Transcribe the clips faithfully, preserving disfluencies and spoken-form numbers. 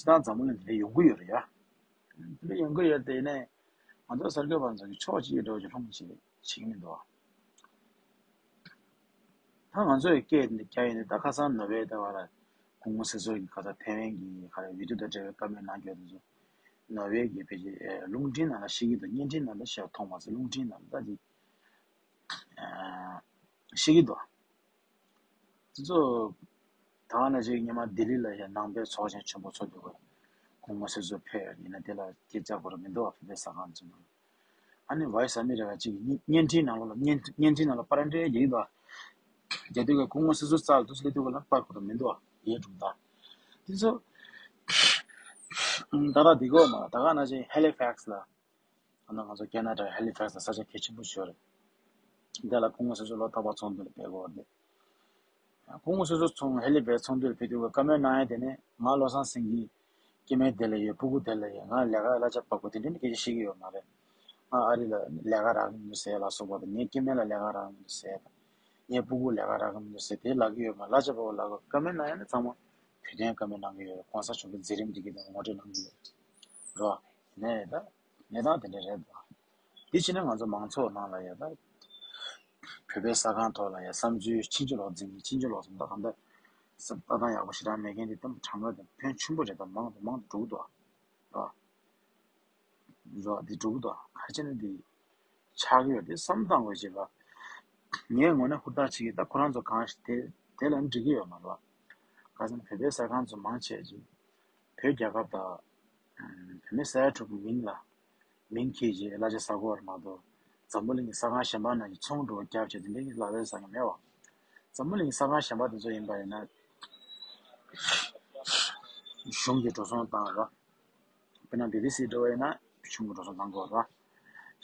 ད་འཛམ་བུ་གླིང་འདི་ལ་ཡོང་གི་ཡོད་རེད་ཡ། འདི་ལ་ཡོང་གི་ཡོད་དེ་ནས་ང་ཚོ་གསར་འགོད་པ་ཚོ་གི་ཕྱོགས་གཅིག་འགྲོ་གི་ལྷུང་བྱེད་བྱེད་ཀྱི་མི་འདུག་ད་ང་ཚོའི་སྐད་འདི་རྒྱག་ཡིན་ནི་ད་ཁ་སང་ནོར་ཝེ་ལྟ་བ་ལ་སྐུ་ངོ་སྲིད་ཟུར་གྱི་ཁ་ས་ཐེ་ཝན་གྱི་ཁ་ལ་བི་ཏུ་དང་འབྲེལ་བའི་བཀའ་མོལ་གནང་རྒྱུ་དེ་ཚོ་ནོར་ཝེ་གྱི་ཕལ་ཆེར་རླུང་འཕྲིན་ནང་ལ་ཤེས་ཀྱི་འདུག་བརྙན་འཕྲིན་ནང་ལ་ཤེས་མཐོང་མ་ཟད་རླུང་འཕྲིན་ནང་ལ་ད་ཅིག་ཤེས་ཀྱི་འདུག་དེ་ཚོ་ད་ག་ནང་བཞིན་སྔོན་མ་ལྡི་ལི་ལ་ཡང་ནང་པའི་ཚོགས་ཆེན་ཆེན་པོ་ཚོགས་འདུག་ག་སྐུ་ངོ་སྲིད་ཟུར་ཕེབས་ཡིན་ན་དེ་ལ་སྐད་ཆ་གོ་ར་མི་འདུག་བ། བོད་པའི་ཟ་ཁང་ཚོ་ནང་ཨ་ནི་ཝོ་ཡི་སི་ཨ་མི་རི་ཀ་གཅིག་གི་བརྙན་འཕྲིན་ནང་ལོགས་ལ་བརྙན་བརྙན་འཕྲིན་ནང་ལ་པར་འདྲ་རྒྱག་གི་འདུག་ག་རྒྱག་དུས་ཀ་སྐུ་ངོ་སྲིད་ཟུར་རྩ་ལ་འདུག་སེ་སླེབས་དུས་ཀ་ལ་པར་གོ་ར་མི་འདུག་བ། ཡས་གྲུབ་ད་དེ་ཚོ་ད་ལྟ་འདི་གོ་མ་ད་ག་ནང་བཞིན་ཧེ་ལི་ཕེག་སི་ལ། ཨ་ནི་ང་ཚོ་ཁེ་ན་ཌ་ཧེ་ལི་ཕེག་སི་ལ་ས་ཆ་གལ་ཆེན་པོ་ཞིག་ཡོད་རེད། འདི་ལ་སྐུ་ངོ་སྲིད་ཟུར་ལོ་རྟག་པར་ཚོགས་འདུ་ལ་ཕེབས་ཀྱི་ཡོད་རེད། སྐུ་ངོ་སྲིད་ཟུར་ཚོགས་ཧེ་ལི་ཕེག་སི་ཚོགས་འདུ་ལ་ཕེབས་དུས་བཀའ་མོལ་གནང་ཡ་དེ་ནི་ང་བློ་བཟང་སེང་གེ་སྐྱེ་དམན་དེ་ལ་ཡོད། སྤུ་གུ་དེ་ལ་ཡོད། ང་ལས་ཀ་གླ་ཆ་འབབ་དགོས་དེ་འདྲ་ནི་སྐད་ཆ་བཤད་ཀྱི་ཡོད་མ་རེད། ང་ཨ་རི་ལ་ལས་ཀ་རག་གི་མི་འདུག་ཟེར་ལ་སོགས་པ་དང་། ངའི་སྐྱེ་དམན་ལ་ལས་ཀ་རག་གི་མི་འདུག་ཟེར་དང་། ངའི་སྤུ་གུ་ལས་ཀ་རག་གི་མི་འདུག་ཟེར་དེ་ལབ་ཀྱི་ཡོད་མ་རེད། གླ་ཆ་འབབ་དགོས་ལབ་དགོས། བཀའ་མོལ་གནང་ཡ་ནི་ཚང་མ་བོད་དོན་བཀའ་མོལ་གནང་གི་ཡོད་རེད། གོང་ས་མཆོག་གི་མཛད་རིམ་འདི་གི་དང་ངོ་སྤྲོད་གནང་གི་ཡོད་རེད། རེད་བ། དེ་ནས་ད། གནས་སྟངས་དེ་འདྲ་རེད་འདུག་དེ་ཕྱིན་ན་ང་ཚོ་མང་ཚོགས་ནང་ལ་ཡ་ད། བོད་པའི་ཟ་ཁང་ཐོག་ལ་ཡ་བསམ་ཚུལ་ཕྱིན་ཅི་ལོག་འཛིན་གྱི་ཕྱིན་ཅི་ལོག་འཛིན་ད་གང་ལྟར། བསམ་ལྟ་སྟངས་ཡག་པོ་ཞེ་དྲག་མེད་མཁན་དེ་ད་གྲངས་ཀ་དེ་ཕོན་ཆེན་པོ་རེད། ད་མང་དུ་མང་དུ་འགྲོ་གི་འདུག་ཨ། རོ། རོ་དེ་འགྲོ་གི་འདུག་ཨ། ག་རེ་བྱས་ན་དེ་ཆགས་ཀྱི་ཡོད་དེ་བསམ་བཏང་དགོས་བྱེད་པ། ངས་ངོ་ནས་ཧུར་ཐག་བྱེད་ཀྱི་ད་ཁོ་རང་ཚོ་གང་ཞིག་དེ་དེ་ལ་འགྲིག་གི་ཡོད་མ་རེད་བ། ག་ཚོད་བོད་པའི་ཟ་ཁང་ཚོ་མང་ཆེ་ཅིག་བོད་རྒྱལ་ཁབ་དང་། བོད་མི་ས་ཡ་དྲུག་གི་མིང་ལ། མིང་འཁྱེར་རྗེས་གླ་ཆ་ཟ་དགོས་པ་མ་གཏོགས། འཛམ་བུ་གླིང་གི་ཟ་ཁང་གཞན་པ་ནང་གི་ཚོང་འགྲོ་བ་རྒྱབ་བྱས་དེ་འདྲའི་གླ་ཆ་ཟ་མཁན་མེད་པ། འཛམ་བུ་གླིང་གི་ཟ་ཁང་གཞན་པ་དེ་ཚོ་ཡིན་པ་ཡིན་ན། གཞུང་གིས་འགྲོ་སོང་བཏང་ར། དཔེར་ན་བི་བི་སི་འདྲ་བོ་ཡིན་ན་གཞུང་གིས་འགྲོ་སོང་བཏང་དགོས་ར།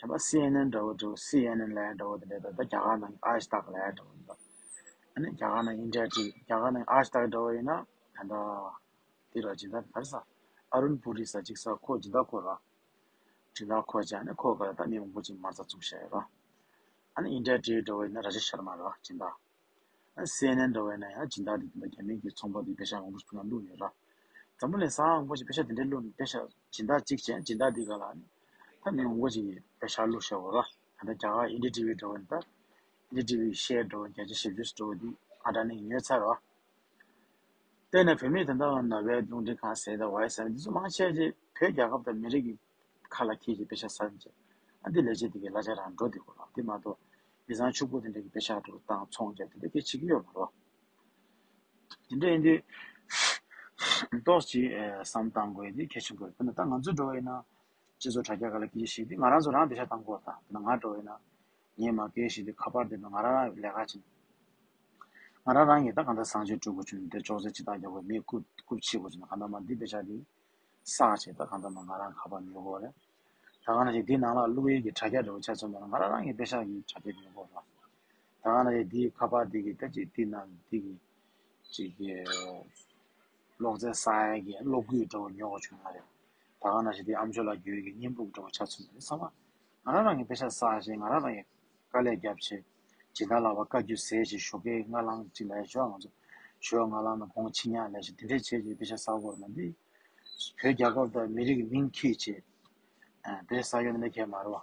གཞན་པ་སི་ཨེན་ཨེན་འདྲ་བོ་འདྲ་བོ་སི་ཨེན་ཨེན་ལབ་ཡ་འདྲ་བོ་དེ་འདྲ་ད་ལྟ་རྒྱ་གར་ནང་གི་ཨཱཇ་དག་ལབ་ཡ་འདྲ་བོ་འདྲ། ཨ་ནི་རྒྱ་གར་ནང་ཨིན་ཌི་ཡ་ཊི་ཝི་རྒྱ་གར་ནང་གི་ཨཱཇ་དག་འདྲ་བོ་ཡིན་ན་ད་ལྟ། དེ་ར་སྦྱིན་བདག་ག་རེ་ཟ། ཨ་རུན་པུ་རི་ཟ་ཅིག་ཟ་ཁོ་སྦྱིན་བདག་ཁོ་ར། སྦྱིན་བདག་ཁོ་བྱས་ནས་ཁོ་ག་ལ་ད་མི་མང་པོ་ཅིག་མ་རྩ་བཙུགས་བཞག་ཡོད་ར། ཨ་ནི་ཨིན་ཌི་ཡ་ཊི་ཝི་འདྲ་བོ་ཡིན་ན་ར་ཇ་ཤར་མ་ར་སྦྱིན་བདག་ཨ་ནི་སི་ཨེན་ཨེན་འདྲ་བོ་ཡིན་ན་ཡང་སྦྱིན་བདག་དེ་དེ་འདྲ་རྒྱ་མི་གི་ཚོང་པ་དེ་པེ་ཤ་མང་པོ་ཞིག་ཕུལ་ན་བླུགས་ཡོད་ར། འཛམ་བུ་གླིང་ས་ཁང་མང་པོ་ཞིག་པེ་ཤ་དེ་འདྲ་བླུགས་ནས་པེ་ཤ་སྦྱིན་བདག་གཅིག་བྱས་སྦྱིན་བདག་དེ་ག་ལ་ཨ་ནི་ད་མི་མང་པོ་ཞིག་གིས་པེ་ཤ་བླུགས་བཞག་ཡོད་ར། ད་ལྟ་རྒྱ་གར་ཨིན་ཌི་ཊི་ཝི་འདྲ་བོ་ཡིན་ད། ཨིན་ཌི་ཊི་ཝི་ཤེར་འདྲ་བོ་བརྒྱ་ཆ་བཞི་བཅུ་འདྲ་བོ་དེ་ཨ་ད་ནི་ཉོས་ཚར་ར། དེ་ནས་བོད་མི་དེ་འདྲ་ལ་ནོར་ཝེ་རླུང་འཕྲིན་ཁང་ཟེར་དང་ཝའི་ཟེར་འདི་ཚོ་མང་ཆེ་ཆེ་བོད་རྒྱལ་ཁབ་དང་མི་རིགས་ཀྱི་ཁ་ལ་འཁྱེར་གྱི་པེ་ཤ་ཟ་ཡིན་ཅེས། ཨ་འདི་ལས་བྱེད་འདི་གི་གླ་ཆ་རང་འགྲོ་འདི་གོ་ལ་འདི་མ་གཏོགས་མི་ཚང་ཕྱུག་པོ་དེ་འདྲ་གི་པེ་ཤ་འགྲོ་བཏང་ཚོང་རྒྱབ་དེ་འདྲ་སྐད་བྱེད་ཀྱི་ཡོད་མ་རེད་བ། དེ་འདྲ་ཡིན་དུས་ཏོག་ཅིག་བསམ་བཏང་དགོས་འདི་གལ་ཆེན་པོ་རེད། དཔེར་ན་ད་ང་ཚོ་འགྲོ་བ་ཡིན་ན་སྤྱི་ཚོགས་དྲ་རྒྱ་སྒང་ལ་སྐད་ཆ་བཤད་དུས་ང་རང་ཚོ་རང་པེ་ཤ་བཏང་དགོས་བ། ད་དཔེར་ན་ང་འགྲོ་བ་ཡིན་ན། ངས་མ་སྐད་ཞིག་དེ་ཁ་པར་དེ་ནང་ང་རང་རང་ལས་ཀ་བྱེད། ང་རང་རང་གིས་ད་གང་ལྟར་བཟང་སྤྱོད་སྤྲོད་དགོས་བྱུང་དེ་ཅོག་ཙེ་ཅི་ལྟར་རྒྱག་དགོས་མི་རྐུབ་རྐུབ་ཕྱིས་དགོས་བྱུང་གང་ལྟར་མ་འདི་དཔེ་ཆ་དེ་བསགས་བྱས་ད་གང་ལྟར་མ་ང་རང་ཁ་པར་ཉོ་དགོས་རེད། ད་གང་ལྟར་ཞིག་འདི་ནང་ལ་བླུག་ཡས་ཀྱི་དྲ་རྒྱ་འདྲ་བོ་ཆ་མཚོན་པ་ན་ང་རང་རང་གི་པེ་ཤ་གི་དྲ་རྒྱ་ཉོ་དགོས་རེད། ད་གང་ལྟར་ཞིག་འདིའི་ཁ་པར་འདི་གི་ད་ཅིག་འདི་ནང་འདི་གི་ཅིག་གི་གློག་རྫས་བསགས་ཡས་ཀྱི་གློག་སྐུད་འདྲ་བོ་ཉོ་དགོས་བྱུང་ང་རེད། ད་གང་ལྟར་ཞིག་འདི་ཨམ་ཅོག་ལ་རྒྱུ་ཡས་ཀྱི་བརྙན་ཕུང་འདྲ་བོ་ཆ་མཚོན་པ་ན་ཚང་མ་ང་རང་རང་གི་པེ་ཤ་བསགས་བྱས་ང་རང་རང་གི་དཀའ་ལས་བརྒྱབ་བྱས། སྦྱིན་བདག་ལག་པར་བཀའ་བཀྱོན་ཟས་བྱས་ཞོགས་ཀས་སྔ་ལངས་གཅིག་ལ་ཞོགས་ང་ཚོ་ཞོགས་སྔ་ལངས་ན་དགོང་ཕྱི་ཉལ་ལས་བྱས་དེ་འདྲས་བྱས་བྱས་པེ་ཤ་ཟ་དགོས་ན་འདི། བོད་རྒྱལ་ཁབ་དང་མི་རིགས་ཀྱི་མིང་འཁྱེར་བྱས། ཨ་པེ་ཤ་ཟ་ཡོད་ན་ཁྱད་མ་རེད་བ།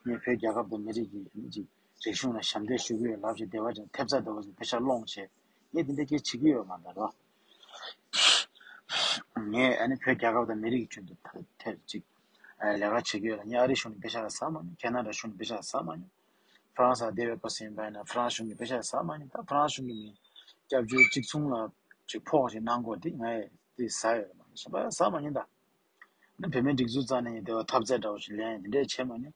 ངས་བོད་རྒྱལ་ཁབ་དང་མི་རིགས་ཀྱི་ཨ་ནི་ཅིག་རིག་གཞུང་ལ་ཞབས་འདེགས་ཞུ་གི་ཡོད་ལབ་བྱས་བདེ་བ་ཅན་ཐེབས་རྩ་བདེ་བ་ཅན་པེ་ཤ་སློང་བྱས་ངས་འདི་འདྲས་སྐད་བྱེད་ཀྱི་ཡོད་མ་རེད་བ། ངས་ཨ་ནི་བོད་རྒྱལ་ཁབ་དང་མི་རིགས་ཀྱི་དོན་དུ་ཐེ་ཐེ་ཅིག་ཨ་ལས་ཀ་བྱེད་ཀྱི་ཡོད་ལ་ངས་ཨ་རི་གཞུང་ནས་པེ་ཤ་ཟ་མ་མྱོང་། ཁེ་ན་ཌ་གཞུང་ནས་པེ་ཤ་ཟ་མ་མྱོང་། ཧྥ་རན་སི་ལ་བསྡད་པའི་སྐབས་སུ་ཡིན་པ་ཡིན་ན་ཧྥ་རན་སི་གཞུང་གི་པེ་ཤ་ཟ་མ་མྱོང་། ད་ཧྥ་རན་སི་གཞུང་གི་མི་སྐྱབས་བཅོལ་གཅིག་མཚུངས་ལ་ཅིག་ཕོགས་ཤིག་གནང་དགོས་དེ་ངས་དེ་ཟ་ཡོད་མ་རེད། ཟ་མ་མྱོང་ད། ནི་བོད་མིའི་སྒྲིག་འཛུགས་རྩ་ནས་ཡིན་དེ་བ་འཐབ་རྩོད་འདྲ་བོ་ཞིག་ལེན་དེ་འདྲས་བྱས་མ་མྱོང་།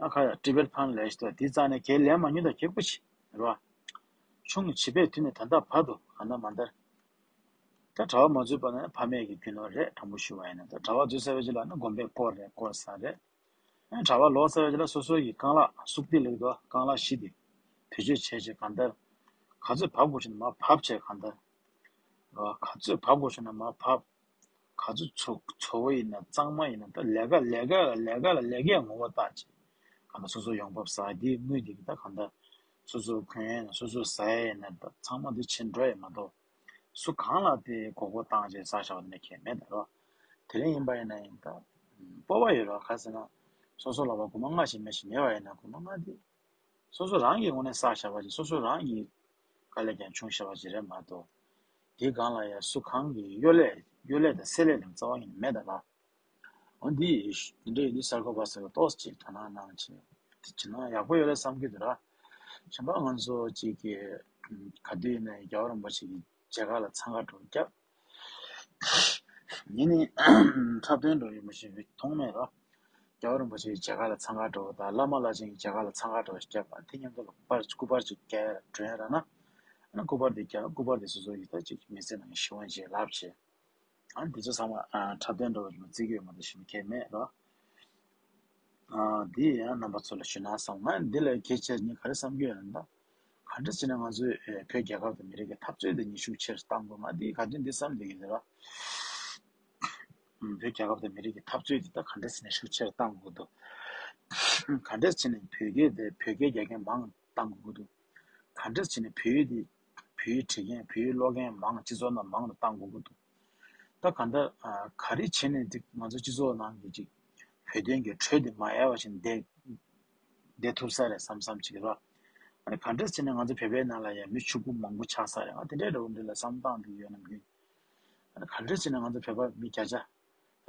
ཡང་ཁ་ཡ་ཊི་བེཊ་ཕན་ལས་ཤི་ཏོ་དེ་རྩ་ནས་གལ་ལེན་མ་མྱོང་ད་ཁྱེད་པོ་ཆི་རེད་བ། ཆུང་ངུ་བྱིས་པའི་དུས་ནས་ད་ལྟ་བར་དུ་ག་ན་མ་འདར། ད་གྲྭ་པ་མ་བཙུགས་པ་ན་ཕ་མེས་ཀྱི་རྒྱུ་ནོར་རེད། དྲང་པོ་ཞུ་བ་ཡིན་ན་ད་གྲྭ་པ་བཙུགས་ཚར་བའི་རྗེས་ལ་ནི་དགོན་པའི་དཀོར་རེད། དཀོར་ཟ་རེད། ཨ་གྲྭ་པ་ལོག་ཚར་བའི་རྗེས་ལ་སོ་སོ་ཡི་རྐང་ལག་སུག་ཏི་ལེགས་དོ་རྐང་ལག་བཞི་དེ་བེད་སྤྱོད་བྱས་བྱས་གང་ལྟར་ག་ཚོད་བབས་དགོས་བྱུང་ན་མར་བབས་བྱས་གང་ལྟར་ག་ཚོད་བབས་དགོས་བྱུང་ན་མར་བབས། ག་ཚོད་ཚོ་ཚོ་བོ་ཡིན་ན་གཙང་མ་ཡིན་ན་ད་ལས་ཀ་ལས་ཀ་ལ་ལས་ཀ་ལ་ལས་ཀའི་ངོ་བོ་བལྟ་བྱས། གང་ལྟར་སོ་སོ་ཡོང་འབབ་ཟ་དེའི་དངུལ་དེ་གི་ད་གང་ལྟར་སོ་སོ་གོན་ཡས་ན་སོ་སོ་ཟ་ཡས་ན་ད་ཚང་མ་དེ་ཕྱིན་འགྲོ་ཡས་མ་གཏོགས། སུ་གང་ལ་དེ་མགོ་སྐོར་བཏང་བྱས་བསགས་བཞག་པ་དེ་འདྲ་གང་ཡང་མེད་ད་རོ། དེ་རིང་ཡིན་པ་ཡིན་ན་ཡིན་ད། སྤོབས་པ་ཡོད་རོ། ག་ཟེར་ན། སོ་སོ་ལ་བ་སྒོར་མོ་ལྔ་ཞིག་མེད་ཞིག་མེད་པ་ཡིན་ན་སྒོར་མོ་ལྔ་དེ། སོ་སོ་རང་གི་ངོས་ནས་བསགས་བཞག་པ་ཞིག་སོ་སོ་རང་གི་དཀའ་ལས་ཀྱང་བྱུང་བཞག་པ་ཞིག་རེད་མ་གཏོགས། དེའི་སྒང་ལ་ཡང་སུ་གང་གི་གཡོ་ལས་གཡོ་ལས་དང་སེ་ལས་ལ་རྩ་བ་ཉིད་ནས་མེད་ད་རོ། འོ་འདི་འདི་འདྲ་ཡིན་དུས་གསར་འགོད་པ་ཟེར་བ་ཏོག་ཙམ་ཅིག་དོ་སྣང་གནང་བྱས། དེ་བྱས་ན་ཡག་པོ་ཡོད་རེད་བསམ་གྱི་འདུག་ར། གཞན་པ་ང་ཚོ་གཅིག་གི་ག་དུས་ཡིན་ནའི་རྒྱལ་བ་རིན་པོ་ཆེ་གི་མཇལ་ཁ་ལ་འཚང་ཁ་འགྲོ་རྒྱབ། ངས་ནི་འཁྲབ་སྟོན་འགྲོ་ཡོད་མ་ཤེས་པའི་མཐོང་མེད་ར། རྒྱལ་བ་རིན་པོ་ཆེ་གི་མཇལ་ཁ་ལ་འཚང་ཁ་འགྲོ་དང་བླ་མ་བླ་ཆེན་གྱི་མཇལ་ཁ་ལ་འཚང་ཁ་འགྲོ་རྒྱབ། དེ་མཉམ་དུ་ལ་སྐུ་པར་སྐུ་པར་ཅིག་རྒྱག་འགྲོ་ཡ་ར་ན། ཨ་ན་སྐུ་པར་དེ་རྒྱག་སྐུ་པར་དེ་སོ་སོ་ཡི་ད་ཅིག་མི་ཚེ་ནང་ཞི་བ་འཇལ་ལབ་བྱས། ཨ་འདི་ཚོ་ཚང་མ་ཨ་འཁྲབ་སྟོན་འགྲོ་བའི་རྩིས་ཀྱི་ཡོད་མ་གཏོགས་ཞིབ་མོ་གལ་མེད་རོ། ཨ་འདི་ཡང་རྣམ་པ་ཚོ་ལ་ཞུ་ན་བསམ། ང་འདི་ལ་གལ་ཆེར་ངས་ག་རེ་བསམ་གྱི་ཡོད་ན་ད། ག་འདྲ་བྱས་ནས་ང་ཚོའི་ཨེ་བོད་རྒྱལ་ཁབ་དང་མི་རིགས་ཀྱི་འཐབ་རྩོད་འདི་ཉི་ཤུ་ཆེར་བཏང་དགོས་ང་འདི་ག་དུས་འདི་བསམ་བསྡད་ཀྱི་ཡོད་ར། བོད་རྒྱལ་ཁབ་དང་མི་རིགས་ཀྱི་འཐབ་རྩོད་འདི་ད་ག་འདྲ་བྱས་ནས་ཤུགས་ཆེར་བཏང་དགོས་འདུག་ག་འདྲ་བྱས་ནས་བོད་སྐད་དེ་བོད་སྐད་རྒྱག་མཁན་མང་བཏང་དགོས་འདུག་ག་འདྲ་བྱས་ནས་བོད་ཡིག་འདི་བོད་ཡིག་བྲིས་མཁན་བོད་ཡིག་ཀློག་མཁན་མང་སྤྱི་ཚོགས་ནང་མང་དུ་བཏང་དགོས་ཀྱི་འདུག་ད་ག་འདྲ་ཨ་ག་རེ་བྱས་ནས་འདི་ང་ཚོ་སྤྱི་ཚོགས་ནང་གི་ཅིག་བོད་དོན་གྱི་འཕྲོད་འདི་མ་ཡལ་བ་ཞིག་བསྡད་བསྡད་ཐུབ་ས་རེད་བསམ་བསམ་ཅིག་རེད་བ། ཨ་ནི་ག་འདྲ་བྱས་ནས་ང་ཚོ་བོད་པའི་ནང་ལ་ཡང་མི་ཕྱུག་པོ་མང་པོ་ཆགས་ས་རེད། ང་དེ་འདྲའི་འདྲ་བོ་འདི་ལ་བསམ་སྟངས་འདི་ཡོད་ནམ་རྒྱུན། ཨ་ནི་ག་འདྲ་བྱས་ནས་ང་ཚོ་བོད་པ་མི་བརྒྱ་ཆ། ད་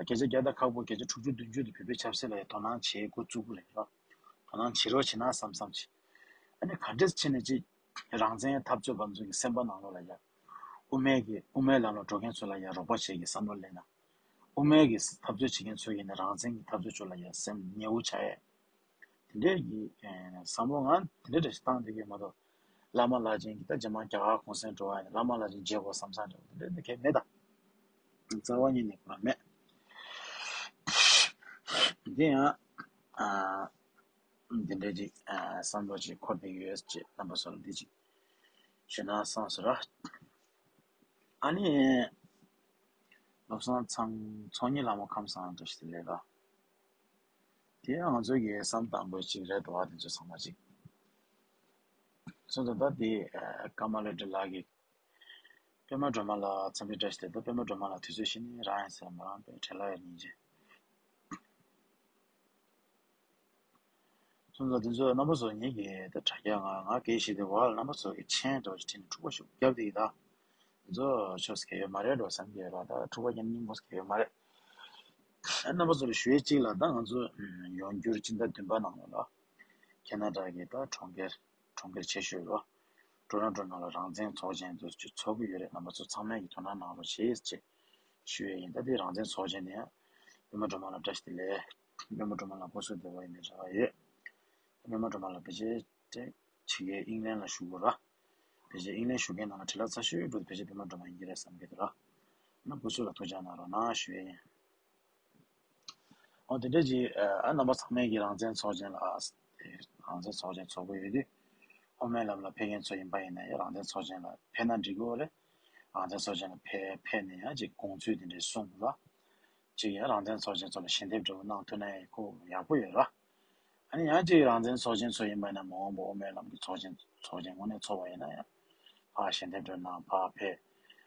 བརྒྱ་ཆ་བརྒྱ་དང་ཁག་པོ་བརྒྱ་ཆ་དྲུག་ཅུ་བདུན་ཅུ་དེ་བོད་པའི་ཆབ་སྲིད་ལ་ཡང་དོ་སྣང་བྱེད་འགོ་བཙུགས་པ་རེད་རོ། དོ་སྣང་བྱེད་རོགས་བྱེད་ན་བསམ་བསམ་བྱེད། ཨ་ནི་ག་འདྲས་བྱས་ནས་ཅིག་རང་བཙན་འཐབ་རྩོད་པ་ཚོ་གི་སེམས་པ་ནང་ལོགས་ལ་ཡ། དབུ་མའི་གི་དབུ་མའི་ལམ་ལ་འགྲོ་མཁན་ཚོ་ལ་ཡ་རོགས་པ་བྱེད་ཀྱི་བསམ་བློ་སླེབས་ན། དབུ་མའི་གི་འཐབ་རྩོད་བྱེད་མཁན་ཚོ་ཡིན་ན་རང་བཙན་གྱི་འཐབ་རྩོད་ཕྱོགས་ལ་ཡ་སེམས་ཉེ་བོ་ཆགས་ཡས། དེ་འདྲས་ཀྱི་ཨེ་བསམ་བློ་ང་དེ་འདྲས་འདྲ་ཞིག་བཏང་བསྡད་ཀྱི་མ་གཏོགས། བླ་མ་བླ་ཆེན་གྱི་ད་རྗེས་མ་རྒྱ་གར་གུང་སེང་འགྲོ་བ་ཡིན་ན་བླ་མ་བླ་ཆེན་མཇལ་དགོས་བསམ་བསམ་འདྲ་བོ་དེ་འདྲས་འདི་གས་མེད་ད། རྩ་བ་ཉིད་ནས་ཁོ་རང་མེད། འདི་ཡང་ཨ་འདི་འདྲས་ཅིག་ཨ་བསམ་བློ་ཅིག་འཁོར་བསྡད་ཡོད་ཅེས་རྣམ་པ་ཚོ་ལ་འདི་ཅིག་ཞུ་ན་བསམ་སོང་ར། ཨ་ནི་བློ་བཟང་ཚང་ཚོགས་གཉིས་ལྷ་མོ་ཁམས་བཟང་འདྲ་ཞིག་ལས་ལ། དེ་ཡང་ང་ཚོའི་གི་བསམ་དང་པོའི་ཅིག་རེད་འདུག་བ། དེ་ཚོ་ཚང་མ་ཅིག་སོང་ཙང་ད་དེ་ཨ་ཀརྨ་ལེ་བྲེ་ལགས་ཀྱིས་པད་མ་སྒྲོལ་མ་ལ་འཚམས་འདྲི་བཀྲ་ཤིས་བདེ་ལེགས། པད་མ་སྒྲོལ་མ་ལགས་དུས་ཚོད་ཤིག་ནི་རང་ཡང་ཟེར་མ་རང་པའི་བྲེལ་ལ་ཡོད་སྙིང་རྗེ། སོང་ཙང་དེ་ཚོ་རྣམ་པ་ཚོ་ངེད་ཀྱི་ད་དྲ་རྒྱ་ང་ང་དགེ་བཤེས་དེ་བར་རྣམ་པ་ཚོ་གི་མཆན་འདྲ་བོ་ཅིག་བྲིས་ནས་འཁྲུག་པ་ཤུགས་བརྒྱབ་བསྡད་ཀྱི་ད། དེ་ཚོ་ཆོས་སུ་གལ་ཡོད་མ་རེད་འགྲོ་བསམ་གྱི་ཡོད་ར། ད་འཁྲུག་པ་རྒྱབ་སྙིང་པོ་སུ་གལ་ཡོད་མ་རེད། རྣམ་པ་ཚོ་ལ་ཞུ་ཡས་གཅིག་ལ་ད་ང་ཚོ་ཡོང་འགྱུར་སྤྱི་ཟླ་བདུན་པ་ནང་ལ་ཁེ་ན་ཌ་གི་ད་གྲོང་ཁྱེར་གྲོང་ཁྱེར་ཆེ་ཤོས་ལ་ཊོ་རོན་ཊོ་ནང་ལ་རང་བཙན་ཚོགས་ཆེན་དུ་ཚོགས་ཀྱི་ཡོད་རེད། རྣམ་པ་ཚོ་ཚང་མས་ཀྱི་དོ་སྣང་གནང་རོགས་བྱེད་ཅེས་ཞུ་ཡས་ཡིན། ད་དེ་རང་བཙན་ཚོགས་ཆེན་དེ་ཡང་པད་མ་སྒྲོལ་མ་ལ་བཀྲ་ཤིས་བདེ་ལེགས། པད་མ་སྒྲོལ་མ་ལ་སྐུ་གཟུགས་བདེ་བ་ཡིན་པའི་རེ་བ་ཡོད། པད་མ་སྒྲོལ་མ་ལ་ཕལ་ཆེར་ཅིག་ཕྱི་རྒྱལ་ཨིང་ལན་ལ་བཞུགས་དགོས་ར། ཕལ་ཆེར་ཨིང་ལན་བཞུགས་མཁན་ནང་ལ་བྲེལ་བ་ཚ་ཤོས་འགྲོ་དེ་ཕལ་ཆེར་པད་མ་སྒྲོལ་མ་ཡིན་གྱི་རེད་བསམ་གྱི་འདུག་ར། ན་སྐུ་གཟུགས་ལ་ཐུགས་ཅག་གནང་རོགས་གནང་ཞུ་ཡས་ཡིན། འོ་དེ་འདྲ་ཅིག་ཨ་རྣམ་པ་ཚང་མས་ཀྱི་རང་བཙན་ཚོགས་ཆེན་ལ་ཨ་རང་བཙན་ཚོགས་ཆེན་ཚོགས་ཀྱི་ཡོད་དུས། དབུ་མའི་ལམ་ལ་ཕེབས་མཁན་ཚོ་ཡིན་པ་ཡིན་ན་ཡང་རང་བཙན་ཚོགས་ཆེན་ལ་ཕེབས་ན་འགྲིག་གི་རེད། རང་བཙན་ཚོགས་ཆེན་ལ་ཕེབས་ཕེབས་ནས་ཡང་ཅིག་དགོངས་ཚུལ་དེ་འདྲ་གསུངས་ར། ཅིག་ཡང་རང་བཙན་ཚོགས་ཆེན་ཚོ་ལ་ཞལ་འདེབས་འདྲ་བོ་གནང་ཐུབ་ན་ཡང་ཁོ་ཡག་པོ་ཡོད་ར། ཨ་ནི་ཡང་ཅིག་རང་བཙན་ཚོགས་ཆེན་ཚོ་ཡིན་པ་ཡིན་ན་མ་འོངས་པ་དབུ་མའི་ལམ་གྱི་ཚོགས་ཆེན་ཚོགས་ཆེན་དངོས་གནས་ཚོགས་པ་ཡིན་ན་ཡང་ཕར་ཞལ་འདེབས་འདྲ་གནང་ཕར་ཕེབས།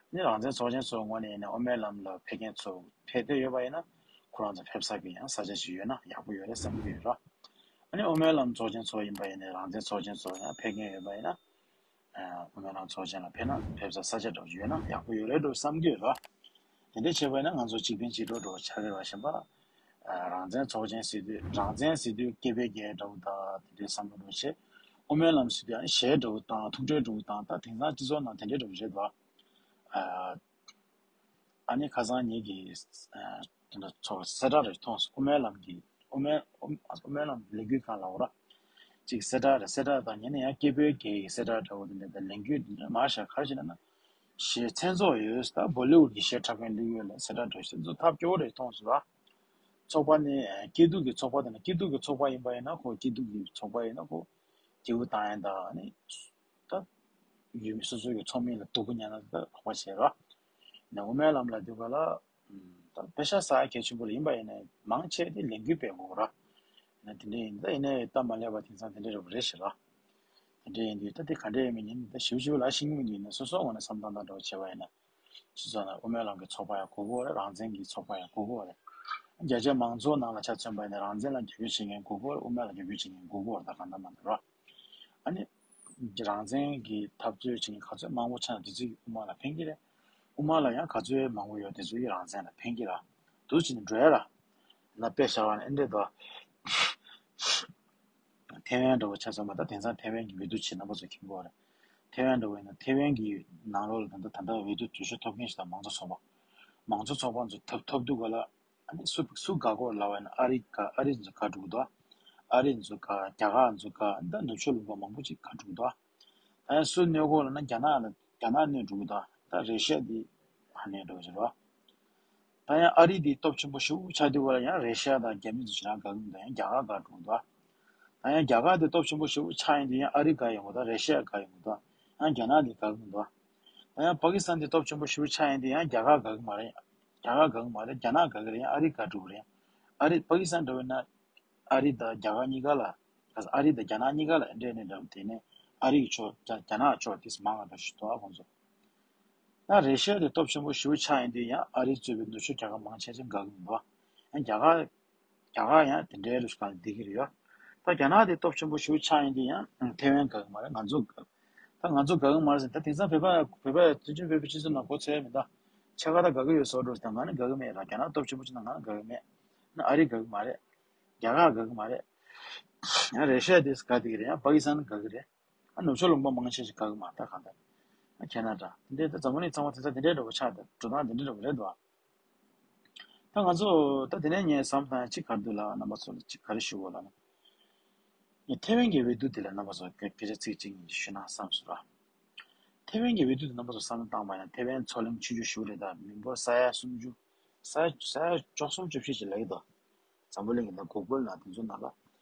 ཨ་ནི་རང་བཙན་ཚོགས་ཆེན་ཚོ་ངོས་ནས་ཡིན་ན་དབུ་མའི་ལམ་ལ་ཕེབས་མཁན་ཚོ་ཕེབས་འདོད་ཡོད་པ་ཡིན་ན་ཁོ་རང་ཚོ་ཕེབས་ས་གི་ཡང་ས་ཆ་ཞིག་ཡོད་ན་ཡག་པོ་ཡོད་རེད་བསམ་གྱི་ཡོད་ར། ཨ་ནི་དབུ་མའི་ལམ་ཚོགས་ཆེན་ཚོ་ཡིན་པ་ཡིན་ན་རང་བཙན་ཚོགས་ཆེན་ཚོ་ཡང་ཕེབས་མཁན་ཡོད་པ་ཡིན་ན། ཨ་དབུ་མའི་ལམ་ཚོགས་ཆེན་ལ་ཕེབས་ན་ཕེབས་ས་ས་ཆ་འདྲ་བོ་ཡོད་ན་ཡག་པོ་ཡོད་རེད་འགྲོ་བསམ་གྱི་ཡོད་ར། དེ་འདྲ་བྱས་པ་ཡིན་ན་ང་ཚོ་གཅིག་ཕན་གཅིག་གྲོགས་འགྲོ་བ་ཆགས་ཀྱི་རེད་བ། གཞན་པ། ཨ་རང་བཙན་ཚོགས་ཆེན་ཟེར་དུས་རང་བཙན་ཟེར་དུས་སྐད་འབོད་རྒྱག་འདྲ་བོ་དང་དེ་འདྲའི་བསམ་བློ་འགྲོ་བྱས། དབུ་མའི་ལམ་ཟེར་དུས་ཨ་ནི་གཞས་འདྲ་བོ་དང་ཐུགས་ཁྲལ་འདྲ་བོ་དང་ད་དེང་སང་སྤྱི་ཚོགས་ནང་དེ་འདྲའི་འདྲ་བོ་རེད་བ། ཨ་ཨ་ནི་ཁ་སང་ཉིད་ཀྱི་ཨ་དེ་འདྲ་ཚོགས་གསལ་བསྒྲགས་རེ་མཐོང་སོང་། དབུ་མའི་ལམ་གྱི་དབུ་མའི་དབུ་དབུ་མའི་ལམ་ལས་འགུལ་ཁང་ལ་འོ་ར། ཅིག་གསལ་བསྒྲགས་རེ་གསལ་བསྒྲགས་དང་ཉིན་ནས་ཡང་སྐད་འབོད་རྒྱག་གི་གསལ་བསྒྲགས་འདྲ་བོ་དེ་འདྲ་དང་ལས་འགུལ་འདི་འདྲ་མར་བཞག་ག་རེ་བྱས་ན་ན། གཞས་མཚན་ཚོགས་ཡོད་ད་བོ་ལི་ཝུད་ཀྱི་གཞས་འཁྲབ་མཁན་ལུས་ཡོད་ལ་གསལ་བསྒྲགས་འདྲ་བོ་ཞིག་ཚོ་ཐབས་སྐྱོ་བོ་རེ་མཐོང་སོང་ར། ཚོགས་པ་ནི་སྐྱིད་སྡུག་གི་ཚོགས་པ་དང་སྐྱིད་སྡུག་གི་ཚོགས་པ་ཡིན་པ་ཡིན་ན་ཁོ་སྐྱིད་སྡུག་གི་ཚོགས་པ་ཡིན་ན་ཁོ་སྐྱིད་པོ་བཏང་ཡ་ད་ནི། ད་ཡུལ་མི་སོ་སོ་གི་ཚོགས་མི་ལ་སྡུག་པོ་ཉར་ན་ད་ལོག་པ་བྱེད་རོགས། ནས་དབུ་མའི་ལམ་ལ་འདུག་ག་ལ། ད་པེ་ཤ་ས་གལ་ཆེན་པོ་ལ་ཡིན་པ་ཡིན་ན་མང་ཆེ་དེ་ལས་འགུལ་སྤེལ་དགོས་ར། ན་དེ་འདྲ་ཡིན་ད་ཡིན་ནའི་ད་མ་ལས་པ་དེང་སང་དེ་འདྲ་རེད་པ་རེད་ཤི་ར། དེ་འདྲ་ཡིན་དུས་ད་དེ་ག་འདྲ་ཡིན་མིན་ཡིན་ད་ཞིབ་ཞིབ་ལ་ཤེས་ཀྱི་མི་འདུག་ཡིན་ན་སོ་སོ་ངོས་ནས་བསམ་སྟངས་དང་འདྲ་བོ་བྱས་པ་ཡིན་ན། སྤྱི་ཚོགས་ནང་དབུ་མའི་ལམ་གྱི་ཚོགས་པ་ཡང་དགོས་ཀྱི་ཡོད་རེད། རང་བཙན་གྱི་ཚོགས་པ་ཡང་དགོས་ཀྱི་ཡོད་རེད། རྒྱ་ཆེ་མང་ཚོགས་ནང་ལ་ཆ་མཚོན་པ་ཡིན་ན་རང་བཙན་ལ་རྒྱབ་སྐྱོར་བྱེད་མཁན་དགོས་ཀྱི་ཡོད་རེད། དབུ་མའི་ལམ་རྒྱབ་སྐྱོར་བྱེད་མཁན་དགོས་ཀྱི་ཡོད་རེད། ད་གང་ལྟར་མ་ལབ་རོགས། ཨ་ནི། རང་བཙན་གྱི་འཐབ་རྩོད་བྱེད་མཁན་ག་ཚོད་མང་པོ་ཆགས་ན་དེ་ཚོ་ཡིས་དབུ་མ་ལ་ཕན་གྱི་རེད། དབུ་མ་ལ་ཡང་ག་ཚོད་མང་པོ་ཡོད་དེ་ཚོ་ཡིས་རང་བཙན་ལ་ཕན་གྱི་རེད། འདུག་བྱས་ནས་འགྲོ་ཡ་རེད། ན་དཔེ་བཞག་པ་ན་ཨེ་འདྲས་དོ། ཐེ་ཝན་འདྲ་བོ་ཆ་མཚོན་པ་ད་དེང་སང་ཐེ་ཝན་གྱི་འོས་བསྡུ་བྱེད་རྣམ་པ་ཚོ་མཁྱེན་གྱི་ཡོད་རེད། ཐེ་ཝན་འདྲ་བོ་ཡིན་ན་ཐེ་ཝན་གྱི་ནང་ལོགས་ལ་ད་ལྟ་ད་ལྟ་འོས་བསྡུ་དུས་ཚོད་ཐོབ་མཁན་ཞིག་དང་མང་གཙོ་ཚོགས་པ། མང་གཙོ་ཚོགས་པ་ཚོ་ཐོབ་ཐོབ་དུས་ག་ལ། ཨ་ནི་སུ་སུ་དགའ་གོ་ལབ་པ་ཡིན་ན་ཨ་རི་དགའ། ཨ་རི་ཚོ་དགའ་འགྲོ་གི་འདུག་ཨ་རི་ཚོ་དགའ། རྒྱ་གར་ཚོ་དགའ། ད་ནུབ་ཕྱོགས་ལུང་པ་མང་པོ་ཅིག་དགའ་འགྲོ་གི་འདུག་ད་ཡང་སུ་གནོད་གོ་ལབ་ན་རྒྱ་ནག་ལ་རྒྱ་ནག་གནོད་འགྲོ་གི་འདུག་ད་རེ་ཤི་ཡ་འདི་ཧ་གནོད་འགྲོ་གི་རེད་བ། ད་ཡང་ཨ་རི་འདི་སྟོབས་ཆེན་པོ་ཞེ་པོ་ཆགས་དུས་ག་ལ་ཡང་རེ་ཤི་ཡ་དང་རྒྱ་མི་ཚོ་ཞེ་དྲག་དགའ་གི་མི་འདུག་ཡང་རྒྱ་གར་དགའ་འགྲོ་གི་འདུག་ད་ཡང་རྒྱ་གར་འདི་སྟོབས་ཆེན་པོ་ཞེ་པོ་ཆགས་ཡིན་དུས་ཡང་ཨ་རི་དགའ་ཡོང་གི་འདུག་རེ་ཤི་ཡ་དགའ་ཡོང་གི་འདུག་ཡང་རྒྱ་ནག་འདི་དགའ་གི་མི་འདུག་ད་ཡང་པ་ཀི་སི་ཐན་འདི་སྟོབས་ཆེན་པོ་ཞེ་པོ་ཆགས་ཡིན་དུས་ཡང་རྒྱ་གར་དགའ་གི་མ་རེད། རྒྱ་གར་དགའ་གི་མ་རེད། རྒྱ་ནག་དགའ་གི་རེད། ཡང་ཨ་རི་དགའ་འགྲོ་གི་རེད། ཨ་རི་པ་ཀི་སི་ཐན་འདྲ་བོ་ཡིན་ན། ཨ་རི་དང་རྒྱ་གར་གཉིས་ཀ་ལ། ཨ་རི་དང་རྒྱ་ནག་གཉིས་ཀ་ལ་འདྲེས་ནས་འདྲ་བོ་དེ་ནས་ཨ་རི་གི་ཕྱོགས་རྒྱ་རྒྱ་ནག་ཕྱོགས་དེ་མང་བ་འདྲ་ཞིག་འདུག་ཨ་ཁོང་ཚོ། ད་རེ་ཤི་ཡ་དེ་སྟོབས་ཆེན་པོ་ཞེ་པོ་ཆགས་ཡིན་དུས་ཡང་ཨ་རི་གཙོས་པའི་ནུབ་ཕྱོགས་རྒྱལ་ཁབ་མང་ཆེ་ཆེ་དགའ་གི་མི་འདུག་ཡང་རྒྱ་གར། རྒྱ་གར་ཡང་དེ་འདྲའི་རུ་སུ་གང་བསྡད་ཀྱི་རེད་ཡོད། ད་རྒྱ་ནག་དེ་སྟོབས་ཆེན་པོ་ཞེ་པོ་ཆགས་ཡིན་དུས་ཡང་ཐེ་ཝན་དགའ་གི་མ་རེད། ང་ཚོ་དགའ། ད་ང་ཚོ་དགའ་གི་མ་རེད་ཟེར། ད་དེང་སང་བོད་པ་བོད་པ་བཙན་བྱོལ་བོད་པའི་སྤྱི་ཚོགས་ནང་གོ་ཚོད་མི་འདུག་ཕྱེད་ཀ་ད་དགའ་གི་ཡོད་བཟོ་འགྲོ་ཟེར། ང་ནི་དགའ་གི་མེད་ར། རྒྱ་ནག་སྟོབས་ཆེན་པོ་ཆགས་ན་ང་ནི་དགའ་གི་མེད། ན་ཨ་རི་དགའ་གི་མ་རེད། རྒྱ་གར་དགའ་གི་མ་རེད། ཡང་རེ་ཤི་ཡ་དེ་དགའ་བསྡད་ཀྱི་རེད། ཡང་པ་ཀི་སི་ཐན་དགའ་གི་རེད། ཨ་ནུབ་ཕྱོགས་ལུང་པ་མང་ཆེ་ཞིག་དགའ་གི་མ་རེད། ད་གང་ལྟར། ཨ་ཁེ་ན་ཌ་འདི་འདྲ་ད་འཛམ་བུ་གླིང་ཚང་མ་དེ་ཚོ་འདི་འདྲའི་འདྲ་བོ་ཆགས་ཏེ་འགྲོ་སྟངས་འདི་འདྲའི་འདྲ་བོ་རེད་འདུག་ད་ང་ཚོ་ད་དེ་ནས་ངས་བསམ་སྟངས་གཅིག་ག་རེ་འདུག་ལབ། རྣམ་པ་ཚོ་ལ་གཅིག་ག་རེ་ཞུ་དགོས་ལབ་ན། ངས་ཐེ་ཝན་གྱི་འོས་བསྡུ་དེ་ལ་རྣམ་པ་ཚོ་སྐད་སྐད་ཆ་ཚིག་གཅིག་གཉིས་ཞུ་ན་བསམ་སོང་ར། ཐེ་ཝན་གྱི་འོས་བསྡུ་དེ་རྣམ་པ་ཚོ་བསམ་བློ་བཏང་པ་ཡིན་ན་ཐེ་ཝན་མཚོ་གླིང་ཆུང་ཆུང་ཞིག་རེད། ད་མི་འབོར་ས་ཡ་སུམ་ཅུ། ས་ཡ་ས་ཡ་བཅུ་གསུམ་བཅུ་བཞི་ཞིག་ལབ་ཀྱི་འདུག་འཛམ་བུ་གླིང་གི་ནང་གུག་གལ་ནང་དེ་ཚོ་ནང་ལ་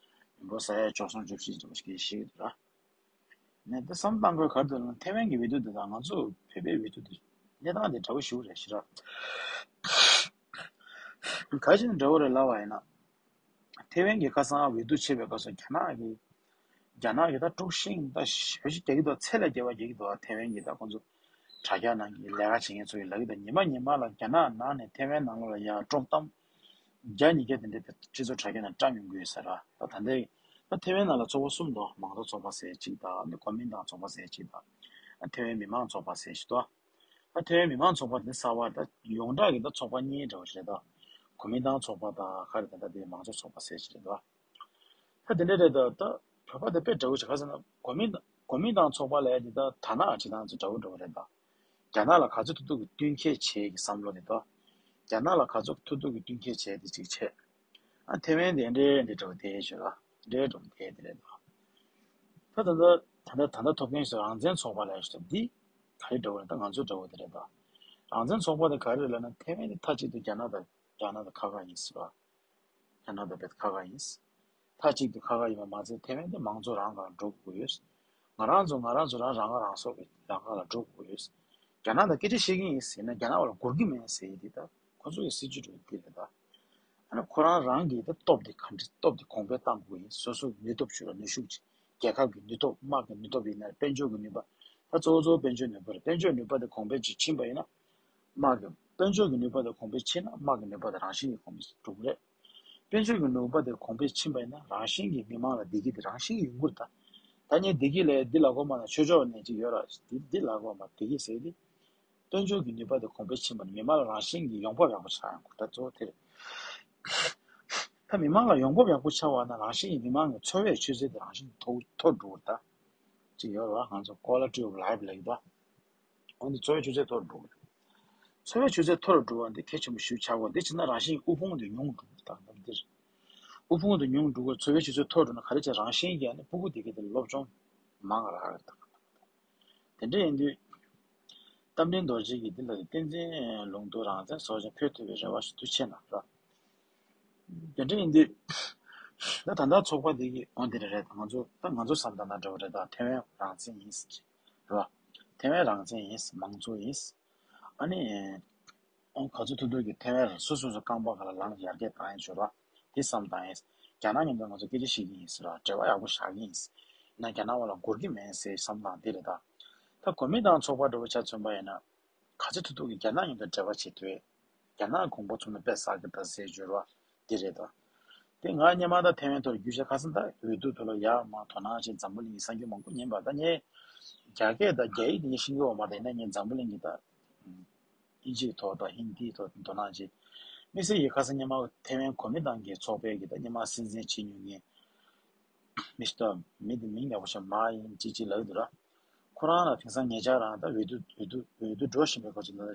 མི་འབོར་ས་ཡ་བཅུ་གསུམ་བཅུ་བཞི་ཙམ་ཞིག་ཤེས་ཀྱི་འདུག་ར། ནས་དེ་བསམ་བཏང་དགོས་ག་རེ་འདུག་ལབ་ན་ཐེ་ཝན་གྱི་འོས་བསྡུ་འདི་དང་ང་ཚོ་བོད་པའི་འོས་བསྡུ་འདི་གནས་སྟངས་དེ་འདྲ་བོ་ཞིག་རེད་ཤི་ར། ག་ཅི་ནས་འདྲ་བོ་རེད་ལབ་པ་ཡིན་ན། ཐེ་ཝན་གྱི་ཁ་སང་འོས་བསྡུ་བྱེད་པའི་སྐབས་སུ་རྒྱ་ནག་གི་རྒྱ་ནག་གི་ད་དཀྲུག་ཤིང་ད་ཞེ་པོ་ཅིག་རྒྱག་གི་འདུག་ཚད་ལས་བརྒལ་བ་རྒྱག་གི་འདུག་ཐེ་ཝན་གྱི་ད་ཁོང་ཚོ་དྲ་རྒྱ་ནང་གི་ལས་ཀ་བྱེད་མཁན་ཚོ་ཡིས་ལབ་ཀྱི་འདུག་ཉི་མ་ཉི་མ་ལ་རྒྱ་ནག་ནང་ནས་ཐེ་ཝན་ནང་ལོགས་ལ་ཡར་དཀྲོག་གཏམ་བརྒྱ་ཉིས་བརྒྱ་དེ་འདྲ་སྤྱི་ཚོགས་དྲ་རྒྱ་ནང་བཀྲམ་ཡོང་གི་ཡོད་ས་རེད། ད་ད་ལྟའི་ད་ཐེ་ཝན་ནང་ལ་ཚོགས་པ་གསུམ་འདུག་མང་གཙོ་ཚོགས་པ་ཟེར་གཅིག་དང་། ཨ་ནི་གོ་མིན་ཏང་ཚོགས་པ་ཟེར་གཅིག་དང་། ཨ་ཐེ་ཝན་མི་མང་ཚོགས་པ་ཟེར་གཅིག་འདུག་ད་ཐེ་ཝན་མི་མང་ཚོགས་པ་དེ་གསར་པ་ད་ཡོངས་གྲགས་ཀྱི་ད་ཚོགས་པ་གཉིས་འདྲ་བོ་ཞིག་རེད། ད་གོ་མིན་ཏང་ཚོགས་པ་དང་ག་རེ་ད་ད་དེ་མང་གཙོ་ཚོགས་པ་ཟེར་གཅིག་རེད་ད། ད་དེ་འདྲ་རེད་ད། ད་བོད་པ་དེ་དཔེ་འདྲ་བོ་ཞིག་ག་ཟེར་ན་གོ་མིན་གོ་མིན་ཏང་ཚོགས་པ་ལབ་ཡ་དེ་ད་དར་ནག་བྱེད་སྟངས་ཚོ་འདྲ་བོ་འདྲ་བོ་རེད་ད། རྒྱ་ནག་ལ་ག་ཚོད་ཐུབ་ཐུབ་ཀྱི་བསྟུན་མཁས་བྱེད་ཀྱི་བསམ་བློ་དེ་ད། རྒྱ་ནག་ལ་ག་ཚོད་ཐུབ་ཐུབ་ཀྱི་བསྟུན་མཁས་བྱས་དེ་གཅིག་བྱས། ཨ་ཐེ་ཝན་དེ་འདྲའི་འདྲའི་འདྲ་བོ་དེ་ཞོད་ལ་འདྲའི་འདྲ་བོ་དེ་དེ་རེད་ད། ད་ད་ལྟ་ད་ལྟ་ད་ལྟ་ཐོབ་མཁན་ཞིག་རང་བཙན་ཚོགས་པ་ལ་ཞིག་འདི་ག་རེ་འདྲ་བོ་རེད། ད་ང་ཚོ་འདྲ་བོ་དེ་རེད་ད། རང་བཙན་ཚོགས་པ་དེ་ག་རེ་རེད་ལབ་ན་ཐེ་ཝན་དེ་མཐའ་གཅིག་ཏུ་རྒྱ་ནག་དང་རྒྱ་ནག་དང་ཁ་ཁ་ཡིན་ཟེར་བ། རྒྱ་ནག་དང་རྦད་ཁ་ཁ་ཡིན། མཐའ་གཅིག་ཏུ་ཁ་ཁ་ཡིན་པ་མ་ཚད་ཐེ་ཝན་དེ་མང་གཙོ་རང་གང་འགྲོ་དགོས་ཡོད། ང་རང་ཚོ་ང་རང་ཚོ་རང་རང་ཁ་རང་གསོ་གི་རང་ཁ་ལ་འགྲོ་དགོས་ཡོད། རྒྱ་ནག་དང་སྐད་ཆ་བཤད་ཀྱི་ཡིན་ཟེར་ན་རྒྱ་ནག་བ་ལ་འགོར་གྱི་མེད་ཟེར་ཡི་དེ་ད་ཁོ་ཚོ་གི་སྲིད་ཇུས་འགྲོ་ཡི་དེ་རེད་ད། ཨ་ནི་ཁོ་རང་རང་གི་ད་སྟོབས་དེ་ག་འདྲ་སྟོབས་དེ་གོང་འཕེལ་གཏང་དགོས་ཡིན། སོ་སོ་གི་ནུས་སྟོབས་ཆུ་ལ་ནུས་ཤུགས་ཅིག་རྒྱལ་ཁབ་ཀྱི་ནུས་སྟོབས། དམག་གི་ནུས་སྟོབས་ཡིན་ན་དཔལ་འབྱོར་གྱི་ནུས་པ། ད་གཙོ་བོ་གཙོ་བོ་དཔལ་འབྱོར་ནུས་པ་རེད། དཔལ་འབྱོར་ནུས་པ་དེ་གོང་འཕེལ་ཅིག་ཕྱིན་པ་ཡིན་ན། དམག་གི་དཔལ་འབྱོར་གྱི་ནུས་པ་དེ་གོང་འཕེལ་ཕྱིན་ན་དམག་གི་ནུས་པ་དེ་རང་བཞིན་གྱིས་གོང་འཕེལ་འགྲོ་གི་རེད། དཔལ་འབྱོར་གྱི་ནུས་པ་དེ་གོང་འཕེལ་ཕྱིན་པ་ཡིན་ན་རང་བཞིན་གྱིས་མི་མང་ལ་བདེ་སྐྱིད་དེ་རང་བཞིན་གྱིས་ཡོང་གི་རེད་ད། ད་ངས་བདེ་སྐྱིད་ལབ་འདི་ལབ་དགོས་མ་ན་ཆོས་ཕྱོགས་ནས་ཅིག་ཡོད་ར། འདི་འདི་ལབ་དགོས་མ་བདེ་སྐྱིད་ཟེར་དེ། དཔལ་འབྱོར་གྱི་ནུས་པ་དེ་གོང་འཕེལ་ཕྱིན་པ་ནི་མི་མང་ལ་རང་བཞིན་གྱིས་ཡོང་འབབ་ཡག་པོ་ཆགས་ཡོང་གི་རེད། ད་གཙོ་བོ་དེ་རེད། ད་མི་མང་ལ་ཡོང་འབབ་ཡག་པོ་ཆགས་པ་ན་རང་བཞིན་གྱིས་མི་མང་གི་འཚོ་བའི་ཆུ་ཚད་དེ་རང་བཞིན་གྱིས་མཐོ་མཐོ་འགྲོ་གི་རེད་ད། ཅིག་ཡོད་རེད་བ། ང་ཚོ་quality of life ལབ་ཀྱི་འདུག་འོ་འདི་འཚོ་བའི་ཆུ་ཚད་མཐོ་རུ་འགྲོ་གི་རེད། འཚོ་བའི་ཆུ་ཚད་མཐོ་རུ་འགྲོ་བ་འདི་གལ་ཆེན་པོ་ཞིག་ཆགས་དགོས། འདི་བྱས་ན་རང་བཞིན་དབུལ་ཕོངས་དེ་ཉུང་འགྲོ་གི་རེད། ད་འདིར་དབུལ་ཕོངས་དེ་ཉུང་འགྲོ་གི་རེད། འཚོ་བའི་ཆུ་ཚད་མཐོ་རུ་འགྲོ་ན་ག་རེ་བྱས། རང་བཞིན་གྱིས་ཨ་ནི་ཕྲུ་གུ་དེ་གའི་དེ་ལ་སློབ་སྦྱོང་མང་རག་གི་རེད་ད། དེ་འདྲ་ཡིན་དུས། རྟ་མགྲིན་རྡོ་རྗེ་གིས་འདི་ལ་བསྟན་འཛིན་ལུང་རྟོགས་རང་བཙན་སོགས་ཀྱང་ཕུལ་ཐུབ་པའི་རེ་བ་ཞུ་ཐུགས་ཆེ་གནང་ར། དེ་འདྲ་ཡིན་དུས། ད་ད་ལྟ་ཚོགས་པ་འདི་གི་འོ་འདི་རེད་རེད། ང་ཚོ་ད་ང་ཚོ་བསམ་ད་ན་འདྲ་བོ་རེད། ད་ཐེ་ཝན་རང་བཙན་ཡིན་ཟེར་གྱི་རེད་བ། ཐེ་ཝན་རང་བཙན་ཡིན། མང་གཙོ་ཡིན། ཨ་ནི། ཨང་ག་ཚོད་ཐུབ་ཐུབ་ཀྱིས་ཐེ་ཝན་རང་སོ་སོ་སོ་རྐང་པ་སྒང་ལ་ལངས་ཡར་རྒྱས་བཏང་ཡ་བྱོས་ར། དེ་བསམ་བཏང་ཡིན། རྒྱ་ནག་མཉམ་དུ་ང་ཚོ་སྐད་ཆ་བཤད་ཀྱི་ཡིན་ཟེར་ར། འབྲེལ་བ་ཡག་པོ་བཞག་གི་ཡིན་ཟེར། ཡིན་ན་རྒྱ་ནག་བ་ལ་འགོར་གྱི་མེད་ཟེར་བསམ་བཏང་དེ་རེད་ད། ད་གོ་མིན་ཏང་ཚོགས་པ་འདྲ་བོ་ཆ་མཚོན་པ་ཡིན་ན། ག་ཚོད་ཐུབ་ཐུབ་ཀྱིས་རྒྱ་ནག་མཉམ་དུ་འབྲེལ་བ་བྱེད་ཐུབ། རྒྱ་ནག་གོང་བུ་ཚུགས་ན་དཔེ་བསགས་ཀྱི་ད་ཟེར་འབྱོར་བ་འདི་རེད་དོ། དེ་ང་སྔོན་མ་ད་ཐེ་ཝན་ཐོག་རྒྱུས་ཆ་ཁ་སང་ད་འོས་བསྡུ་ཐོག་ལ་ཡར་མར་དོ་སྣང་བྱས། འཛམ་བུ་གླིང་གི་གསར་འགྱུར་མང་པོ་ཉན་པ་ད། ངས་རྒྱ་སྐད་དང་རྒྱ་ཡིག་དེ་ངས་ཤེས་ཀྱི་ཡོད་མ་རེད། ཡིན་ན་ངས་འཛམ་བུ་གླིང་གི་ད་ཨིན་ཇིའི་ཐོག་དང་ཧིན་དིའི་ཐོག་དོ་སྣང་བྱས། དམིགས་བསལ་གྱིས་ཁ་སང་སྔོན་མ་ཐེ་ཝན་གོ་མིན་ཏང་གི་ཚོགས་པའི་གི་ད་སྔོན་མ་སྲིད་འཛིན་བྱེད་མྱོང་མཁན་མི་སི་ཊར་མི་དེ་མིང་ཡག་པོ་ཞིག་མ་ཡིན་ཅི་ཅི་ལབ་འདུག་ར། ཁོ་རང་ལ་དེང་སང་ཉེ་ཆར་རང་ད་འོས་བསྡུ་འོས་བསྡུ་འོས་བསྡུ་འགྲོ་བཞིན་པའི་སྐོར་གྱི་ནང་ལ་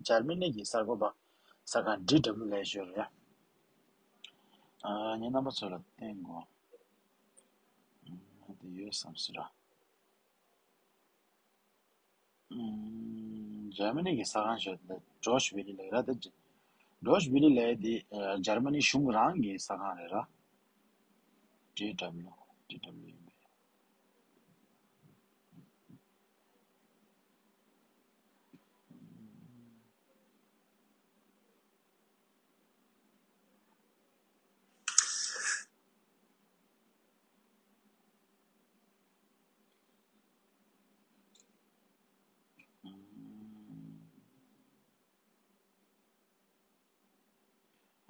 འཇར་མ་ནི་གི་གསར་འགོད་པ་གསར་ཁང་ཌི་ཌབ་ལིའུ་ལབ་ཡས་ཞིག་ཡོད་རེད་ཡ། ཨ་ངས་རྣམ་པ་ཚོ་ལ་བསྟན་དགོས། ཨ་དེ་ཡོད་བསམ་སྲིད་ར། ཨམ། འཇར་མ་ནི་གི་གསར་ཁང་ཞིག་ད་ཌོ་ཆི་ཝེ་ལེ་ལབ་ར། ད་ཌོ་ཆི་ཝེ་ལེ་ལབ་དེ་ཨ་འཇར་མ་ནི་གཞུང་རང་གི་གསར་ཁང་རེད་ར། ཌི་ཌབ་ལིའུ། ཌི་ཌབ་ལིའུ་ཡིན་པས།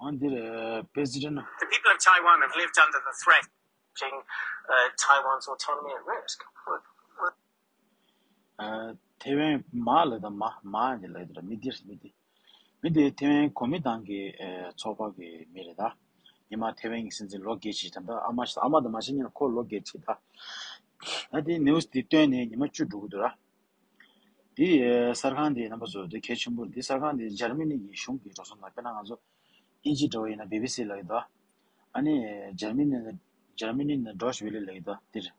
འོན་ཏེ་President The people of Taiwan have lived under the threat, putting uh, Taiwan's autonomy at risk. ཨ་ཐེ་ཝན་མ་ལབ་དང་མ་མ་ཡང་ལབ་དེ་ར། མི་དེ་མི་དེ་མི་དེ་ཐེ་ཝན་གོ་མིན་ཏང་གི་ཨ་ཚོགས་པ་གི་མི་རེད་ད། སྔོན་མ་ཐེ་ཝན་གྱི་སྲིད་འཛིན་ལོ་བརྒྱད་ཅིག་ད་ལྟ་ཨ་མ་ཨ་མ་དང་མ་ཤི་ཉིན་ཁོ་ལོ་བརྒྱད་ཅིག་ད། ཨ་དེ་ནིའུ་སི་དེ་བཏོན་ནས་ཉི་མ་བཅུ་འགྲོ་གི་འདུག་ར། དེ་གསར་ཁང་དེ་རྣམ་པ་ཚོ་དེ་གལ་ཆེན་པོ་རེད། དེ་གསར་ཁང་དེ་འཇར་མ་ནི་གི་གཞུང་གི་འགྲོ་སོང་དང་། དཔེར་ན་ང་ཚོ་ཨིན་ཇི་འདྲ་བོ་ཡིན་ན་བི་བི་སི་ལབ་ཀྱི་འདུག་ཨ་ནི་འཇར་མ་ནི་ནི་འཇར་མ་ནི་ནི་ཌོ་ཆི་ཝེ་ལེ་ལབ་ཀྱི་འདུག་དེ་རེད།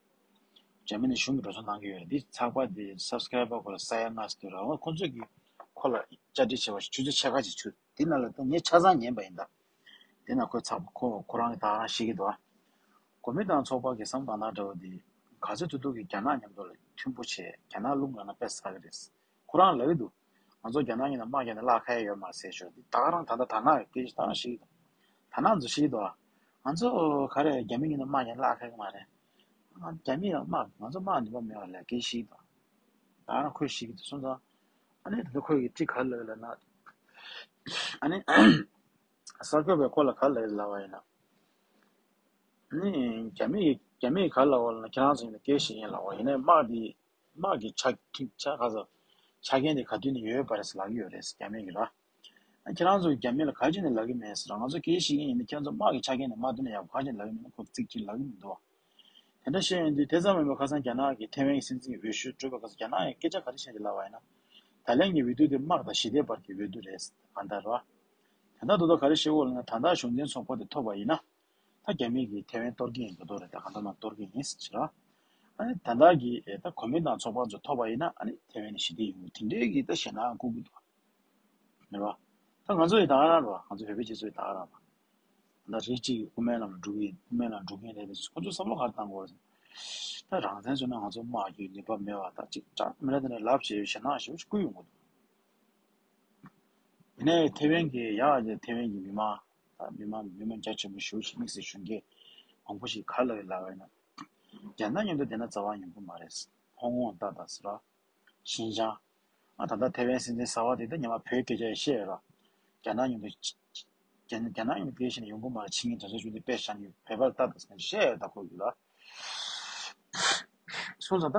འཇར་མ་ནི་གཞུང་གི་འགྲོ་སོང་གནང་གི་ཡོད་རེད། འདི་ཚགས་པར་འདི་སབ་སི་ཀ་རའེ་བར་ཁོ་ལ་ས་ཡ་ལྔ་ཙམ་འདུག་ར། འོ་ཁོ་ཚོས་ཀྱིས་ཁོ་ལ་བཅར་འདྲི་བྱས་པ་ཞིག་ཆུ་ཚོད་ཕྱེད་ཀ་ཅིག་བྱུང་། དེ་ནང་ལ་ད་ངས་ཆ་ཚང་ཉན་པ་ཡིན་ད། དེ་ན་ཁོས་ཚགས་པར་ཁོ་ཁོ་རང་གིས་ད་ག་རང་བཤད་ཀྱི་འདུག་ཨ། གོ་མིན་ཏང་ཚོགས་པ་གི་བསམ་བློ་གཏོང་སྟངས་འདྲ་བོ་འདི་ག་ཚོད་ཐུབ་ཐུབ་ཀྱིས་རྒྱ་ནག་མཉམ་དུ་ལ་མཐུན་པོ་བྱས། རྒྱ་ནག་རླུང་ལངས་ན་དཔེ་བསགས་ཀྱི་རེད། ཁོ་རང་ལབ་ཀྱི་འདུག་ང་ཚོ་རྒྱ་ནག་གཉིས་ལ་དམག་རྒྱག་ནས་གླགས་ཁེལ་ཡོད་མ་རེད་ཟེར་ཞོར་འདི་ད་ག་རང་ད་ལྟ་དར་ནག་གི་སྐད་ཆ་ད་ག་རང་བཤད་ཀྱི་འདུག་དར་ནག་ཚོས་བཤད་ཀྱི་འདུག་ཨ། ང་ཚོ་ག་རེ་རྒྱ་མི་གཉིས་ལ་དམག་རྒྱག་ནས་གླགས་ཁེལ་གྱི་མ་རེད། ང་རྒྱ་མི་ལ་དམག་ང་ཚོ་དམག་ནུས་པ་མེད་པ་ལབ་སྐད་བཤད་ཀྱི་འདུག་ད་ག་རང་ཁོས་བཤད་ཀྱི་འདུག་སོང་ཙང་། ཨ་ནི་ད་ལྟ་ཁོས་ཀྱིས་ཅི་ག་རེ་ལབ་ལབ་ན། ཨ་ནི་གསར་འགོད་པས་ཁོ་ལ་ག་རེ་ལབ་ལབ་པ་ཡིན་ན། ཨ་ནི་རྒྱ་མི་རྒྱ་མིས་ག་རེ་ལབ་པ་ལབ་ན། ཁྱེད་རང་ཚོ་ཡིན་ན་སྐད་ཆ་ཤེས་ཡིན་ལབ་པ་ཡིན་ན། དམག་འདི་དམག་གི་ཆ་ཆ་ག་ཚོད་ཆ་རྐྱེན་དེ་ག་དུས་ནས་ཡོད་པ་རེད་ཟེར་ལབ་ཀྱི་ཡོད་རེད་ཟེར། རྒྱ་མི་གིས་ར། ཨ་ཁྱེད་རང་ཚོ་རྒྱ་མི་ལ་ག་རེ་བྱས་ནས་ལབ་ཀྱི་མེད་ཟེར་ར། ང་ཚོ་སྐད་ཆ་ཤེས་མཁན་ཡིན་ན་ཁྱེད་རང་ཚོ་དམག་གི་ཆ་རྐྱེན་དེ་མ་བསྡུས་ན་ཡག་པོ་ག་རེ་བྱས་ནས་ལབ་ཀྱི་མེད་ན། ཁོ་ཚིག་གཅིག་ལབ་ཀྱི་མི་འདུག་དེ་འདྲ་བཤད་ཡོང་དུས་དེ་ཙམ་མིན་པར་ཁ་སང་རྒྱ་ནག་གི་ཐེ་ཝན་གྱི་སྲིད་འཛིན་འོས་ཤོག་སྤྲོད་པའི་སྐབས་སུ་རྒྱ་ནག་གིས་སྐད་ཆ་ག་རེ་བཤད་ཀྱི་ལབ་པ་ཡིན་ན། ད་ལན་གྱི་འོས་བསྡུ་དེ་དམག་དང་ཞི་བདེའི་བར་གྱི་འོས་བསྡུ་རེད་གང་ལྟར་ར། ད་ལྟ་དོ་དོ་ག་རེ་བཤད་ཀྱི་ཡོད་ལབ་ན། ད་ལྟ་གཞུང་འཛིན་ཚོགས་པ་དེ་ཐོབ་པ་ཡིན་ན། ད་རྒྱ་མི་གིས་ཐེ་ཝན་གཏོར་གྱི་ཡིན། དོ་དོ་རེད། ད་གང་ལྟར་མ་གཏོར་གྱི་ཡིན་ཟེར་ར། ཨ་ནི་ད་ལྟ་གི་ད་གོ་མིན་ཏང་ཚོགས་པ་ཚོ་ཐོབ་པ་ཡིན་ན། ཨ་ནི་ཐེ་ཝན་ནི་ཞི་བདེ་ཡོང་གི། དེ་འདྲའི་གི་ད་ཞེད་སྣང་སྐུལ་གྱི་འདུག་མེད་པ། ད་ང་ཚོ་ཡི་ད་ག་རང་རེད་པ། ང་ཚོ་བོད་པའི་སྤྱི་ཚོགས་ཡི་ད་ག་རང་རེད་པ། ད་རིགས་གཅིག་གིས་དབུ་མའི་ལམ་ལ་འགྲོ་གི་ཡིན། དབུ་མའི་ལམ་འགྲོ་གི་ཡིན་ལབ་དུས་ཁོ་ཚོས་བསམ་བློ་ག་རེ་བཏང་དགོས་རེད། ད་རང་བཙན་བཟོས་ན་ང་ཚོ་དམག་རྒྱག་ནུས་པ་མེད་པ། ད་ཅིག་འདྲ་མི་འདྲ་དེ་འདྲ་ལབ་བྱས་ཞེད་སྣང་ཞེ་པོ་ཅིག་སྐུལ་ཡོང་གི་འདུག་ཡིན་ནའི་ཐེ་ཝན་གྱི་ཡ་ཐེ་ཝན་གྱི་མི་མང་ད་མི་མང་མི་མང་རྒྱ་ཆེན་པོ་ཞེ་པོ་ཅིག་དམིགས་བསལ་གཞོན་སྐྱེས་མང་པོ་ཞིག་ག་རེ་ལབ་ཡོད་ལབ་པ་ཡིན་ན། རྒྱ་ནག་མཉམ་དུ་བསྡད་ན་རྩ་བ་ཉན་གྱི་མ་རེད། ཧོང་ཀོང་ལྟ་ད་ཟེར་ར། ཤིན་ཅང་། ཨ་ད་ལྟ་ཐེ་ཝན་སྲིད་འཛིན་གསར་པ་དེ་ད་སྔོན་མ་བོད་སྐད་ཆ་ཡང་བཤད་ཡོད་ར། རྒྱ་ནག་མཉམ་དུ་རྒྱ་རྒྱ་ནག་མཉམ་དུ་སྐད་བཤད་ན་ཡོང་གི་མ་རེད། ཕྱི་ཉིན་དོན་ཚན་བཅུ་བདུན་དཔེ་བཞག་ནས་བོད་པར་ལྟ་ད་ཟེར་ནས་བཤད་ཡོད་ད་ཁོ་གིས་ལ། སོང་ཙང་ད།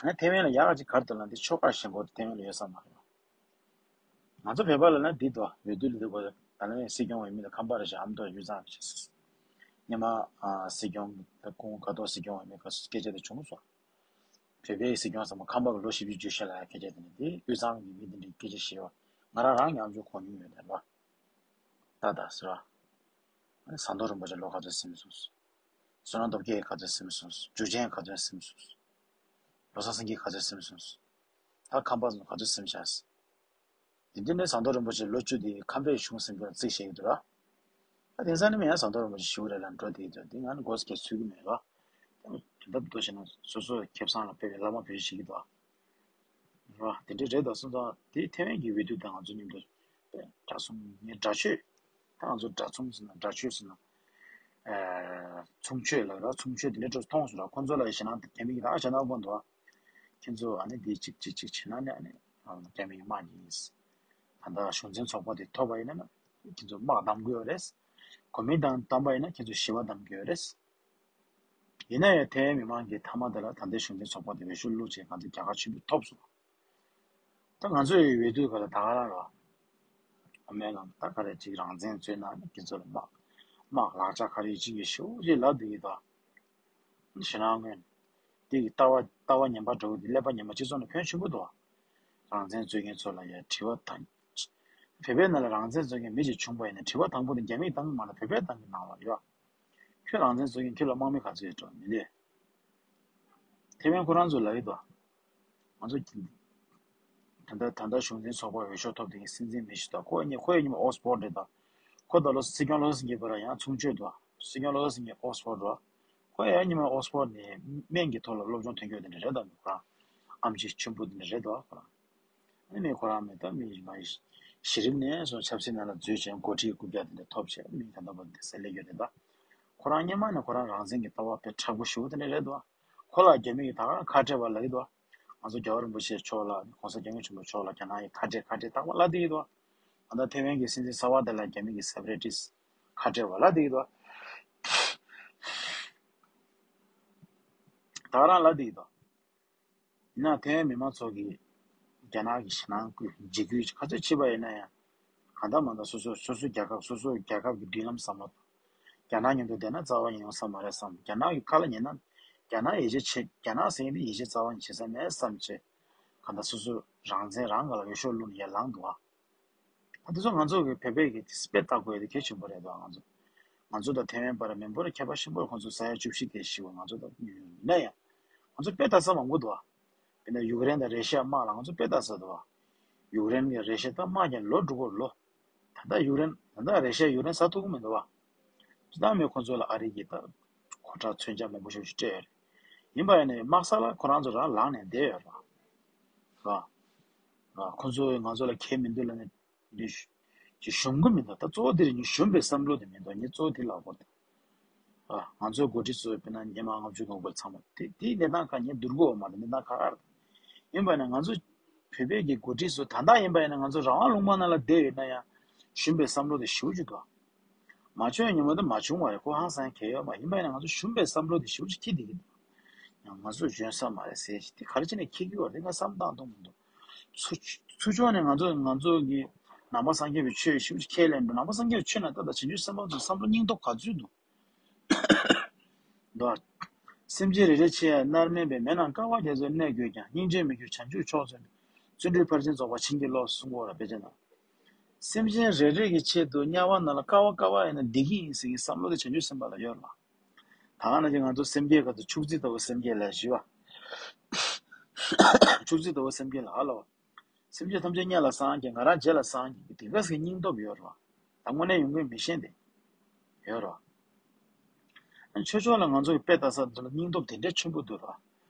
ཨ་ཐེ་ཝན་ལ་ཡག་ག་ཅིག་ག་རེ་འདུག་ལབ་ན། འདི་ཕྱོགས་ཁག་གཞན་པ་ཐེ་ཝན་ལ་ཡོད་ས་མ་རེད། ང་ཚོ་བོད་པ་ལ་ན་འདི་འདུག་འོས་བསྡུ་ལ་འདུག་གོ་ད་ལན་སྲིད་སྐྱོང་འོས་མི་དང་ཁམས་པ་རེད་ཤག་ཨ་མདོ་ཡུལ་ཚང་རེད་ཤག་སྙེ་མ་ཨ་སྲིད་སྐྱོང་ད་ཁོང་ག་ཐོག་སྲིད་སྐྱོང་འོས་མི་ག་སྐད་ཆ་དེ་བྱུང་སོང་། བོད་པའི་སྲིད་སྐྱོང་ཟེར་མ་ཁམས་པ་གི་ལོ་བཞི་བཅུ་བརྒྱད་ཅུ་ལ་སྐད་ཆ་དེ་ནི་དེ་དབུས་གཙང་གི་མི་དེ་འདྲའི་སྐད་ཆ་བཤད་པ་ང་རང་རང་ཉམས་ཆུང་གོ་མྱོང་ཡོད་དེ་རེད་པ། ད་ད་ཟེར་བ། ཨ་ནི་ཟམ་གདོང་རིན་པོ་ཆེ་ལོ་ག་ཚོད་ཟིན་སོང་། བསོད་ནམས་སྟོབས་རྒྱས་ག་ཚོད་ཟིན་སོང་། འཇུ་ཆེན་ག་ཚོད་ཟིན་སོང་། བློ་བཟང་སེང་གེ་ག་ཚོད་ཟིན་སོང་། ད་ཁམས་པ་ཚོ་ག་ཚོད་ཟིན་བཞག་དེ་འདྲ་ནས་ཟམ་གདོང་རིན་པོ་ཆེ་ལོ་བཅུ་དེ་ཁམས་པའི་གཞུང་ཟིན་དགོས་རྩིས་བྱེད་ཀྱི་འདུག་ར། ད་དེང་སང་ནི་མི་ཡང་ཟམ་གདོང་རིན་པོ་ཆེ་ཞུ་གི་རེད་ལབ་འགྲོ་དེ་འདུག་དེ་ང་ནི་མགོ་སྐད་ཚོད་ཀྱི་མེད་ར། དེ་འདྲ་འདུག་བྱས་ན་སོ་སོ་ཁེ་བཟང་ལ་དཔེ་བའི་བླ་མ་བེད་སྤྱོད་བྱེད་ཀྱི་འདུག་ར། དེ་འདྲ་རེད་ད། སོང་ཙང་དེ་ཐེ་ཝན་གྱི་འོས་བསྡུ་དང་ང་ཚོ་མཉམ་དུ་དཔེ་འདྲ་མཚུངས་ངས་འདྲ་ཆོས་ད་ང་ཚོ་འདྲ་མཚུངས་ཟེར་ན་འདྲ་ཆོས་ཟེར་ན། ཨ་མཚུངས་ཆོས་ལབ་ར། མཚུངས་ཆོས་དེ་འདྲ་འདྲ་མཐོང་སོང་ར། ཁོང་ཚོ་ལ་ཞེད་སྣང་དེ་རྒྱ་མི་གིས་ད་ཞེད་སྣང་དགོས་འདུག་ཨ། ཁྱེད་ཚོ་ཨ་ནི་འདི་གཅིག་གཅིག་གཅིག་བྱེད་ན་ནི་ཨ་ནི་ རྒྱ་མི་གི་དམག་གི་ཡིན། ད་ལྟ་གཞུང་འཛིན་ཚོགས་པ་དེ་ཐོབ་པ་ཡིན་ན་ཁྱེད་ཚོ་དམག་བསྡམ་དགོས་ཡོད་རེད། གོ་མིན་ཏང་བསྡམས་པ་ཡིན་ན་ཁྱེད་ཚོ་ཞི་བ་བསྡམ་དགོས་ཡོད་རེད། ཡིན་ན་ཡང་ཐའེ་ཝན་མི་མང་གི་མཐའ་མ་དེ་ལ་ད་ལྟའི་གཞུང་འཛིན་ཚོགས་པ་དེ་འོས་ཤོག་བླུགས་བྱས་ང་ཚོ་རྒྱལ་ཁ་ཆེན་པོ་ཐོབ་སོང་། ད་ང་ཚོ་ཡི་འོས་བསྡུ་ག་ལ་ད་ག་རང་རོ། ཨ་མའི་ལམ་ད་ག་རེ་ཅིག་རང་བཙན་རྩོད་ན་ནི་དེ་ཚོ་ལ་དམག་དམག་ལག་ཆ་ག་རེ་ཅིག་ཡོད་ཤོག་ཅེས་ལབ་བསྡད་ཀྱི་འདུག་ཞེ་ན་སྔོན། དེ་གི་ལྟ་བ་ལྟ་བ་ངན་པ་འདྲ་བོ་དེ་ཀླད་པ་ངན་པ་སྤྱི་ཚོགས་ནང་ཕན་ཆེན་པོ་འདུག་རང་བཙན་རྩོད་མཁན་ཚོ་ལ་ཡ་དྲི་བ་དང་། བོད་པའི་ནང་ལ་རང་བཙན་རྩོད་མཁན་མི་ཞིག་བྱུང་པ་ཡིན་ན་དྲི་བ་དང་པོ་དེ་རྒྱ་མིས་བཏང་གི་མ་རེད། བོད་པས་བཏང་གི་ནང་ལ་ཡོད། ཁྱོད་རང་བཙན་རྩོད་མཁན་ཁྱོད་ལ་དམག་མི་ག་ཚོད་ཡོད་འགྲོ་མི་འདུག་ཐེ་ཝན་ཁོ་རང་ཚོ་ལ་ཡོད་དོ། ང་ཚོ་ད་ལྟ་ད་ལྟ་གཞུང་འཛིན་ཚོགས་པ་འོས་ཤོག་ཐོབ་དེ་གི་སྲིད་འཛིན་མི་ཞིག་དང་ཁོ་གཉིས་ཁོ་ཡི་ཉི་མ་ཨོག་སི་ཕོར་ཌི་དང་། ཁོ་དང་བློ་སྲིད་སྐྱོང་བློ་བཟང་སེང་གེ་བར་ཡང་མཚུངས་ཆོས་འདུག་སྲིད་སྐྱོང་བློ་བཟང་སེང་གེ་ཨོག་སི་ཕོར་ཌི་རོ། ཁོ་ཡང་ཉི་མ་ཨོག་སི་ཕོར་ཌི་ནས་སྨན་གྱི་ཐོག་ལ་སློབ་སྦྱོང་ཐོན་རྒྱུ་དེ་འདྲ་རེད་དམ། ཁོ་རང་ཨམ་ཆི་ཆེན་པོ་དེ་འདྲ་རེད་དོ་ཁོ་རང་། ཨ་ནི་ཁོ་རང་མི་ད་མི་མ་གཞི་རིམ་ནས་སོང་ཆབ་སྲིད་ནང་ལ་འཛུལ་བྱས་འགོ་ཁྲིད་རྐུབ་བཀྱག་དེ་འདྲ་ཐོབ་བྱས་མི་ད་ལྟ་བར་དེ་ས་ལས་ཡོད་རེད་ད། ཁོ་རང་སྔོན་མ་ནས་ཁོ་རང་རང་བཙན་གྱི་ལྟ་བ་དཔེ་མཁྲེགས་པོ་ཞེ་པོ་དེ་འདྲ་རེད་དོ། ཁོ་ལ་རྒྱ་མི་གིས་ད་ག་རང་ཁ་བྲལ་བ་ལབ་ཀྱི་འདུག་ང་ཚོ་རྒྱལ་བ་རིན་པོ་ཆེ་མཆོག་ལ་༸གོང་ས་༸སྐྱབས་མགོན་ཆེན་པོ་མཆོག་ལ་རྒྱ་ནག་གིས་ཁ་བྲལ་ཁ་བྲལ་རྟག་པར་ལབ་བསྡད་ཀྱི་འདུག་ད་ལྟ་ཐེ་ཝན་གྱི་སྲིད་འཛིན་གསར་པ་དེ་ལ་རྒྱ་མི་གིས་སེ་པ་རེ་ཊིསི་ཁ་བྲལ་བ་ལབ་བསྡད་ཀྱི་འདུག་ད་ག་རང་ལབ་བསྡད་ཀྱི་འདུག་ཡིན་ནའང་ཐེ་ཝན་མི་མང་ཚོ་གིས་རྒྱ་ནག་གི་ཞེད་སྣང་བསྐུལ་འཇིགས་སྐུལ་ག་ཚོད་བྱས་པ་ཡིན་ན་ཡང་། གང་ལྟར་མ་ལྟར་སོ་སོ་སོ་སོའི་རྒྱལ་ཁབ་སོ་སོའི་རྒྱལ་ཁབ་ཀྱི་མདུན་ལམ་བསམ་བློ་དང་། རྒྱ་ནག་མཉམ་དུ་བསྡད་ན་རྩ་བ་ཉིད་ནས་ཡོང་ས་མ་རེད་བསམ། རྒྱ་ནག་གི་ཁ་ལ་ཉན་ན། རྒྱ་ནག་ཡིད་ཆེས་བྱེད་རྒྱ་ནག་ཟེར་མཁན་དེ་ཡིད་ཆེས་རྩ་བ་ཉིད་བྱེད་ས་མེད་བསམ་བྱས། གང་ལྟར་སོ་སོ་རང་བཙན་རང་སྒང་ལ་འོས་ཤོག་བླུགས་ནས་ཡར་ལངས་འདུག་ཨ། ཨ་དེ་ཚོ་ང་ཚོ་གི་བོད་པའི་གི་དཔེ་ལྟ་དགོས་དེ་གལ་ཆེན་པོ་རེད་འདུག་ང་ཚོ། ང་ཚོ་དང་ཐེ་ཝན་བར་མི་འབོར་ཁྱད་པར་ཆེན་པོ་རེད། ཁོང་ཚོ་ས་ཡ་བཅུ་བཞི་དེ་ཞིག་ང་ཚོ་དང་ཡིན་ན་ཡང་། ང་ཚོ་དཔེ་ལྟ་ས་མང་པོ་འདུག་དཔེར་ན་ཡུཀ་རེན་དང་རེ་ཤི་ཡ་དམག་ལ་ང་ཚོ་དཔེ་ལྟ་ས་འདུག་ཡུཀ་རེན་གྱི་རེ་ཤི་ཡ་དང་དམག་རྒྱག་ལོ་དྲུག་པོ་ལོ། ད་ལྟ་ཡུཀ་རེན་ད་ལྟ་རེ་ཤི་ཡ་ཡུཀ་རེན་ཟ་ཐུབ་ཀྱི་མི་འདུག་བ། ཅི་ལྟར་མེད་ཁོང་ཚོ་ལ་ཨ་རི་གིས་ད་གོ་ཁྲག་མཚོན་ཆ་མང་པོ་ཞིག་སྤྲད་ཡོད་རེད། ཡིན་པ་ཡིན་ནའི་དམག་ས་ལ་ཁོ་རང་ཚོ་རང་ལངས་ནས་བསྡད་ཡོད་རེད་བ། ར། ར། ཁོ་ཚོས་ང་ཚོ་ལ་ཁྱད་མི་འདུག་ལབ་ནས་འདི་ཞུ་ཞུམ་གི་མི་འདུག་ད་གཙོ་བོ་དེ་རེད། ངས་ཞུམ་པའི་བསམ་བློ་དེ་མི་འདུག་ངས་གཙོ་བོ་དེ་ལབ་དགོས་ཏེ། ར། ང་ཚོའི་འགོ་ཁྲིད་ཚོས་དཔེར་ན་ཉི་མ་ལྔ་བཅུ་ལྔ་བཅུ་ཚང་མ་དེ་དེའི་གནས་སྟངས་ཁག་ངས་བསྡུར་དགོས་པ་མ་རེད། གནས་སྟངས་ཁག་ཁག་རེད། ཡིན་པ་ནས་ང་ཚོ་བོད་པའི་གི་འགོ་ཁྲིད་ཚོ་ད་ལྟ་ཡིན་པ་ཡིན་ན་ང་ཚོ་རང་དབང་ལུང་པ་ནང་ལ་བསྡད་ཡོད་ན་ཡང་ཞུམ་པའི་བསམ་བློ་དེ་ཞེ་པོ་ཅིག་འདུག་མ་བྱུང་ཡང་ཉིན་མོ་དེ་མ་བྱུང་བ་རེད། ཁོ་ཧང་སང་གལ་ཡོད་མ་ཡིན་པ་ཡིན་ན་ང་ཚོ་ཞུམ་པའི་བསམ་བློ་དེ་ཞེ་པོ་ཅིག་འཁྱེར་བསྡད་ཀྱི་འདུག་ཡང་ང་ཚོ་འཇོན་ས་མ་རེད་ཟེར་ཞིག་དེ་ག་རེ་བྱས་ནས་འཁྱེར་གྱི་ཡོད་རེད། ང་བསམ་བཏང་མཐོང་མི་འདུག་ཚུར་ཚུར་ཕྱོགས་ནས་ང་ཚོ་ང་ཚོ་གི་ནང་པ་སངས་རྒྱས་པའི་ཆོས་ཞེ་པོ་ཅིག་ཁས་ལེན་འདུག་ནང་པ་སངས་རྒྱས་པའི་ཆོས་ནང་ལྟ་དང་བྱང་ཆུབ་སེམས་དཔའ་ཚོའི་བསམ་བློ་སྙིང་སྟོབས་ག་ཚོད་འདུག་འདུག་སེམས་ཅན་རེ་རེ་ཆེ་ཡང་མནར་མེད་པའི་མེ་ནང་ཀ་བ་རྒྱ་མཚོའི་གནས་དགོས་ཀྱང་། སྙིང་རྗེ་མི་འགྱུར་བྱང་ཆུབ་མཆོག་ཚོལ་ནས། བརྩོན་འགྲུས་ཕར་ཕྱིན་རྫོགས་པར་བྱིན་གྱིས་རློབས་གསུང་གོ་ར་དཔེ་ཆ་ནང་། སེམས་ཅན་རེ་རེ་གི་ཆེད་དུ་དམྱལ་བ་ནང་ལ་ཀ་བ་ཀ་བ་ཡིན་ན་བདེ་གི་ཡིན་ཟེར་གྱི་བསམ་བློ་དེ་བྱང་ཆུབ་སེམས་དཔའ་ལ་ཡོད་རེད་བ། ད་ག་ནང་བཞིན་ང་ཚོ་སེམས་བསྐྱེད་ག་ཚོད་ཕྱུགས་རྫི་ལྟ་བུ་སེམས་བསྐྱེད་ལ་ཞི་བ། ཕྱུགས་རྫི་ལྟ་བུ་སེམས་བསྐྱེད་ལ་ཧ་ལོ། སེམས་ཅན་ཐམས་ཅད་དམྱལ་ལ་སངས་རྒྱས། ང་རང་རྗེ་ལ་སངས་རྒྱས་ཀྱི་དེ་ག་ཟེར་སྙིང་སྟོབས་ཡོད་རེད་བ། ད་དངོས་གནས་ཡོང་གི་མི་ཤེས་ཏེ། ཡོད་རེད་བ། ཆོས་ཕྱོགས་ལ་ང་ཚོ་གི་དཔེ་ལྟ་ས་འདི་ལ་སྙིང་སྟོབས་དེ་འདྲའི་ཆེན་པོ་འདུག་རེད་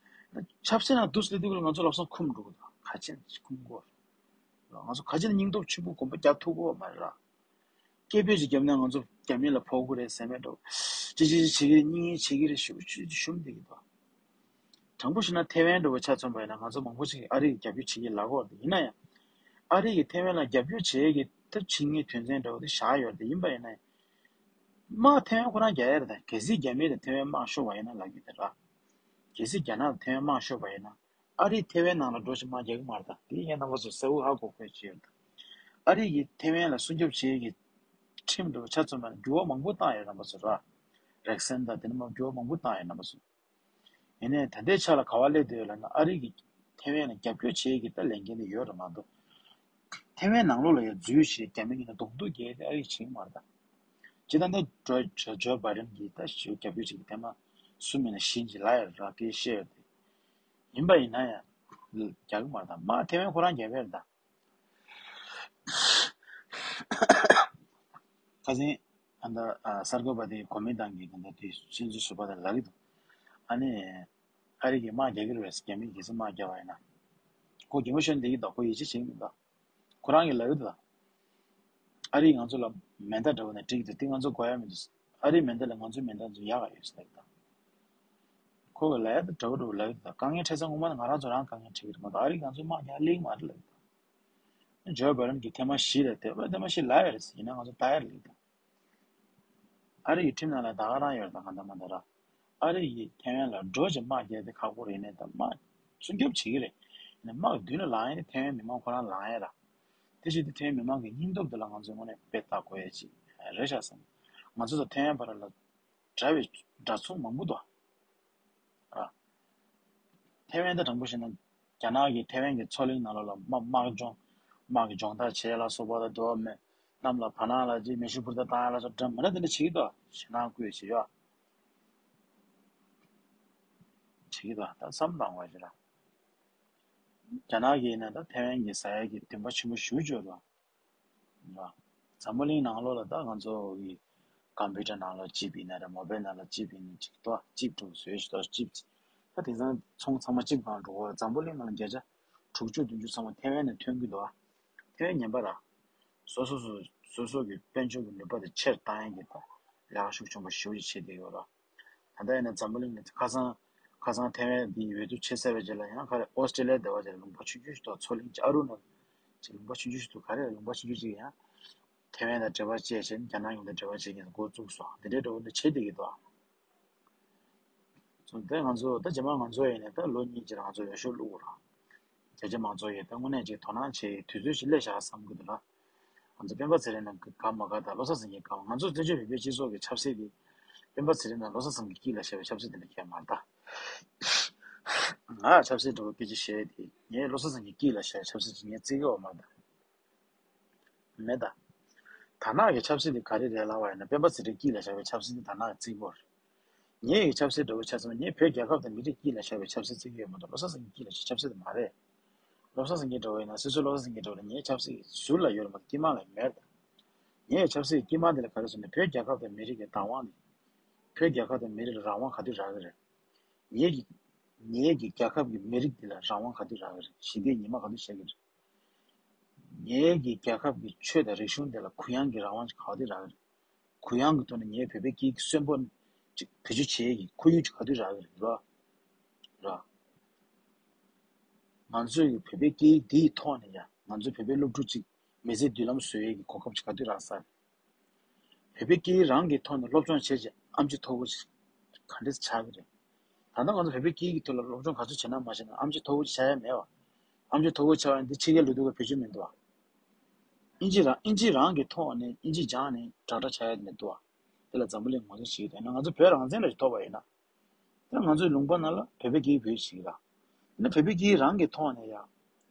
བ། ཆབ་སྲིད་ནང་འདུག་སེ་སླེབས་དུས་ང་ཚོ་ལབ་སོང་འཁུམས་འགྲོ་གི་འདུག་ག་ཅི་ནས་འཁུམས་དགོས་རེད། ང་ཚོ་ག་ཅི་ནས་སྙིང་སྟོབས་ཆེན་པོ་གོམ་པ་རྒྱག་ཐུབ་ཀྱི་ཡོད་མ་རེད་ར། སྐད་འབོད་ཅིག་བརྒྱབ་ན་ང་ཚོ་རྒྱ་མི་ལ་ཕོག་གི་རེད་ཟེར་མེད་འགྲོ། ཅི་ཅི་ཅི་བྱེད་ཀྱི་རེད། སྙིང་ཉེ་བྱེད་ཀྱི་རེད་ཞུ་ཞུ་ཞུམ་བསྡད་ཀྱི་འདུག་དྲང་པོ་བཤད་ན་ཐེ་ཝན་འདྲ་བོ་ཆ་མཚོན་པ་ཡིན་ན་ང་ཚོ་མང་པོ་ཞིག་གིས་ཨ་རི་གི་རྒྱབ་སྐྱོར་བྱེད་ཀྱི་ལབ་ཀྱི་ཡོད་རེད། ཡིན་ན་ཡང་། ཨ་རི་གིས་ཐེ་ཝན་ལ་རྒྱབ་སྐྱོར་བྱེད་ཀྱི་ཐབས་བྱེད་མཁན་དོན་ཚན་འདྲ་བོ་དེ་བཞག་ཡོད་རེད། ཡིན་པ་ཡིན་ན་ཡང་། དམག་ཐེ་ཝན་ཁོ་རང་རྒྱག་ཡ་རེད་ད། གལ་སྲིད་རྒྱ་མི་དང་ཐེ་ཝན་དམག་ཤོར་བ་ཡིན་ན་ལབ་ཀྱི་རེད་ར། གལ་སྲིད་རྒྱ་ནག་དང་ཐེ་ཝན་དམག་ཤོར་བ་ཡིན་ན། ཨ་རི་ཐེ་ཝན་ནང་ལ་འགྲོ་ཞིག་དམག་རྒྱག་གི་མ་རེད་ད། དེ་ཡང་རྣམ་པ་ཚོ་གསལ་བོ་ཧ་གོ་དགོས་ཀྱི་ཡོད་ད། ཨ་རི་གིས་ཐེ་ཝན་ལ་སྲུང་སྐྱོབ་བྱེད་ཀྱི་ཁྲིམས་འདྲ་བོ་ཆ་མཚོན་པ་ན་འགྱུར་བ་མང་པོ་བཏང་ཡོད་རྣམ་པ་ཚོ་ར། རེག་སན་དང་དེ་ནས་མར་འགྱུར་བ་མང་པོ་བཏང་ཡོད་རྣམ་པ་ཚོ། ཡིན་ནའི་ད་ལྟའི་ཆ་ལ་ག་བ་སླེབས་བསྡད་ཡོད་ལབ་ན་ཨ་རི་གིས་ཐེ་ཝན་ལ་རྒྱབ་སྐྱོར་བྱེད་ཀྱི་ད་ལས་འགན་དེ་ཡོད་རེད་མ་གཏོགས། ཐེ་ཝན་ནང་ལོགས་ལ་ཡང་འཛུལ་བྱས་རྒྱ་མི་གཉིས་ནས་གདོང་ཐུག་རྒྱག་དེ་ཨ་རི་གིས་བྱེད་ཀྱི་མ་རེད་ད། ཇི་ལྟར་ད་ཇོ་ཇོ་ཇོ་བྷའི་ཌེན་གྱིས་ད་ཞེ་པོ་རྒྱབ་སྐྱོར་བྱེད་ཀྱི་དེ་མ་གསུམ་ཡིན་ན་བཞི་ཡིན་གྱི་ལབ་ཡོད་ར་སྐད་བཤད་ཡོད་དེ། ཡིན་པ་ཡིན་ན་ཡང་རྒྱག་གི་མ་རེད་ད། མ་ཐེ་ཝན་ཁོ་རང་རྒྱབ་ཡོད་རེད་ད། ཁ་སང་ཨ་ད་ཨ་གསར་འགོད་པ་དེ་གོ་མིན་ཏང་གི་ད་ལྟ་དེ་སྲིད་འཛིན་ཟུར་པ་དེ་ལབ་ཀྱི་འདུག་ཨ་ནི་ཨ་རི་གིས་དམག་རྒྱག་གི་རེད་པས། རྒྱ་མིས་གལ་སྲིད་དམག་རྒྱག་པ་ཡིན་ན། ཁོ་གད་མོ་ཤོར་བསྡད་ཀྱི་འདུག་ཁོ་ཡིད་ཆེས་བྱེད་ཀྱི་མི་འདུག་ཁོ་རང་གིས་ལབ་ཀྱི་འདུག་ཨ་རིས་ང་ཚོ་ལ་མེ་མདའ་འདྲ་བོ་ནས་སྤྲད་ཀྱི་འདུག་དེ་ང་ཚོ་དགོས་ཡ་མི་འདུག་ཨ་རིའི་མེ་མདའ་ལས་ང་ཚོའི་མེ་མདའ་ཚོ་ཡག་ག་ཡོད་ཟེར་ལབ་ཀྱི་འདུག་ཁོ་གིས་ལབ་ཡ་དེ་འདྲ་བོ་འདྲ་བོ་ལབ་ཀྱི་འདུག་དཀའ་ངལ་འཕྲད་ཚར་སྔོན་མ་ནས་ང་རང་ཚོ་རང་དཀའ་ངལ་འཕྲད་ཀྱི་རེད་མ་གཏོགས་ཨ་རིས་ང་ཚོའི་དམག་རྒྱག་སླེབས་ཀྱི་མ་རེད་ལབ་ཀྱི་འདུག་ཇོ་བྷ་ཌེན་གྱིས་ཐེངས་མ་བཞི་ལ་དེ་བས་ཐེངས་མ་བཞི་ལབ་ཡོད་རེད། ཡིན་ན་ང་ཚོ་ལྟ་ཡ་རེད་ད། ཨ་རི་ཡི་ཁྲིམས་ནང་ལ་ད་ག་རང་ཡོད་རེད་ད། གང་ལྟར་མ་ལྟར་ར། ཨ་རི་ཡིས་ཐེ་ཝན་ལ་འགྲོ་ཅིག་དམག་རྒྱག་དེ་ཁག་པོ་རེད། ཡིན་ནའི་ད་དམག་སྲུང་སྐྱོབ་བྱེད་ཀྱི་རེད། ཡིན་ནའི་དམག་མདུན་ལ་ལངས་ཡ་དེ་ཐེ་ཝན་མི་མང་ཁོ་རང་ལངས་ཡ་ར། དེ་བཞིན་དུ་ཐེ་ཝན་མི་མང་གི་སྙིང་སྟོབས་དེ་ལ་ང་ཚོས་དངོས་གནས་དཔེ་ལྟ་དགོས་ཡ་ཅིག་རེད་ཤག་བསམ། ང་ཚོ་དང་ཐེ་ཝན་བར་ལ་འདྲ་བའི་འདྲ་མཚུངས་མང་པོ་འདུག་ཨ། ཐེ་ཝན་ད་དྲང་པོ་བཤད་ན། རྒྱ་ནག་གིས་ཐེ་ཝན་གྱི་མཚོ་གླིང་ནང་ལོགས་ལ་དམག་དམག་སྦྱོང་། དམག་གི་སྦྱོང་བརྡར་བྱེད་ལ་སོགས་པ་དང་། དེ་བ་མེད་གནམ་ལ་བར་སྣང་ལ་ཅིག་མེ་ཤུགས་འཕུར་མདའ་བཏང་ཡ་ལ་སོགས་འདྲ་མི་འདྲ་དེ་འདྲ་བྱེད་ཀྱི་འདུག་ཞེད་སྣང་སྐུལ་བྱེད་ཡོད། བྱེད་ཀྱི་འདུག་ད་བསམ་བློ་བཏང་དགོས་ཞེ་དྲག་རྒྱ་ནག་གིས་ཡིན་ན་ད་ཐེ་ཝན་གྱི་ཟ་ཡ་གི་འདུན་པ་ཆེན་པོ་ཞེ་པོ་ཅིག་ཡོད་རེད། འཛམ་བུ་གླིང་ནང་ལོགས་ལ་ད་ང་ཚོ་གི་ཀམ་པུ་ཊར་ནང་ལ་ཅིབ་ཡིན་ན་རེད། མོ་བེལ་ནང་ལ་ཅིབ་ཡིན་ན་ཅིག་ཏོ་ཅིབ་འགྲོ་བཟོས་ཤིག་ཏོ་ཅིབ། ད་དེང་སང་ཚོང་ཚང་མ་ཅིབ་སྒང་འགྲོ་གི་རེད། འཛམ་བུ་གླིང་ནང་ལ་བརྒྱ་ཆ་དྲུག་ཅུ་བདུན་ཅུ་ཚང་མ་ཐེ་ཝན་ནས་ཐོན་གྱི་འདུག་ཨ། ཐེ་ཝན་ངན་པ་ར། སོ་སོ་སོ་སོ་སོ་གི་དཔལ་འབྱོར་གྱི་ནུས་པ་དེ་ཆེར་བཏང་ཡ་གི་ད་ལས་ཀ་ཤུགས་ཆེན་པོ་ཞེ་པོ་ཅིག་བྱེད་བསྡད་ཡོད་ར། ད་ལྟ་ཡིན་ན་འཛམ་བུ་གླིང་ནས་ཁ་སང་ཁ་སང་ཐེ་ཝན་འདི་འོས་བསྡུ་བྱེད་ཚར་བའི་རྗེས་ལ་ཡང་ག་རེ་ཨོ་སི་ཀྲི་ལི་ཡ་དེ་བ་ཅིག་ལ་ལུང་པ་ཆུང་ཆུང་ཞིག་འདུག་མཚོ་གླིང་ཅིག་ཨ་རུ་ན་ཅིག་ལུང་པ་ཆུང་ཆུང་ཞིག་འདུག་ག་རེ་ལུང་པ་ཆུང་ཆུང་ཅིག་ཡང་ཐེ་ཝན་དང་འབྲེལ་བ་བཅད་བྱས་ནས་རྒྱ་ནག་ཡོང་དང་འབྲེལ་བ་བཅད་མཁན་འགོ་བཙུགས་སོང་། དེ་འདྲའི་འགྲོ་འདི་བྱེད་བསྡད་ཀྱི་འདུག་སོང་། དེ་ང་ཚོ་ད་རྗེས་མ་ང་ཚོ་ཡིན་ནས་ད་ལོ་གཉིས་ཅིག་ལ་ང་ཚོ་འོས་ཤོག་བླུགས་ར། རྒྱ་ཆེ་མང་ཚོགས་ཡིས་ད་དངོས་གནས་ཅིག་དོ་སྣང་བྱེད་དུས་ཚོད་ཅིག་སླེབས་བཞག་བསམ་གྱི་འདུག་ལ། ང་ཚོ་སྤེན་པ་ཚེ་རིང་ལ་དགའ་མ་དགའ་དང་བློ་བཟང་སེང་གེ་དགའ་མ། ང་ཚོ་བཙན་བྱོལ་བོད་པའི་སྤྱི་ཚོགས་ཀྱི་ཆབ་སྲིད་འདི་སྤེན་པ་ཚེ་རིང་དང་བློ་བཟང་སེང་གེ་སྐྱིད་ལ་བཞག་པའི་ཆབ་སྲིད་དེ་ལས་ཁྱད་མ་རེད་ད། ང་ཆབ་སྲིད་འགྲོ་བའི་སྐད་ཆ་བཤད་དེ་ངས་བློ་བཟང་སེང་གེ་སྐྱིད་ལ་བཞག་པའི་ཆབ་སྲིད་ཅིག་ངས་བརྩི་གི་ཡོད་མ་རེད་ད། མེད་ད། དར་ནག་གི་ཆབ་སྲིད་དེ་ག་རེ་རེད་ལབ་པ་ཡིན་ན་སྤེན་པ་ཚེ་རིང་སྐྱིད་ལ་བཞག་པའི་ཆབ་སྲིད་དེ་དར་ནག་གིས་བརྩི་གི་ཡོད་རེད། ངེད་ཀྱི་ཆབ་སྲིད་འདྲ་བོ་ཆ་ཚང་ངས་བོད་རྒྱལ་ཁབ་དང་མི་རིགས་སྐྱིད་ལ་བཞག་པའི་ཆབ་སྲིད་བརྩི་གི་ཡོད་མ་གཏོགས་བློ་བཟང་སེང་གེ་སྐྱིད་ལ་བཞག་ཆབ་སྲིད་དེ་མ་རེད། བློ་བཟང་སེང་གེ་འདྲ་བོ་ཡིན་ན་སོ་སོའི་བློ་བཟང་སེང་གེ་འདྲ་བོ་ལ་ངའི་ཆབ་སྲིད་ཟུར་ལ་ཡོད་རེད་མ་གཏོགས་དཀྱིལ་མ་ལ་མེད་རེད། ངའི་ཆབ་སྲིད་དཀྱིལ་མ་དེ་ལ་ག་རེ་ཟེར་ན་བོད་རྒྱལ་ཁབ་དང་མི་རིགས་ཀྱི་བདག་དབང་དེ། བོད་རྒྱལ་ཁབ་དང་མི་རིགས་ལ་རང་དབང་ག་དུས་རག་གི་རེད། ངེད་ཀྱི་ངེད་ཀྱི་རྒྱལ་ཁབ་ཀྱི་མི་རིགས་འདི་ལ་རང་དབང་ག་དུས་རག་གི་རེད། ཞི་བདེའི་ཉི་མ་ག་དུས་ཤར་གི་རེད། ངེད་ཀྱི་རྒྱལ་ཁབ་ཀྱི་ཆོས་དང་རིག་གཞུང་འདི་ལ་གུ་ཡངས་ཀྱི་རང་དབང་ག་དུས་རག་གི་རེད། གུ་ཡངས་ཀྱི་ཐོག་ནས་ངེད་བོད་པའི་སྐད་ཡིག་གསོན་པོ་ཅིག་བེད་སྤྱོད་བྱེད་ཡས་ཀྱི་ཁོར་ཡུག་ཅིག་ག་དུས་རག་གི་རེད་ར། ར། ང་ཚོས་ཀྱི་བོད་པའི་སྐད་ཡིག་འདིའི་ཐོག་ནས་ཡང་ང་ཚོའི་བོད་པའི་སློབ་ཕྲུག་ཅིག་མི་ཚེའི་མདུན་ལམ་བཟོ་ཡས་ཀྱི་གོ་སྐབས་ཅིག་ག་དུས་རག་ས་རེད། བོད་པའི་སྐད་ཡིག་རང་གི་ཐོག་ནས་སློབ་སྦྱོང་བྱས་རྗེས་ཨེམ་ཆི་མཐོ་པོ་ཞིག་ག་འདྲས་ཆགས་ཀྱི་རེད། ད་ལྟ་ང་ཚོ་བོད་པའི་སྐད་ཡིག་གི་ཐོག་ལ་སློབ་སྦྱོང་ག་ཚོད་བྱས་ན་མ་བྱས་ན་ཨེམ་ཆི་མཐོ་པོ་ཞིག་ཆགས་ཡ་མེད་པ། ཨེམ་ཆི་མཐོ་པོ་ཆགས་ཡ་འདི་ཕྱི་རྒྱལ་ལ་འདུག་ག་བེད་སྤྱོད་མི་འདུག་པ། ཨིན་ཇི་རང་ཨིན་ཇི་རང་གི་ཐོག་ནས་ཨིན་ཇི་སྦྱངས་ནས་དྲག་དྲག་ཆགས་ཡ་མི་འདུག་པ། དེ་ལ་འཛམ་བུ་གླིང་ངོ་ཚ་ཞིག་ཡོད་དེ་ན་ང་ཚོ་བོད་རང་བཙན་ལ་ཐོབ་པ་ཡིན་ན། ད་ང་ཚོའི་ལུང་པ་ནང་ལ་བོད་པའི་སྐད་ཡིག་བོད་ཞིག་ལ། ཡིན་ན་བོད་པའི་སྐད་ཡིག་རང་གི་ཐོག་ནས་ཡང་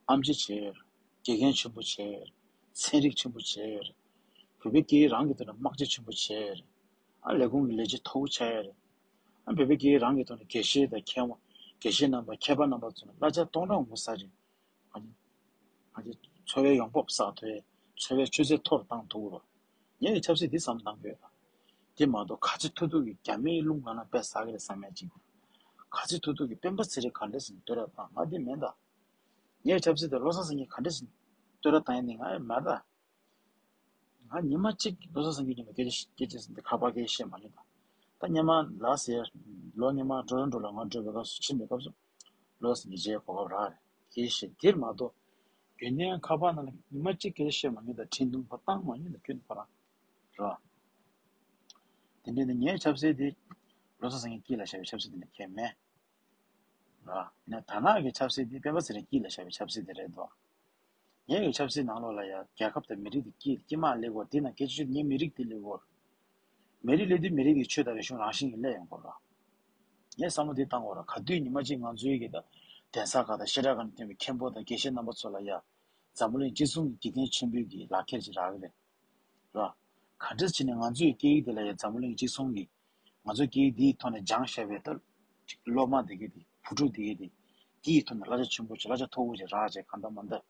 ཨེམ་ཆི་བྱས། དགེ་རྒན་ཆེན་པོ་བྱས། ཚན་རིག་ཆེན་པོ་བྱས། བོད་པའི་སྐད་ཡིག་རང་གི་ཐོག་ནས་དམག་སྤྱི་ཆེན་པོ་བྱས། ཨ་ལས་ཁུངས་ཀྱི་ལས་བྱེད་མཐོ་པོ་ཆགས་ཡ་རེད། ཨ་བོད་པའི་སྐད་ཡིག་རང་གི་ཐོག་ནས་དགེ་བཤེས་དང་མཁས་དབང་དགེ་བཤེས་རྣམ་པ་མཁས་པ་རྣམ་པ་ཚོ་ལ་གླ་ཆ་སྟོང་ཕྲག་འོང་ས་རེད། ང་ཚོ་འཚོ་བའི་ཡོང་འབབ་བསགས་ཐུབ་པའི་འཚོ་བའི་ཆུ་ཚད་མཐོ་རུ་བཏང་ཐུབ་ཀྱི་རེད། ངས་ཆབ་སྲིད་འདི་བསམ་བཏང་གི་ཡོད། དེ་མ་གཏོགས་ག་ཚོད་ཐུབ་ཐུབ་ཀྱིས་རྒྱ་མིའི་རླུང་ངང་ལ་དཔེ་ཟ་གི་རེད་བསམ་ཡ་གཅིག་ག་ཚོད་ཐུབ་ཐུབ་ཀྱིས་སྤེན་པ་ཚེ་རིང་ག་འདྲས་སེ་བསྟོད་ར་བཏང་ང་འདི་མིན་ད། ངས་ཆབ་སྲིད་དེ་བློ་བཟང་སེང་གེ་ག་འདྲས་སེ་བསྟོད་ར་བཏང་ཡ་འདི་ང་ཡང་མིན་ད། ང་ཉི་མ་གཅིག་བློ་བཟང་སེང་གེ་མཉམ་དུ་སྐད་ཆ་སྐད་ཆ་ཟེར་འདི་ཁ་པར་སྐད་ཆ་བཤད་མ་མྱོང་ད། ད་སྔོན་མ་ལ་ཟེར་ལོ་སྔོན་མ་ཊོ་རོན་ཊོ་ལ་ང་འགྲོ་བའི་སྐབས་སུ་ཕྱིན་པའི་སྐབས་སུ་བློ་བཟང་སེང་གེ་མཇལ་གོ་སྐབས་རག་རེད་སྐད་ཆ་བཤད། དེར་མ་གཏོགས་རྒྱུན་ལྡན་ཁ་པར་ནང་ལ་ཉི་མ་གཅིག་སྐད་ཆ་བཤད་མ་མྱོང་ད། འཕྲིན་ཐུང་ཁ་བཏང་མ་མྱོང་ད་ཁྱོད་ཁོ་རང་ར། དེ་འདྲ་ནི་ངའི་ཆབ་སྲིད་དེ་བློ་བཟང་སེང་གེ་སྐྱིད་ལ་བཞག་པའི་ཆབ་སྲིད་དེ་ནི་ཁྱད་མེད། ར། ཡིན་ན་དར་ནག་གི་ཆབ་སྲིད་འདི་སྤེན་པ་ཚེ་རིང་སྐྱིད་ལ་བཞག་པའི་ཆབ་སྲིད་དེ་རེད་དོ། ངེད་ཀྱི་ཆབ་སྲིད་ནང་ལོགས་ལ་ཡང་རྒྱལ་ཁབ་དང་མི་རིགས་དེ་སྐྱིད་སྐྱིད་མ་སླེབས་གོ། དེ་ན་སྐད་ཆ་ཤོད་ངའི་མི་རིགས་དེ་སླེབས་གོ། མི་རིགས་སླེབས་དུས་མི་རིགས་ཀྱི་ཆོས་དང་རིག་གཞུང་རང་བཞིན་གྱིས་སླེབས་ཡོང་གོ་ར། ངས་བསམ་བློ་དེ་བཏང་གོ་ར། ག་དུས་ཉི་མ་གཅིག་ང་ཚོའི་གི་ད་གདན་ས་ཁག་དང་བཤད་གྲྭ་ཁག་ནས་ཐོན་པའི་མཁན་པོ་དང་དགེ་བཤེས་རྣམ་པ་ཚོ་ལ་ཡང་འཛམ་བུ་གླིང་སྤྱི་ཚོགས་ཀྱི་དགེ་རྒན་ཆེན་པོའི་གི་ལག་ཁྱེར་ཅིག་རག་གི་རེད། ར། ག་འདྲས་བྱས་ནས་ང་ཚོའི་སྐད་ཡིག་དེ་ལ་ཡང་འཛམ་བུ་གླིང་སྤྱི་ཚོགས་ཀྱི་ང་ཚོའི་སྐད་ཡིག་འདིའི་ཐོག་ནས་སྦྱངས་བཞག་པའི་ད་སློབ་མ་དེ་གས་དེ་བུ་ཕྲུག་དེ་གས་དེ་དེའི་ཐོག་ནས་གླ་ཆ་ཆེན་པོ་ཅིག་གླ་ཆ་མཐོ་པོ་ཅིག་རག་བྱས་གང་ལྟར་མ་ལྟར་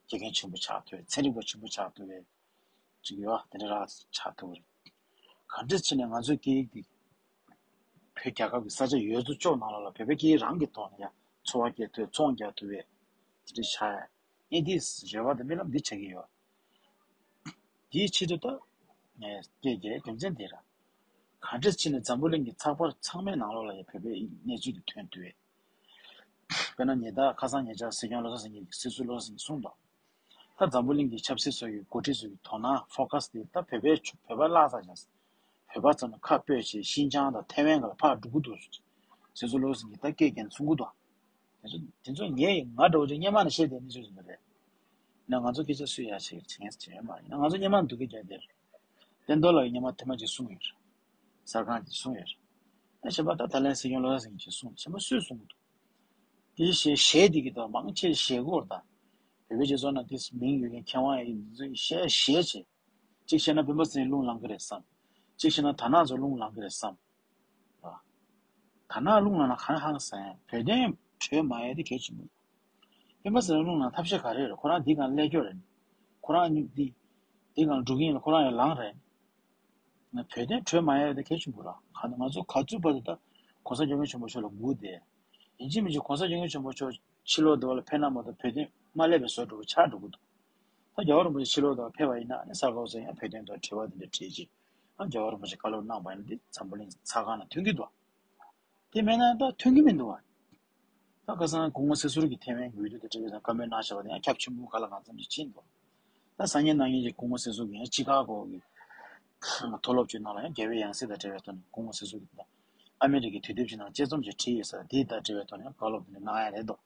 དགེ་རྒན་ཆེན་པོ་ཆགས་ཐུབ་པའི་ཚན་རིག་པ་ཆེན་པོ་ཆགས་ཐུབ་པའི་ཅིག་ཡོད་དེ་འདྲ་རག་ཆགས་ཐུབ་པ་རེད། ག་འདྲས་བྱས་ནས་ང་ཚོའི་སྐད་ཡིག་འདི་བོད་རྒྱལ་ཁབ་ཀྱི་ས་ཆ་ཡོད་ཚད་ཅོག་ནང་ལོགས་ལ་བོད་པའི་སྐད་ཡིག་རང་གི་ཐོག་ནས་ཡང་འཚོ་བ་སྐྱེལ་ཐུབ་ཚོང་རྒྱག་ཐུབ་པའི་དེ་འདྲ་ཆགས་ཡ། ཨེ་འདིས་རེ་བ་དང་རྨི་ལམ་འདི་བྱེད་ཀྱི་ཡོད། དེའི་ཆེད་དུ་ད་ངས་སྐད་རྒྱའི་རྒྱུ་མཚན་འདི་ར། ག་འདྲས་བྱས་ནས་འཛམ་བུ་གླིང་གི་ཚགས་པར་ཚང་མའི་ནང་ལོགས་ལ་ཡང་བོད་པའི་གནས་ཚུལ་འདི་ཐོན་ཐུབ་པས། དཔེར་ན་ཉེ་ད་ཁ་སང་ཉེ་ཆར་སྲིད་སྐྱོང་བློ་བཟང་སེང་གེ་གིས་སྲིད་ཟུར་བློ་བཟང་སེང་གེས་གསུངས་འདུག་ད་འཛམ་བུ་གླིང་གི་ཆབ་སྲིད་སོགས་ཀྱི་འགོ་ཁྲིད་ཚོ་གི་དོ་སྣང་ཕོ་ཁ་སི་དེ་ད་བོད་པའི་ཆུ་བོད་པ་བརླག་ཚར་ཅིང་། བོད་པ་ཚོ་ནི་ཁ་སྤོས་བྱས་ཤིན་ཅང་དང་ཐའེ་ཝན་སྒང་ལ་ཕར་འགྲོ་གི་འདུག་ཟེར་ཚོ་བློ་སེང་གིས་ད་སྐད་རྒྱག་ནས་གསུང་གི་འདུག་དེ་ཚོ་དེ་ཚོ་ངས་ང་འདྲ་བོ་ཅིག་སྔོན་མ་ནས་བཤད་བསྡད་ནི་ཚོ་ཟེར་ནི་རེད། ཡིན་ན་ང་ཚོ་སྐད་ཆ་སུས་ཡ་བྱེད་ཀྱི་བྱེད་ཀྱི་མ་རེད། ཡིན་ན་ང་ཚོ་སྔོན་མ་འདུག་གི་རྒྱ་དེར། བསྟན་རྡོར་ལགས་ཀྱིས་སྔོན་མ་ཐེངས་མ་གཅིག་གསུངས་ཡོད་རེད། གསར་ཁང་གིས་གསུངས་ཡོད་རེད། ཨ་གཞན་པ་ད་ད་ལན་སྲིད་སྐྱོང་བློ་བཟང་སེང་གེས་གསུངས། གཞན་པ་སུས་གསུང་གི་འདུག་དེའི་གཞས་གཞས་འདི་གི་ཐོག་མང་ཆེ་གཞས་སྐོར་དང་། བོད་པའི་སྤྱི་ཚོགས་ནང་དེ་མིང་ཡོད་མཁན་མཁས་དབང་ཡིན་ཚུལ་གཞས་གཞས་བྱས། གཅིག་བཤད་ན་སྤེན་པ་ཚེ་རིང་རླུང་ལངས་ཀྱི་རེད་བསམ། གཅིག་བཤད་ན་དར་ནག་ཚོ་རླུང་ལངས་ཀྱི་རེད་བསམ། ར། དར་ནག་རླུང་ལངས་ན་གང་ཧང་སང་ཡ། བོད་དོན་གྲོས་མ་ཡས་དེ་གལ་ཆེན་པོ་རེད། སྤེན་པ་ཚེ་རིང་རླུང་ལངས་ཐབས་ཤེས་ག་རེ་རེད། ཁོ་རང་འདི་སྒང་སླེབས་རྒྱུ་རེད། ཁོ་རང་ནི་འདི་འདི་སྒང་འགྲོ་གི་ཡིན་ལ་ཁོ་རང་ཡང་ལངས་རེད། ང་བོད་དོན་གྲོས་མ་ཡས་དེ་གལ་ཆེན་པོ་ར། ག་ང་ཚོ་ག་ཚོད་བར་དུ་ད་གོང་ས་སྐྱབས་མགོན་ཆེན་པོ་མཆོག་ལ་སྒུག་བསྡད། ཡིན་གཅིག་མིན་གཅིག་གོང་ས་སྐྱབས་མགོན་ཆེན་པོ་མཆོག་ཕྱི་ལོགས་འདི་བ་ལ་ཕེབས་ན་མ་གཏོགས་བོད་དོན་མ་སླེབས་པའི་བཟོ་འདྲ་བོ་ཆགས་འགྲོ་གི་འདུག་ད་རྒྱལ་བ་རིན་པོ་ཆེ་ཕྱི་ལོགས་དུ་ཕེབས་པ་ཡིན་ན་ནི་གསར་འགོད་ཚོས་ཡང་བོད་དོན་དང་དྲི་བ་དེ་འདྲ་དྲིས་རྗེས། ཨ་རྒྱལ་བ་རིན་པོ་ཆེ་བཀའ་སློབ་གནང་བ་ཡིན་ན་དེ་འཛམ་བུ་གླིང་ཚ་ཁང་ལ་ཐོན་གྱི་འདུག་དེ་མེད་ན་ད་ཐོན་གྱི་མི་འདུག་བ། ད་ཁ་སང་སྐུ་ངོ་སྲིད་ཟུར་གྱིས་ཐེ་ཝན་གྱི་འོས་བསྡུ་དང་འབྲེལ་བའི་བཀའ་མོལ་གནང་བཞག་པ་དེ་ཡང་ཁྱབ་ཆེན་པོ་ག་ལ་གང་འཚམ་ཅིག་ཕྱིན་འདུག་ད་སང་ཉིན་གནངས་ཉིན་གྱི་སྐུ་ངོ་སྲིད་ཟུར་གྱིས་ཡང་ཅི་ཀ་གོ་གི་མཐོ་སློབ་ཅིག་ནང་ལ་ཡང་རྒྱལ་བའི་ཡང་སྲིད་དང་འབྲེལ་བའི་ཐོག་ནས་སྐུ་ངོ་སྲིད་ཟུར་གྱིས་ད་ཨ་མི་རི་ཀའི་དུས་དེབ་ཅིག་ནང་དཔྱད་རྩོམ་ཅིག་བྲིས་ཡོད་ས་དེ་དང་འབྲེལ་བའི་ཐོག་ནས་བཀའ་སློབ་དེ་འདྲ་གནང་ཡ་རེད་འདུག་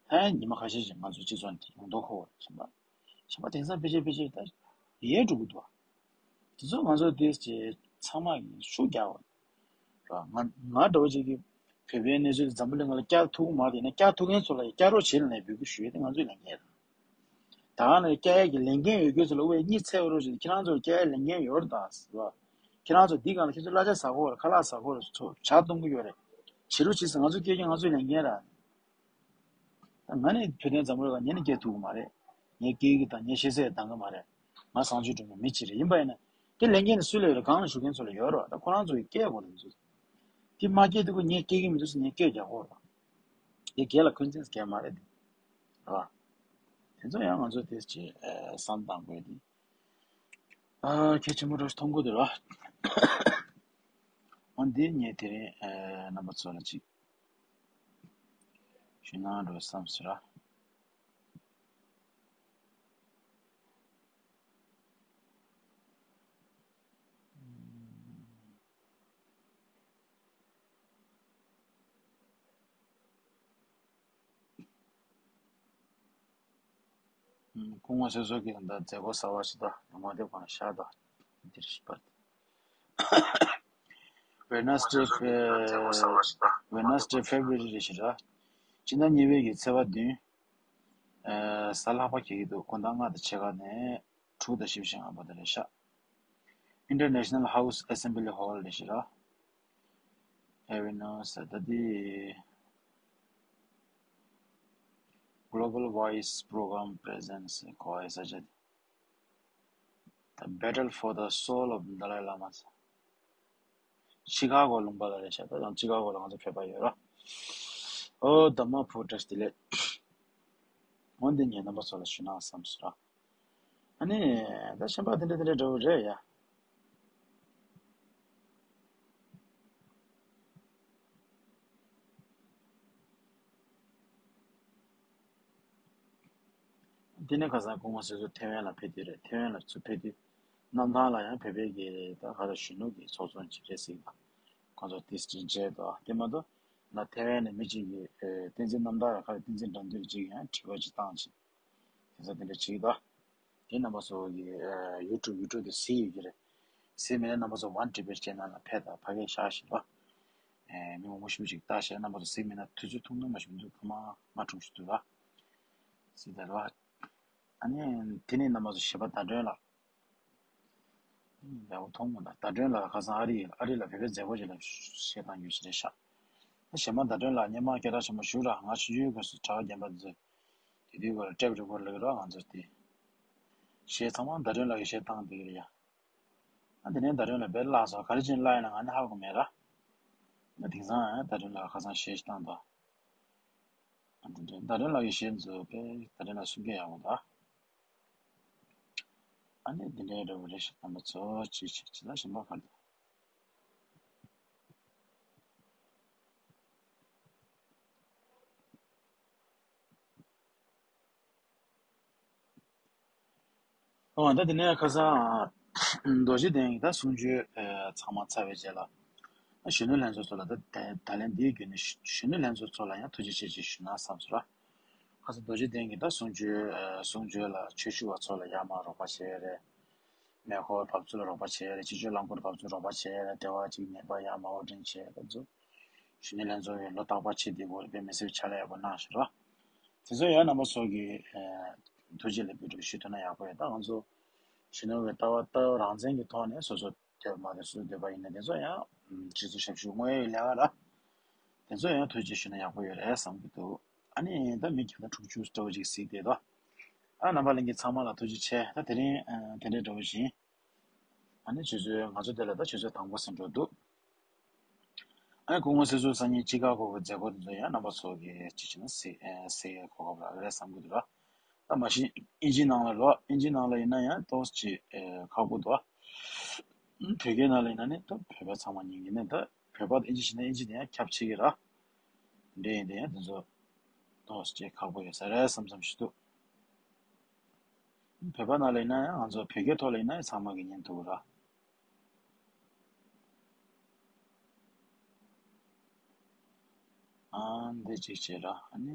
ད་ཡང་ཉི་མ་ཁ་ཤས་ཤིག་ང་ཚོ་སྤྱི་ཚོགས་འདི་ཡོང་མདོག་ཁ་པོ་རེད། གཞན་པ་གཞན་པ་དེང་སང་ཕལ་ཆེར་ཕལ་ཆེར་ད་ཡལ་འགྲོ་གི་འདུག་དེ་ཚོ་ང་ཚོ་དེ་ཚང་མ་གིས་ཤུགས་རྒྱག་དགོས་རེད། ང་ང་འདྲ་བོ་ཅིག་གིས་བོད་པའི་གནས་ཚུལ་འཛམ་བུ་གླིང་ལ་བསྐྱར་ཐུབ་ཀྱི་མ་རེད་ན། བསྐྱར་ཐུབ་མཁན་ཚོ་ལ་ཡང་བསྐྱར་རོགས་བྱེད་ལབ་ནས་འབོད་སྐུལ་ཞུ་ཡས་དེ་ང་ཚོའི་ལས་འགན་རེད། ད་ག་ནས་བསྐྱར་ཡས་ཀྱི་ལས་འགན་ཡོད་མཁན་ཚོ་ལ་དབུས་གཉིས་ཚད་རོགས་བྱེད། ཁྱེད་རང་ཚོར་བསྐྱར་ཡས་ལས་འགན་ཡོད་རེད་ད་ཟེར་བ། ཁྱེད་རང་ཚོ་འདི་སྒང་ལ་ཁྱེད་ཚོ་གླ་ཆ་ཟ་གོ་རེད། ཁ་ལག་ཟ་གོ་རེད། ཚོ་ཇ་འཐུང་གི་ཡོད་རེད། བྱེད་རོགས་བྱེད་ཟེར། ང་ཚོ་སྐད་ཆ་ང་ཚོའི་ལས་འགན་རེད། ད་ང་ནི་བོད་དོན་འཛམ་བུ་གླིང་ལ་ངས་ནི་སྐད་ཐུབ་ཀྱི་མ་རེད། ངས་སྐད་ཀྱི་དང་ངས་ཤེས་ཚད་འདང་གི་མ་རེད། ང་བཟང་སྤྱོད་སྒྲོན་མེ་མི་གཅིག་རེད། ཡིན་པ་ཡིན་ན་དེ་ལས་འགན་ནི་སུ་ལ་ཡོད་རེད། སྒང་ལ་བཞུགས་མཁན་ཚོ་ལ་ཡོད་རེད་བ། ད་ཁོ་རང་ཚོ་གིས་སྐད་དགོས་རེད། ཚོ་དེ་མ་སྐད་དུས་ཁོ་ངས་སྐད་ཀྱི་མི་འདུག་ཟེར་ངས་སྐད་རྒྱག་དགོས་རེད་བ། དེ་སྒེར་ལ་འཁོན་འཛིན་སྐད་མ་རེད་དེ། རེད་བ། དེ་ཚོ་ཡང་ང་ཚོ་དེ་ཅིག་བསམ་བཏང་དགོས་དེ། ཨ་གལ་ཆེན་པོ་འདྲ་ཞིག་མཐོང་གི་འདུག་ར། འོ་འདི་ངས་དེ་རིང་རྣམ་པ་ཚོ་ལ་ཅིག་ཞུ་ན་འགྲོ་བསམ་ཟེར་ར། སྐུ་ངོ་སྲིད་ཟུར་གྱི་མཛད་སྒོ་གསར་བ་ཞིག་དང་ལོ་མ་དེ་གང་ཤར་དང་འདིར་ཞིག་པར། Wednesday Wednesday February རེ་ཞིག་ར། སྤྱི་ཟླ་གཉིས་པའི་གི་ཚེས་པ་བདུན། གཟའ་ལྷག་པ་འཁེལ་གྱི་འདུག་དགོང་དག་ལྔ་དང་ཕྱེད་ཀ་ནས་དྲུག་དང་བཞི་བཅུ་ཞེ་ལྔ་བར་དུ་རེད་ཤག International House Assembly Hall རེད་ཤག་ར། Avenue ཟེར་ད་དེ་Global Voice Program Presents གོ་བའི་ས་ཆ་དེ། The Battle for the Soul of Dalai Lama ཟེར། ཆི་ཀ་གོ་ལུང་པ་ལ་རེད་ཤག་ད་ཡང་ཆི་ཀ་གོ་ལ་ང་ཚོ་ཕེབས་པ་ཡོད་ར། ཨོ་དྷརྨ་པོ་བཀྲ་ཤིས་བདེ་ལེགས། འོ་འདི་ངས་རྣམ་པ་ཚོ་ལ་ཞུ་ན་བསམ་སོང་ར། ཨ་ནི་ད་གཞན་པ་དེ་འདྲ་དེ་འདྲ་འདྲ་བོ་རེད་ཡ། དེ་ནས་ཁ་སང་སྐུ་ངོ་སྲིད་ཟུར་ཐེ་ཝན་ལ་ཕེབས་དུས་རེད། ཐེ་ཝན་ལ་ཚུར་ཕེབས་དུས་གནམ་ཐང་ལ་ཡང་བོད་པའི་གི་ད་ག་ད་གཞོན་ནུ་གི་ཚོགས་ཆུང་ཅིག་རེད་ཟེར་གི་འདུག་ཁོང་ཚོ་དེ་སྤྲིན་བྱས་འདུག་དེ་མ་གཏོགས་ན་ཐེ་ཝན་ནས་མི་གཅིག་གིས་བསྟན་འཛིན་རྣམ་དག་ལ་ཁ་བསྟན་འཛིན་དགྲ་འདུལ་གཅིག་ཡང་དྲི་བ་ཅིག་བཏང་ཅིག་དེ་ཚོ་དེ་འདྲ་བྱེད་ཀྱི་འདུག་དེ་རྣམ་པ་ཚོ་གི་ཡུ་ཊུབ་ཡུ་ཊུབ་དེ་གཟིགས་ཡོད་ཀྱི་རེད། གཟིགས་མེད་ན་རྣམ་པ་ཚོ་ཝན་ཊི་བི་ཅེ་ནལ་ལ་ཕེབས་དང་ཕ་གིར་བཞག་བཞིན་པ། མི་མང་པོ་ཞེ་པོ་ཅིག་ལྟ་ཤེས། རྣམ་པ་ཚོ་གཟིགས་མེད་ན་དུས་ཚོད་ཐུང་ཐུང་མ་ཞིག་མི་འདུག་ཁ་མ་མ་གྲུང་ཞིག་འདུག་ལ། གཟིགས་དང་ར། ཨ་ནི་དེ་ནས་རྣམ་པ་ཚོ་གཞས་པ་ཟླ་སྒྲོན་ལགས། ཡག་པོ་མཐོང་མོ་ད། ཟླ་སྒྲོན་ལགས་ཁ་སང་ཨ་རི་ཨ་རི་ལ་བོད་པའི་མཛད་སྒོ་ཅིག་ལ་གཞས་བཏང་ཡོད་ཞིག་རེད་ཤག་ད་གཞས་མ་ཟླ་སྒྲོན་ལགས་སྔོན་མ་སྐད་གྲགས་ཆེན་པོ་བཞུགས་ར། ང་ཆུང་ཆུང་སྐབས་སུ་གྲྭ་པ་རྒན་པ་ཚོས་དེ་དུས་སྐོར་ལ་ཊེབ་རི་ཀོཌ་ལབ་ཀྱི་རོགས་ང་ཚོ་དེ། གཞས་ཚང་མ་ཟླ་སྒྲོན་ལགས་ཀྱིས་གཞས་བཏང་བསྡད་ཀྱི་རེད་ཡ། ཨ་དེ་ནས་ཟླ་སྒྲོན་ལགས་དཔེ་བརླག་སོང་། ག་རེ་བྱས་ནས་བརླག་ཡིན་ན་ང་ནི་ཧ་གོ་མེད་ར། ད་དེང་སང་ཨ་ཟླ་སྒྲོན་ལགས་ཁ་སང་གཞས་ཤིག་བཏང་འདུག་ཨ་དེ་འདྲ་ཟླ་སྒྲོན་ལགས་ཀྱི་གཞས་ཚོ་དཔེ་ཟླ་སྒྲོན་ལགས་གསུང་སྐད་ཡག་པོ་འདུག་ཨ་ནི་འདི་འདྲའི་འདྲ་བོ་རེད་ཤག་རྣམ་པ་ཚོ་ཅིག་ཅིག་ཅིག་ལ་གཞན་པ་ག་རེ་འདུག་ཨོ་ད་དེ་ནས་ཁ་སང་རྡོ་རྗེ་གདན་གྱི་ད་གསུང་ཆོས་ཚང་མ་ཚར་བའི་རྗེས་ལ། གཞོན་ནུ་ལྷན་ཚོགས་ཚོ་ལ་ད་ད་ལན་འདིའི་བརྒྱུད་ནས་གཞོན་ནུ་ལྷན་ཚོགས་ཚོ་ལ་ཡང་ཐུགས་རྗེ་ཆེ་ཞེས་ཞུ་ན་བསམ་སོང་ར། ཁ་སང་རྡོ་རྗེ་གདན་གྱི་ད་གསུང་ཆོས་གསུང་ཆོས་ལ་ཆོས་ཞུ་བ་ཚོ་ལ་ཡར་མར་རོགས་པ་བྱས་རེད། མེ་འཁོར་བབས་ཚུགས་ལ་རོགས་པ་བྱས་རེད། སྤྱི་སྤྱོད་རླངས་འཁོར་བབས་ཚུགས་རོགས་པ་བྱས་རེད། དེ་བ་ཅིག་ཉེས་པ་ཡར་མར་དབོར་འདྲེན་བྱས་ད་ཚོ། གཞོན་ནུ་ལྷན་ཚོགས་ཀྱི་ལོ་རྟག་པར་ཆེད་དེ་བོར་དཔེ་མི་སྲིད་ཕྱག་ལས་ཡག་པོ་གནང་ཞུ་རོགས། དེ་ཚོ་ཡང་རྣམ་པ་ཚོ་གི་ཐུགས་རྗེ་ལ་འབུལ་རོགས་ཞུ་ཐུབ་ན་ཡག་པོ་ཡོད། ད་ང་ཚོ་གཞོན་ནུ་བའི་ལྟ་བ་ལྟ་བ་རང་བཙན་གྱི་ཐོག་ནས་སོ་སོ་འདོད་མ་འདོད་སོ་སོ་འདོད་པ་ཡིན་ན་དེ་ཚོ་ཡང་སྤྱི་ཚོགས་ཞབས་ཞུ་དངོས་ཡོད་ལས་ཀ་ར། དེ་ཚོ་ཡང་ཐུགས་རྗེ་ཞུ་ན་ཡག་པོ་ཡོད་རེད་བསམ་གྱི་འདུག་ཨ་ནི་ད་མི་བརྒྱ་དང་དྲུག་ཅུ་འདྲ་བོ་ཅིག་གཟིགས་བསྡད་དོ། ཨ་རྣམ་པ་ལྷན་རྒྱས་ཚང་མ་ལ་ཐུགས་རྗེ་ཆེ། ད་དེ་རིང་དེ་འདྲའི་འདྲ་བོ་བཞིན། ཨ་ནི་ཆུ་ཚོད་ང་ཚོ་དེ་ལ་ད་ཆུ་ཚོད་དང་པོ་ཟིན་འགྲོ་འདུག་ཨ་ནི་སྐུ་ངོ་སྲིད་ཟུར་སང་ཉིན་ཅི་ཀ་གོ་གི་མཛད་སྒོ་དེ་ཚོ་ཡང་རྣམ་པ་ཚོ་གིས་ཅི་བྱས་ན་གཟིགས་གཟིགས་ཡས་གོ་སྐབས་རག་གི་རེད་བསམ་གྱི་འདུག་ར། ད་མ་གཞི་ཨིན་ཇིའི་ནང་ལ་རོ། ཨིན་ཇིའི་ནང་ལ་ཡིན་ན་ཡང་ཏོག་ཙམ་ཅིག་ཁག་པོ་འདུག་བོད་སྐད་ནང་ལ་ཡིན་ན་ནི་ད་བོད་པ་ཚང་མ་ཉན་གྱི་ནི་ད་བོད་པ་ཨིན་ཇི་བྱས་ན་ཨིན་ཇི་དེ་ཡང་ཁྱབ་ཆེ་གི་ར། འདྲ་ཡིན་དེ་ཡང་དེ་ཚོ་ཏོག་ཙམ་ཅིག་ཁག་པོ་ཡོད་ས་རེད་བསམ་བསམ་ཞིག་འདུག་བོད་པ་ནང་ལ་ཡིན་ན་ཡང་ང་ཚོ་བོད་སྐད་ཐོག་ལ་ཡིན་ན་ཡང་ཚང་མ་གིས་ཉན་ཐུབ་ར། ཨ་འདི་གཅིག་བྱས་ར། ཨ་ནི་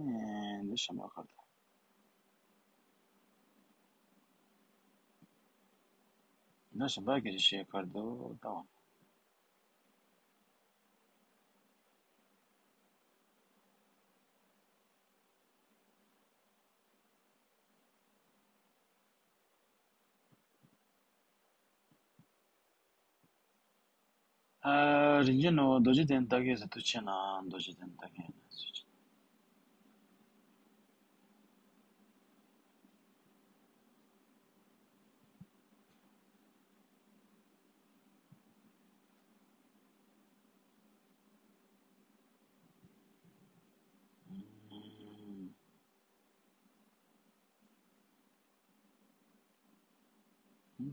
འདི་གཞན་པ་ག་རེ་འདུག་འདི་གཞན་པ་གི་རེ་བཤད་ག་རེ་འདུག་ལྟ་བ། ཨ། རིན་ཆེན་ནོར་བུ་རྡོ་རྗེ་གདན་ལྟ་གི་ཟེར་དུ་ཆེ་ན་རྡོ་རྗེ་གདན་ལྟ་གི་ཡིན་ན་ཟེར་ཆེ།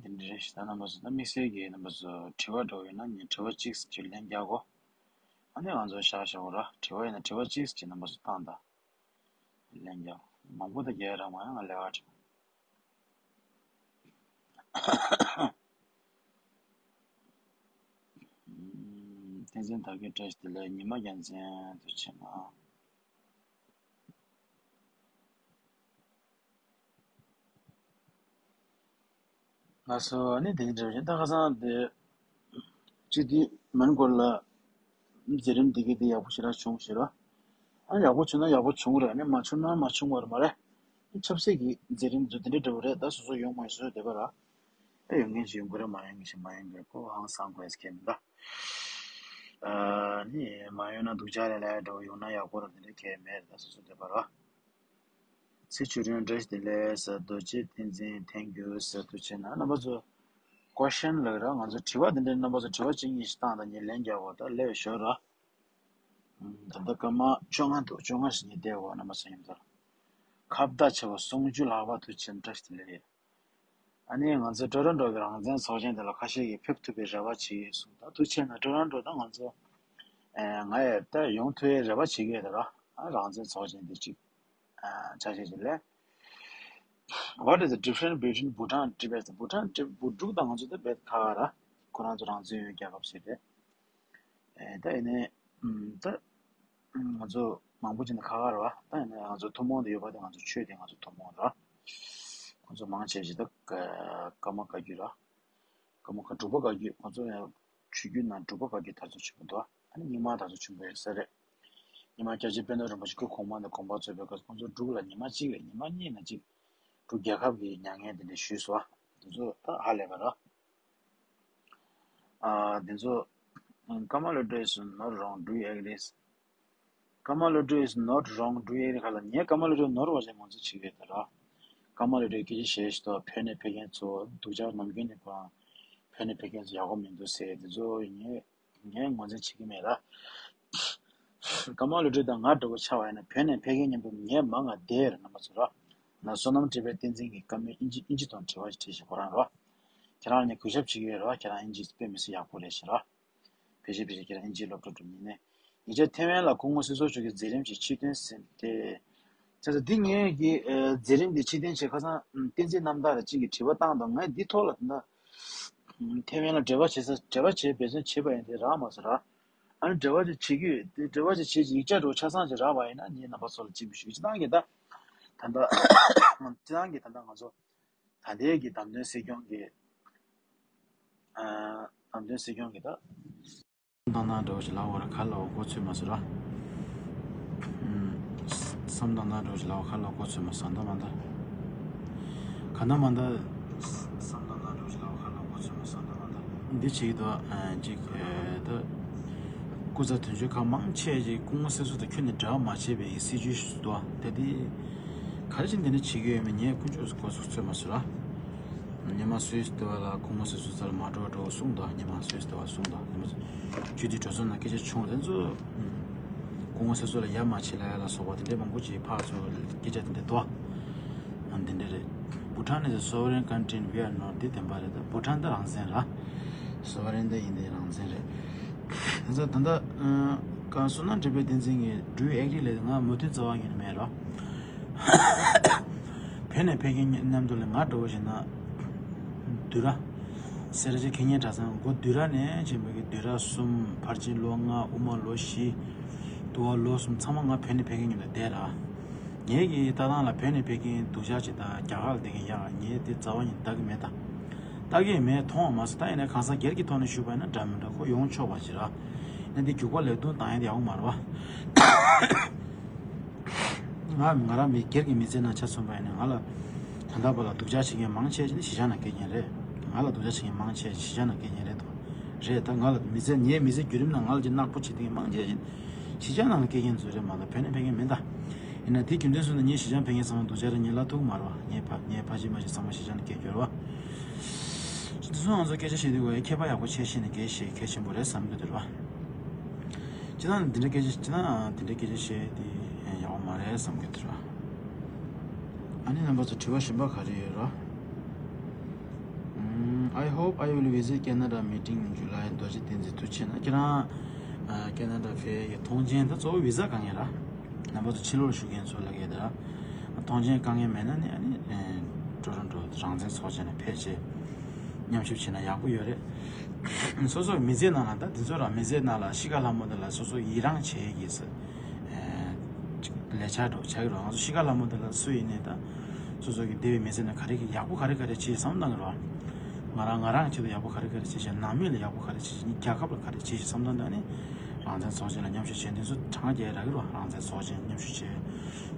འདི་འདྲ་རེད་ཤག་ད་རྣམ་པ་ཚོ་ད་དམིགས་བསལ་གྱི་རྣམ་པ་ཚོ་དྲི་བ་འདྲ་བོ་ཡོད་ན་ངས་དྲི་བ་གཅིག་ཅིག་ལན་རྒྱག་གོ །ཨ་ནི་ང་ཚོ་ཤག་ཤག་གོ་ར། དྲི་བ་ཡོད་ན་དྲི་བ་གཅིག་ཅིག་རྣམ་པ་ཚོ་བཏང་དང་། ལན་རྒྱག་མང་པོ་ད་རྒྱག་ར་མ་ཡང་ང་ལས་ཀ་བྱེད། བསྟན་འཛིན་དར་རྒྱས་བཀྲ་ཤིས་བདེ་ལེགས། ཉི་མ་རྒྱལ་མཚན་དུ་ཆེ་མ། ལགས་སོ། ཨ་ནི་དེ་འདྲ་བཞིན་ད་ཁ་སང་དེ་སྤྱི་འཐུས་མོན་གྷོ་ལ་མཛད་རིམ་འདི་གའི་དེ་ཡག་པོ་ཞེ་དྲག་བྱུང་ཞེས་ར། ཨ་ཡག་པོ་བྱུང་ན་ཡག་པོ་བྱུང་རེད། ཨ་ནི་མ་བྱུང་ན་མ་བྱུང་བ་རེད་མ་རེད། ཆབ་སྲིད་ཀྱི་མཛད་རིམ་ཚོ་དེ་འདྲ་འདྲ་བོ་རེད། ད་སོ་སོ་ཡོང་མ་ཡོང་སོ་སོའི་འདོད་པ་ར། ཨེ་ཡོང་མཁན་ཞིག་ཡོང་གི་རེད། མ་ཡོང་མཁན་ཞིག་མ་ཡོང་གི་རེད། ཁོ་ཧང་སང་དགོས་ཀྱི་མེད་ད། ཨ་ནི་མ་ཡོང་ན་སྡུག་ཅག་ལས་ལས་འགྲོ་ཡོང་ན་ཡག་པོ་རེད། དེ་འདྲ་གལ་མེད་རེད། ད་སོ་སོ་འདོད་པ་ར། ཚེ་ཆུ་རིན་བཀྲ་ཤིས་བདེ་ལེགས་ཟེར། རྡོ་རྗེ་བསྟན་འཛིན་thank you ཟེར་དུ་ཆེ་ན་རྣམ་པ་ཚོ་ཀོ་ཤན་ལབ་ར། ང་ཚོ་དྲི་བ་འདི་འདྲའི་རྣམ་པ་ཚོ་དྲི་བ་གཅིག་གཉིས་ཤིག་བཏང་དང་ངས་ལན་རྒྱག་བ་ད་ལས་ཞོར་ར། ད་ལྟ་སྐར་མ་བཅོ་ལྔ་འདུག་བཅོ་ལྔ་ཞིག་ངས་བསྡད་བ་རྣམ་པ་ཚོ་ཡིན་ད། ཁ་བརྡ་བྱེད་པ་གསུང་ཆོས་ལྷག་པ་དུ་ཆེན་བཀྲ་ཤིས་བདེ་ལེགས། ཨ་ནི་ང་ཚོ་ཊོ་རོན་ཊོ་གི་རང་བཙན་ཚོགས་ཆེན་དེ་ལ་ཁ་ཤས་ཀྱིས་ཕེབས་ཐུབ་པའི་རེ་བ་བྱེད་ཀྱི་གསུངས། ད་ཐུགས་ཆེ་ན་ཊོ་རོན་ཊོ་ད་ང་ཚོ་ཨེ་ང་ཡང་ད་ཡོང་ཐུབ་ཡའི་རེ་བ་བྱེད་ཀྱི་ཡོད་ད་ར། ཨ་རང་བཙན་ཚོགས་ཆེན་དེ་གཅིག་ཨ་ཆ་ཤས་ཅིག་ལས། What is the difference between Bhutan and Tibet? བྷུ་ཊན་ཊི་བྷུ་ཊན་དང་ང་ཚོ་ད་རྦད་ཁ་ཁ་ར། ཁོ་རང་ཚོ་རང་བཙན་ཡོད་རྒྱལ་ཁབ་ཞིག་རེད། ཨེ་ད་ཡིན་ནའི་ཨམ་ད་ང་ཚོ་མང་པོ་ཅིག་ནི་ཁ་ཁ་རེད་བ། ད་ཡིན་ནའི་ང་ཚོ་ཐུན་མོང་དུ་ཡོད་པ་དེ་ང་ཚོ་ཆོས་དེ་ང་ཚོ་ཐུན་མོང་རེད། ང་ཚོ་མང་ཆེ་ཞིག་ད་ཀ་ཀརྨ་བཀའ་བརྒྱུད་ར། ཀརྨ་བཀའ་འབྲུག་པ་བཀའ་བརྒྱུད། ང་ཚོ་ཡང་ཆོས་བརྒྱུད་ནང་འབྲུག་པ་བཀའ་བརྒྱུད་དར་ཚུལ་ཆེན་པོ་འདུག་ཨ་ནི་རྙིང་མ་དར་ཚུལ་ཆེན་པོ་ཡོད་ས་རེད། རྙིང་མ་སྐྱབས་རྗེ་དཔལ་ལྡན་རིན་པོ་ཆེ་སྐུ་གོང་མ་ནས་དགོངས་པ་རྫོགས་པའི་སྐབས་ཁོང་ཚོ་འབྲུག་ལ་ཉི་མ་གཅིག་རེད། ཉི་མ་གཉིས་ན་གཅིག་འབྲུག་རྒྱལ་ཁབ་ཀྱི་མྱ་ངན་དེ་འདྲ་ཞུས་སོང་བ། དེ་ཚོ་ད་ཧ་ལས་པ་རེད། ཨ་དེ་ཚོ་ཀརྨ་ལོ་ཊོ is not wrong, do you agree? ཀརྨ་ལོ་ཊོ is not wrong, do you agree? ག་ལ་ངས་ཀརྨ་ལོ་ཊོ་ནོར་བ་ཞིག་ང་ཚོ་བྱེད་ཀྱི་ཡོད་ད་ར། ཀརྨ་ལོ་ཊོའི་སྐད་ཆ་བཤད་ཤི་ཏོ། བོད་ནས་ཕེབས་མཁན་ཚོ་སྡུག་ཅག་ནམ་རྒྱུན་ནས་ཁོ་རང་བོད་ནས་ཕེབས་མཁན་ཚོ་ཡག་པོ་མི་འདུག་ཟེར། དེ་ཚོ་ངས་ངས་ངོས་འཛིན་བྱེད་ཀྱི་མེད་ལ། ཀརྨ་ལོ་ཊོ་དང་ང་འདྲ་བོ་ཆགས་པ་ཡིན་ན་བོད་ནས་ཕེབས་མཁན་མཉམ་པོ་ངས་མང་ང་བསྡད་རེད་རྣམ་པ་ཚོ་ར། ང་བསོད་ནམས་བཀྲ་བྷེ་བསྟན་འཛིན་གྱིས་བཀའ་མོལ་ཨིན་ཇི་ཨིན་ཇི་ཐོག་དྲི་བ་ཞིག་དྲིས་ཤིག་ཁོ་རང་ར། ཁྱེད་རང་ནས་གུས་ཞབས་བྱེད་ཀྱི་ཡོད་ར། ཁྱེད་རང་ཨིན་ཇི་དཔེ་མི་སྲིད་ཡག་པོ་རེད་ཤག་ར། ཕལ་ཆེར་ཕལ་ཆེར་ཁྱེད་རང་ཨིན་ཇིའི་སློབ་གྲྭ་འགྲོ་མཁན་ནས། ཉེ་ཆར་ཐེ་ཝན་ལ་སྐུ་ངོ་སྲིད་ཚོགས་མཆོག་གི་མཛད་རིམ་གྱི་ཕྱིར་འཐེན་ཟིན་ཏེ། བྱས་ཙང་འདི་ངས་ཀྱི་ཨ་མཛད་རིམ་འདི་ཕྱིར་འཐེན་བྱེད་ཁ་སང་ཨམ་བསྟན་འཛིན་རྣམ་དག་ལ་གཅིག་གིས་དྲི་བ་བཏང་དང་། ངས་འདི་ཐོག་ལ་ད་ལྟ་ཨམ་ཐེ་ཝན་ལ་འབྲེལ་བ་བྱེད་ས་འབྲེལ་བ་བྱེད་འབད་བརྩོན་བྱེད་པ་ཡིན་དེ་རག་མ་སོང་ར། ཨ་ནི་འབྲེལ་བ་ཅིག་བྱེད་ཀྱི་ཡོད་དེ། འབྲེལ་བ་ཅིག་བྱེད་ཅིག་ཡིག་ཆ་འདྲ་བོ་ཆ་ཚང་ཅིག་རག་པ་ཡིན་ན་ངས་རྣམ་པ་ཚོ་ལ་གཅིག་པུ་ཞུ། སྤྱིར་བཏང་གི་ད་ད་ལྟ་སྤྱིར་བཏང་གི་ད་ལྟ་ང་ཚོ་ད་ལྟའི་གི་བདམས་ཐོན་སྲིད་སྐྱོང་གི་ཨ་བདམས་ཐོན་སྲིད་སྐྱོང་གི་ད། བཏང་སྟངས་འདྲ་བོ་ཞིག་ལབ་པ་ར། ག་ལབ་པ་གོ་ཚོད་མ་སོང་ར། ཨུམ། བསམ་བཏང་སྟངས་འདྲ་བོ་ཞིག་ལབ་པ། ག་ལབ་གོ་ཚོད་མ་སོང་། ད་མ་ད། ག་ན་མ་ད། བསམ་བཏང་སྟངས་འདྲ་བོ་ཞིག་ལབ་པ། ག་ལབ་གོ་ཚོད་མ་སོང་། ད་མ་ད། འདི་བྱེད་ཀྱི་འདུག་ཨ་ཅིག་ཨེ་ད། སྐུ་ཚབ་དོན་གཅོད་ཁག་མང་ཆེ་ཅིག་སྐུ་ངོ་སྲིད་ཟུར་དང་ཁྱོན་ནས་འབྲེལ་བ་མ་བྱས་པའི་སྲིད་བྱུས་ཤིག་འདུག་ད་འདི་ག་རེ་བྱས་འདི་འདྲ་བྱེད་ཀྱི་ཡོད་མེད་ངས་དཀོན་མཆོག་གོ་ཚོད་མ་སོང་ར། ཉི་མ་སུད་སི་ལྟེ་བ་ལ་སྐུ་ངོ་སྲིད་ཟུར་རྩར་མ་འགྲོ་འགྲོ་གསུངས་འདུག་ཉི་མ་སུད་སི་ལྟེ་བ་གསུངས་འདུག་ཉི་མ་ཇུ་ཏི་གྲོས་ཚོགས་ནང་སྐད་ཆ་བྱུང་། དེ་ཚོ་སྐུ་ངོ་སྲིད་ཟུར་ལ་ཡ་མ་བྱེད་ལ་ཡ་ལ་སོགས་པ་དེ་འདྲའི་མང་པོ་ཅིག་ཕར་ཚུར་སྐད་ཆ་དེ་འདྲ་འདུག་ཨ་འདི་འདྲ་རེད། Bhutan is a sovereign country and we are not. འདི་བདེན་པ་རེད། ད་བྷུ་ཊན་ད་རང་བཙན་ར། སོ་བ་རེན་ད་ཡིན་དེ་རང་བཙན་རེད། དེ་ཚོ་ད་ལྟ་ཨ་བསོད་ནམས་འབྲེལ་པའི་བསྟན་འཛིན་གྱི་Do you agree ལབ་ང་མོས་མཐུན་རྩ་བ་ཉིད་ནས་མེད་རོ། བོད་ནས་ཕེབས་མཁན་མཉམ་དུ་ལ་ང་འདྲ་བོ་ཞིག་ན་བདུན་ར། སེ་ར་བྱེས་ཁེ་ཉེ་གྲྭ་ཚང་སྒོ་བདུན་ར་ནས་ཆེན་པོ་གི་བདུན་ར་གསུམ་ཕར་ཕྱིན་ལོ་ལྔ་དབུ་མ་ལོ་བཞི་དུ་བ་ལོ་གསུམ་ཚང་མ་ང་བོད་ནས་ཕེབས་མཁན་མཉམ་དུ་བསྡད་ར། ངེད་ཀྱི་ལྟ་སྟངས་ལ་བོད་ནས་ཕེབས་མཁན་སྡུག་ཅག་ཅིག་དང་རྒྱ་གར་ལ་བསྡད་མཁན་ཡག་ངས་དེ་རྩ་བ་ཉིད་ལྟ་གི་མེད་ད། ལྟ་གི་མེད་མཐོང་བ་མ་ཟད། ད་ཡིན་ན་གང་ཟག་སྒེར་གྱི་ཐོག་ནས་ཞུས་པ་ཡིན་ན་འདྲ་མི་འདྲ་ཁོ་ཡོང་ཆོག་པ་ཞིག་ར། ཡིན་ན་འདི་རྒྱུག་པ་ལས་དུང་བཏང་ཡ་དེ་ཡག་པོ་མ་རེད་བ། ང་ང་རང་མི་སྒེར་གྱི་མི་ཚེ་ནང་ཆ་མཚོན་པ་ཡིན་ན་ང་ལ་ད་ལྟ་བར་ལ་སྡུག་ཅག་བྱེད་མཁན་མང་ཆེ་ཅིག་ནི་གཞིས་ཆགས་ནང་སྐྱེས་མཁན་རེད། ང་ལ་སྡུག་ཅག་བྱེད་མཁན་མང་ཆེ་གཞིས་ཆགས་ནང་སྐྱེས་མཁན་རེད་དོ། རེད། ད་ང་ལ་མི་ཚེ་ངའི་མི་ཚེ་བརྒྱུད་རིམ་ནང་ང་ལ་ཅིག་ནག་པོ་བྱེད་མཁན་མང་ཆེ་ཅིག་གཞིས་ཆགས་ནང་ལ་སྐྱེས་མཁན་ཚོ་རེད་མ་གཏོགས་བོད་ནས་ཕེབས་མཁན་མིན་ད། ཡིན་ན་དེ་རྒྱུ་མཚན་སོང་ན་ངས་གཞིས་ཆགས་ཕེབས་མཁན་ཚང་མ་སྡུག་ཅག་རེད། ངས་ལབ་ཐུབ་མ་རེད་བ། ངའི་ཕ་ངའི་ཕ་གཞིས་མ་གཞིས་ཚང་མ་གཞིས་ཆགས་ནས་སྐྱེས་རྒྱུ་རེད་བ། དེ་ཚོ་ང་ཚོ་སྐད་ཆ་བཤད་དུས་ཀྱི་ཁྱད་པར་ཡག་པོ་ཕྱེ་ཤེས་ནས་སྐད་བཤད་གལ་ཆེན་པོ་རེད་བསམ་གྱི་འདུག་རེད་བ། སྤྱིར་བཏང་འདི་འདྲའི་སྐད་ཆ་སྤྱིར་བཏང་འདི་འདྲའི་སྐད་ཆ་བཤད་དེ་ཡག་པོ་མ་རེད་བསམ་གྱི་འདུག་རེད་བ། ཨ་ནི་རྣམ་པ་ཚོ་དྲི་བ་གཞན་པ་ག་རེ་ཡོད་རེད་བ། ཨུམ། I hope I will visit Canada meeting in July. རྡོ་རྗེ་བསྟན་འཛིན། ཐུགས་རྗེ་ཆེ་གནང་། ཁྱེད་རང་ཨ་ཁེ་ན་ཌ་ཕེབས་ཡས་མཐོང་མཆན་ད་གཙོ་བོ་བི་ཟ་དཀའ་ངལ་ར། རྣམ་པ་ཚོ་ཕྱི་ལོགས་ལ་བཞུགས་མཁན་ཚོ་ལ་གས་ད་ར། མཐོང་མཆན་དཀའ་ངལ་མེད་ན་ནི་ཨ་ནི་ཨེ་ཊོ་རོན་ཊོ་རང་བཙན་ཚོགས་ཆེན་ལ་ཕེབས་བྱས་མཉམ་ཞུགས་བྱས་ན་ཡག་པོ་ཡོད་རེད། སོ་སོའི་མི་ཚེ་ནང་ལ་ད་འདི་ཚོ་ར་མི་ཚེ་ནང་ལ་ཤི་ཁ་ལྷ་མོ་དེ་ལ་སོ་སོ་ཡི་རང་བྱེད་ཀྱི་ས་ཨེ་ལས་འཆར་འདྲ་བོ་ཆགས་ཀྱི་རེད། ང་ཚོ་ཤི་ཁ་ལྷ་མོ་དེ་ལ་སུ་ཡིན་ནའི་ད་སོ་སོ་གི་འདས་པའི་མི་ཚེ་ནང་ག་རེ་གི་ཡག་པོ་ག་རེ་ག་རེ་བྱས་བསམ་བཏང་གི་རེད་བ། ང་རང་ང་རང་ཆེད་དུ་ཡག་པོ་ག་རེ་ག་རེ་བྱས་ཤག་ནང་མི་ལ་ཡག་པོ་ག་རེ་བྱས་ཤག་རྒྱལ་ཁབ་ལ་ག་རེ་བྱས་ཤག་བསམ་བཏང་ད་ནི་རང་བཙན་ཚོགས་ཆེན་ལ་མཉམ་ཞུགས་བྱས། འདི་ཚོ་གྲངས་རྒྱག་རག་གི་རེད་བ། རང་བཙན་ཚོགས་ཆེན་མཉམ་ཞུགས་བྱས།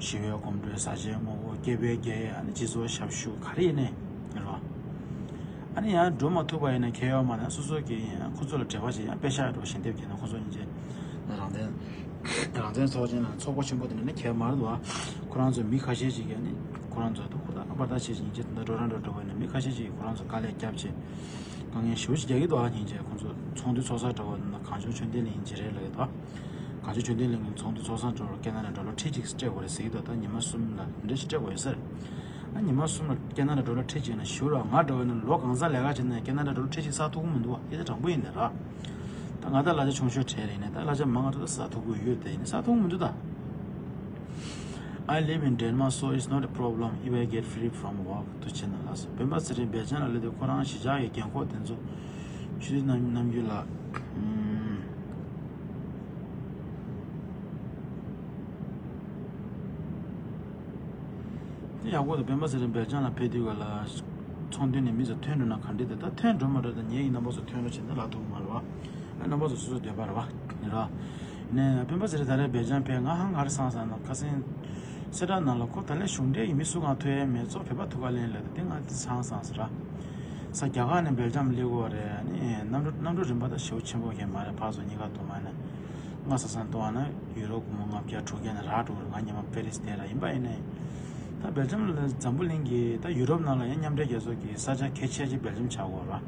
ཞི་བའི་གོམ་བགྲོད། བཟའ་བཅའི་དངོས་པོ། སྐད་འབོད་རྒྱག་ཡས། ཨ་ནི་སྤྱི་ཚོགས་ཞབས་ཞུ་ག་རེ་ཡིན་ནའི་རེད་བ། ཨ་ནི་ཡང་འགྲོ་མ་ཐུབ་པ་ཡིན་ན་ཁྱད་ཡོད་མ་ན་སོ་སོ་གི་ཁོ་ཚོ་ལ་འབྲེལ་བ་བྱས། ཡང་པེ་ཤག་འགྲོ་ཞལ་འདེབས་བརྒྱབ་ན་ཁོ་ཚོ་སྙིང་རྗེ། རང་བཙན་རང་བཙན་ཚོགས་ཆེན་ནང་ཚོགས་པ་ཆེན་པོ་དེ་འདྲ་ནི་གལ་མ་རེད་འདུག་ཨ། ཁོ་རང་ཚོ་མི་ཁ་ཤས་ཤིག་གིས་ནི་ཁོ་རང་ཚོ་ཐུགས་ཁུར་དང་པར་དག་བྱེད་ཅིག་སྙིང་རྗེ། དེ་འདྲ་འགྲོ་རང་འགྲོ་འགྲོ་བ་ནི་མི་ཁ་ཤས་ཤིག་གིས་ཁོ་རང་ཚོ་དཀའ་ལས་བརྒྱབ་བྱས་དཀའ་ངལ་ཞེ་པོ་ཅིག་རྒྱག་གི་འདུག་ཨ། སྙིང་རྗེ། ཁོ་ཚོ་ཚོགས་འདུ་ཚོགས་ས་འདྲ་བོ་ནི་གངས་ལྗོངས་ཆོས་ལྡན་གླིང་ཡིན་གྱི་རེད་ལབ་ཀྱི་འདུག་ཨ། གངས་ལྗོངས་ཆོས་ལྡན་གླིང་གི་ཚོགས་འདུ་ཚོགས་ས་འགྲོ་རུ་ཁེ་ན་ཌ་ཌོ་ལར་ཁྲི་གཅིག་སྤྲད་དགོས་རེད་ཟེར་གྱི་འདུག་ད་ཉི་མ་གསུམ་ལ་འདི་འདྲ་ཞིག་སྤྲད་དགོས་ཡོད་ས་རེད། ཨ་ཉི་མ་གསུམ་ལ་ཁེ་ན་ཌ་ཌོ་ལར་ཁྲི་གཅིག་ན་ཞུ་རོགས། ང་འདྲ་བོ་ནི་ལོ་གང་ཚ་ལས་ཀ་བྱས་ན་ཁེ་ན་ཌ་ཌོ་ལར་ཁྲི་གཅིག་བསགས་ཐུབ་ཀྱི་མི་འདུག་ཨ། སྐད་ཆ་དྲང་པོ་ཡིན་ད་ར། ད་ང་ད་གླ་ཆ་ཆུང་ཤོས་གྲས་རེད། ཡིན་ནའི་ད་གླ་ཆ་མང་ང་ཐོག་ད་བསགས་ཐུབ་ཀྱི་ཡོད་དེ། ཡིན་ནའི་བསགས་ཐུབ་ཀྱི་མི་འདུག་ད། I live in Denmark, so it's not a problem if I get free from work. དུ་ཕྱིན་ན་ལགས་སོ། སྤེན་པ་ཚེ་རིང་སྦེལ་ཇམ་ལ་སླེབས་དུས་ཁོ་རང་གཞིས་ཆགས་ཀྱི་རྒན་འཁོགས་དེ་ཚོ་ཆུ་ཚོད་ནམ་ནམ་རྒྱུན་ལ། ཨུམ། དེ་ཡག་པོ་འདུག་སྤེན་པ་ཚེ་རིང་སྦེལ་ཇམ་ལ་ཕེབས་དུས་ག་ལ་ཚོགས་འདུ་ནས་མི་ཚོ་ཐོན་འགྲོ་ན་ག་འདྲ་འདུག་ད་ཐོན་འགྲོ་མ་འགྲོ་ད་ངེད་ཀྱི་རྣམ་པ་ཚོ་ཐོན་འགྲོ་བྱེད་ན་ལབ་ཐུབ་ཀྱི་མ་རེད་བ། ཨ་རྣམ་པ་ཚོ་སོ་སོའི་འདོད་པ་རེད་བ། ཡིན་ར། ནས་སྤེན་པ་ཚེ་རིང་ད་རེས་སྦེལ་ཇམ་ཕེབས། ང་ཧང་ག་རེ་སང་སང་ན་ཁ་སང་གསལ་བསྒྲགས་ནང་ལ་ཁོ་ད་ལས་གཞུང་འབྲེལ་གྱི་མི་སུ་གང་ཐུག་ཡས་མེད། གཙོ་བོད་པ་ཐུག་ག་ལེན་ལབ་དུས་དེ་ང་དེ་ཚང་སང་ཟེར་ར། ས་རྒྱ་གར་ནས་སྦེལ་ཇམ་སླེབས་ཀྱི་ཡོད་རེད། ཨ་ནི་གནམ་གྲུ་གནམ་གྲུ་རིན་པ་ད་ཞེ་པོ་ཆེན་པོ་གང་མ་རེད། ཕར་ཚུར་གཉིས་ཀ་བསྡོམས་ན་ལྔ་ས་སང་བསྡོམས་ན་ཡུ་རོ་སྒོར་མོ་ལྔ་བརྒྱ་དྲུག་བརྒྱ་ནས་རག་འགྲོ་གི་རེད། ང་ཉི་མ་པེ་རིས་བསྡད་ར། ཡིན་པ་ཡིན་ནའི་ད་སྦེལ་ཇམ་ལ་འཛམ་བུ་གླིང་གི་ད་ཡུ་རོབ་ནང་ལ་ཡང་མཉམ་འབྲེལ་རྒྱལ་ཚོགས་ཀྱི་ས་ཆ་གལ་ཆེ་ཅིག་སྦེལ་ཇམ་ཆགས་ཀྱི་ཡོད་རེད།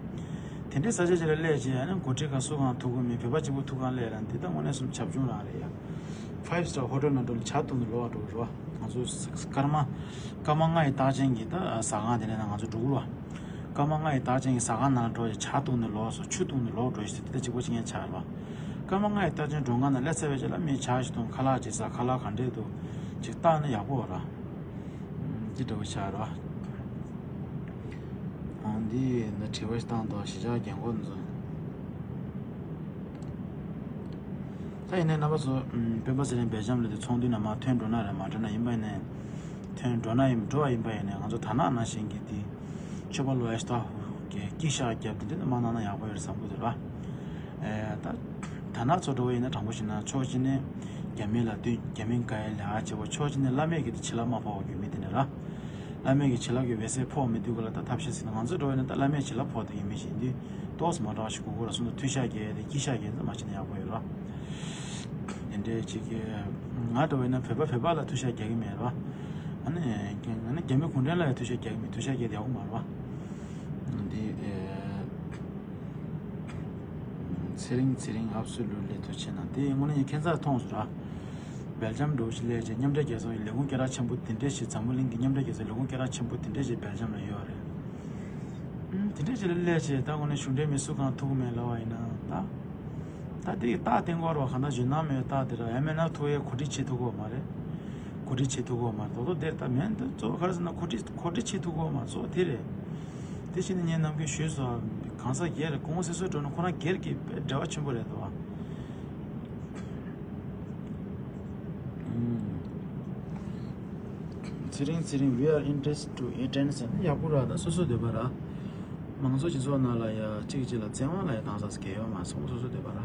དེ་འདྲའི་ས་ཆ་ཅིག་ལ་སླེབས་རྗེས་ཨ་ནི་འགོ་ཁྲིད་ཁག་སུ་གང་ཐུག་གི་མེད། བོད་པ་གཅིག་པུ་ཐུག་ག་ལེན་ལབ་འདི་ད་དངོས་གནས་སུ་བྱབ་ཆུང་རང་རེད་ཡ། ཕའིབ་སི་ཊར་ཧོ་ཊེལ་ནང་འགྲོ་ལ་ཇ་བཏུང་ནས་ལོག་འགྲོ་གི་རེད་བ། ང་ཚོ་སྐར་མ་སྐར་མ་ལྔ་ཡི་རྟགས་ཅན་གྱི་ད་ཟ་ཁང་དེ་འདྲ་ནང་ང་ཚོ་འགྲོ་གི་རེད་བ། སྐར་མ་ལྔ་ཡི་རྟགས་ཅན་གྱི་ཟ་ཁང་ནང་འགྲོ་ཞིག་ཇ་བཏུང་ནས་ལོག་སོང་། ཆུ་བཏུང་ནས་ལོག་འགྲོ་ཞིག་དེ་ད་གཅིག་པ་གཅིག་རྐྱང་ཆགས་རེད་བ། སྐར་མ་ལྔ་ཡི་རྟགས་ཅན་མགྲོན་ཁང་ནང་སླེབས་ཚར་བའི་རྗེས་ལ་མི་ཇ་ཞིག་བཏུང་། ཁ་ལག་ཅིག་ཟ། ཁ་ལག་ག་འདྲས་འདུག་ཅིག་བཏང་ན་ཡག་པོ་ར། ཅི་འདྲ་བོ་ཆགས་ར། ཨང་འདི་ནི་དྲི་བ་ཞིག་བཏང་དང་གཞིས་ཆགས་རྒན་གོག་ཚོ། ད་ཡིན་ནའི་རྣམ་པ་ཚོ་སྤེན་པ་ཚེ་རིང་སྦེལ་ཇམ་ལ་དེ་ཚོགས་འདུའི་ནང་མར་ཐོན་འགྲོ་ན་རེད། མ་འགྲོ་ན་ཡིན་པ་ཡིན་ནའི་ཐོན་འགྲོ་ན་ཡིན་འགྲོ་བ་ཡིན་པ་ཡིན་ནའི་ང་ཚོ་དར་ནག་ནང་བཞིན་གྱི་དེ་ཆོས་པ་ལོ་ཨེ་ཤ་ཏ་ཧུ་གི་སྐད་ཤག་རྒྱབ་དེ་འདྲ་མ་གནང་ན་ཡག་པོ་ཡོད་རེད་བསམ་གྱི་འདུག་ར། ཨེ་ད་དར་ནག་ཚོ་འགྲོ་བ་ཡིན་ན་དྲང་པོ་བཤད་ན་ཕྱོགས་གཅིག་ནས་རྒྱ་མི་ལ་བསྟུན། རྒྱ་མི་འགའ་ཡི་ལས་ཨ་བྱེད་པ། ཕྱོགས་གཅིག་ནས་བླ་མེད་ཀྱི་དེ་བྱིན་རླབས་མ་ཕོག་པ་གི་མི་དེ་འདྲ་ར། བླ་མེད་ཀྱི་བྱིན་རླབས་ཀྱི་འོད་ཟེར་ཕོག་མི་འདུག་ག་ལ། ད་ཐབས་ཤེས་ཟིན་ན་ང་ཚོ་འགྲོ་བ་ཡིན་ན་ད་བླ་མེད་བྱིན་རླབས་ཕོག་བསྡད་ཀྱི་མི་ཞིག་ཡིན་དུས་ཏོག་ཙམ་མ་འདྲ་བ་ཞིག་དགོས་ཀྱི་རེད་བསམ་ན་མཐུ་ཤག་རྒྱག་ཡ་དེ་སྐྱིད་ཤག་རྒྱག་ཡ་མ་བྱེད་ན་ཡག་པོ་ཡོད་ར། དེ་འདྲའི་ཅིག་གི་ང་འདྲ་བ་ཡིན་ན་བོད་པ་བོད་པ་ལ་མཐུ་ཤག་རྒྱག་གི་མེད་ར། ཨ་ནི་ཨ་ནི་རྒྱ་མི་གུང་ཁྲན་ལ་ཡང་མཐུ་ཤག་རྒྱག་གི་མེད། མཐུ་ཤག་རྒྱག་ཡ་དེ་ཡག་པོ་མ་རེད་བ། འདི་ཨེ། ཚེ་རིང་ཚེ་རིང་ཨབ་སོ་ལུ་ལི་ཐུགས་ཆེ་གནང་། དེ་དངོས་གནས་ཁྱད་མཚར་མཐོང་སོང་ར། སྦེལ་ཇམ་འགྲོ་ཞིག་སླེབས་རྗེས་མཉམ་འབྲེལ་རྒྱལ་ཚོགས་ཀྱི་ལས་ཁུངས་སྐད་གྲགས་ཆེན་པོ་དེ་འདྲས་ཞིག་འཛམ་བུ་གླིང་གི་མཉམ་འབྲེལ་རྒྱལ་ཚོགས་ལས་ཁུངས་སྐད་གྲགས་ཆེན་པོ་དེ་འདྲས་ཞིག་སྦེལ་ཇམ་ལ་ཡོད་རེད། ཨུམ། དེ་འདྲས་ཞིག་ལ་སླེབས་རྗེས་ད་དངོས་གནས་གཞུང་འབྲེལ་མི་སུ་གང་ཐུག་གི་མེད་ལབ་པ་ཡིན་ན་ད། ད་དེ་རྟགས་བསྟན་དགོས་རེད་བ། གང་ལྟར་ཇོ་ནང་མེད་རྟགས་དེ་ར་ཡང་མིན་ན་ཐུག་ཡས་གོ་སྒྲིག་བྱེད་ཐུབ་ཀྱི་ཡོད་མ་རེད། གོ་སྒྲིག་བྱེད་ཐུབ་ཀྱི་ཡོད་མ་རེད། དོ་དོ་དེར་ད་མིན་འདི་གཙོ་བོ་ག་རེ་ཟེར་ན་གོ་སྒྲིག་གོ་སྒྲིག་བྱེད་ཐུབ་ཀྱི་ཡོད་མ་རེད། གཙོ་བོ་དེ་རེད། དེ་བཞིན་ངས་ནམ་རྒྱུན་ཞུས་སོང་། གང་ཟག་སྒེར་གོང་སེ་སོ་འགྲོ་ན་ཁོ་རང་སྒེར་གྱི་འབྲེལ་བ་ཆེན་པོ་རེད་དོ། ཚེ་རིང་ཚེ་རིང་། We are interested to attend ཟེར་ན་ཡག་པོ་ར། ད་སོ་སོ་འདོད་པ་ར། མང་གཙོ་སྤྱི་ཚོགས་ནང་ལ་ཡ་གཅིག་གཅིག་ལ་བཙན་དབང་ལ་ཡ་བཏང་ས་གལ་ཡོད་མ་སོང་། སོ་སོ་འདོད་པ་ར།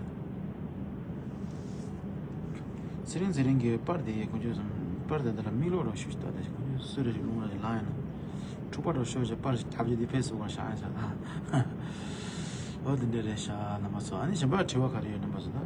ཚེ་རིང་ཚེ་རིང་གི་པར་དེ་ཡི་ཁོང་ཚོས་པར་དེ་འདི་ལ་མིག་ལོག་རོགས་ཞུ་ཞིག་ད་དེ་ཁོང་ཚོས་སུ་རེ་ཞིག་རླུང་ར་ཞིག་ལངས་ཡོད་ན་འཁྲུག་པ་རོགས་ཤོར་ཞིག་པར་ཞིག་རྒྱབ་ཀྱི་དེ་ཕེ་སི་བུག་ལ་བཞག་ཡ་ཆ་ད། འོ་དེ་འདྲ་རེད་ཤག་རྣམ་པ་ཚོ། ཨ་ནི་གཞན་པ་དྲི་བ་ག་རེ་ཡོད་རྣམ་པ་ཚོ་ད།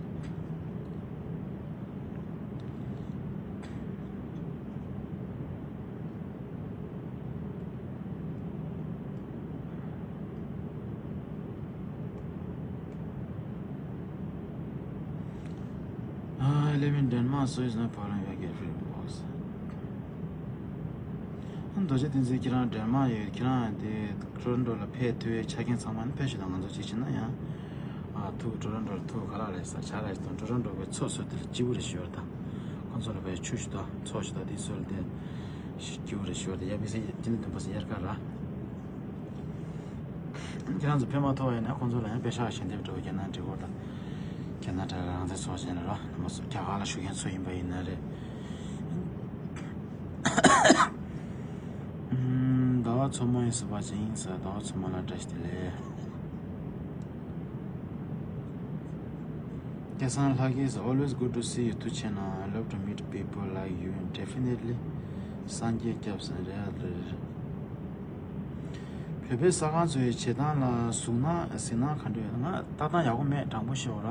I live in Denmark, so it's no problem if I get free box. རྡོ་རྗེ་བསྟན་འཛིན། ཁྱེད་རང་ཌེན་མཱག་ཡོད། ཁྱེད་རང་དེ་ཊོ་རོན་ཊོ་ལ་ཕེབས་ཐུབ་པའི་ཆ་རྐྱེན་ཚང་མ་ནི་ཕེབས་ཤིག་དང་། ང་ཚོ་གཅིག་བྱས་ན་ཡང་ཨ་ཐུག་ཊོ་རོན་ཊོ་ལ་ཐུག་ག་ར་རེད་ས་ཆ་ར་ཞིག་དང་། ཊོ་རོན་ཊོ་གི་མཚོ་སོ་དེ་ལ་སྐྱིད་པོ་རེ་ཞིག་ཡོད་རེད་ད། ཁོང་ཚོ་ལ་ཕར་ཆུ་ཞིག་དང་མཚོ་ཞིག་དང་དེ་ཚོ་ལ་དེ་སྐྱིད་པོ་རེ་ཞིག་ཡོད་རེད་ད། ཡ་དམིགས་བསལ་དེ་ནི་དུམ་པ་སེ་དབྱར་ཁ་ར། ཁྱེད་རང་ཚོ་ཕེབས་མ་ཐུབ་པ་ཡིན་ན་ཁོང་ཚོ་ལ་ཡང་པེ་ཤག་ཞལ་འདེབས་འགྲོ་བའི་རྒྱ་ནག་འབྲི་གོ་དང་། ཁྱེད་རང་ཚོ་རང་བཙན་ཚོགས་ཆེན་ལ་རོགས་རྣམ་པ་ཚོ་རྒྱ་གར་ལ་བཞུགས་མཁན་ཚོ་ཡིན་པ་ཡིན་ན་རེད། ཟླ་བ་མཚོ་མོ་ཡིན་ཟེར་བ་ཅིག་ཡིན་ཟེར། ཟླ་བ་མཚོ་མོ་ལ་བཀྲ་ཤིས་བདེ་ལེགས། སྐལ་བཟང་ལྷ་སྐྱིད། Always good to see you too, Chena. I love to meet people like you and definitely སངས་རྒྱས་སྐྱབས་སེ་རེད་རེད། བོད་པའི་ཟ་ཁང་ཚོའི་བྱེད་སྟངས་ལ་གཟིགས་སྣང་གཟིགས་སྣང་ག་འདྲ་ཡོད། ང་ལྟ་སྟངས་ཡག་པོ་མེད། དྲང་པོ་ཤོད་ར།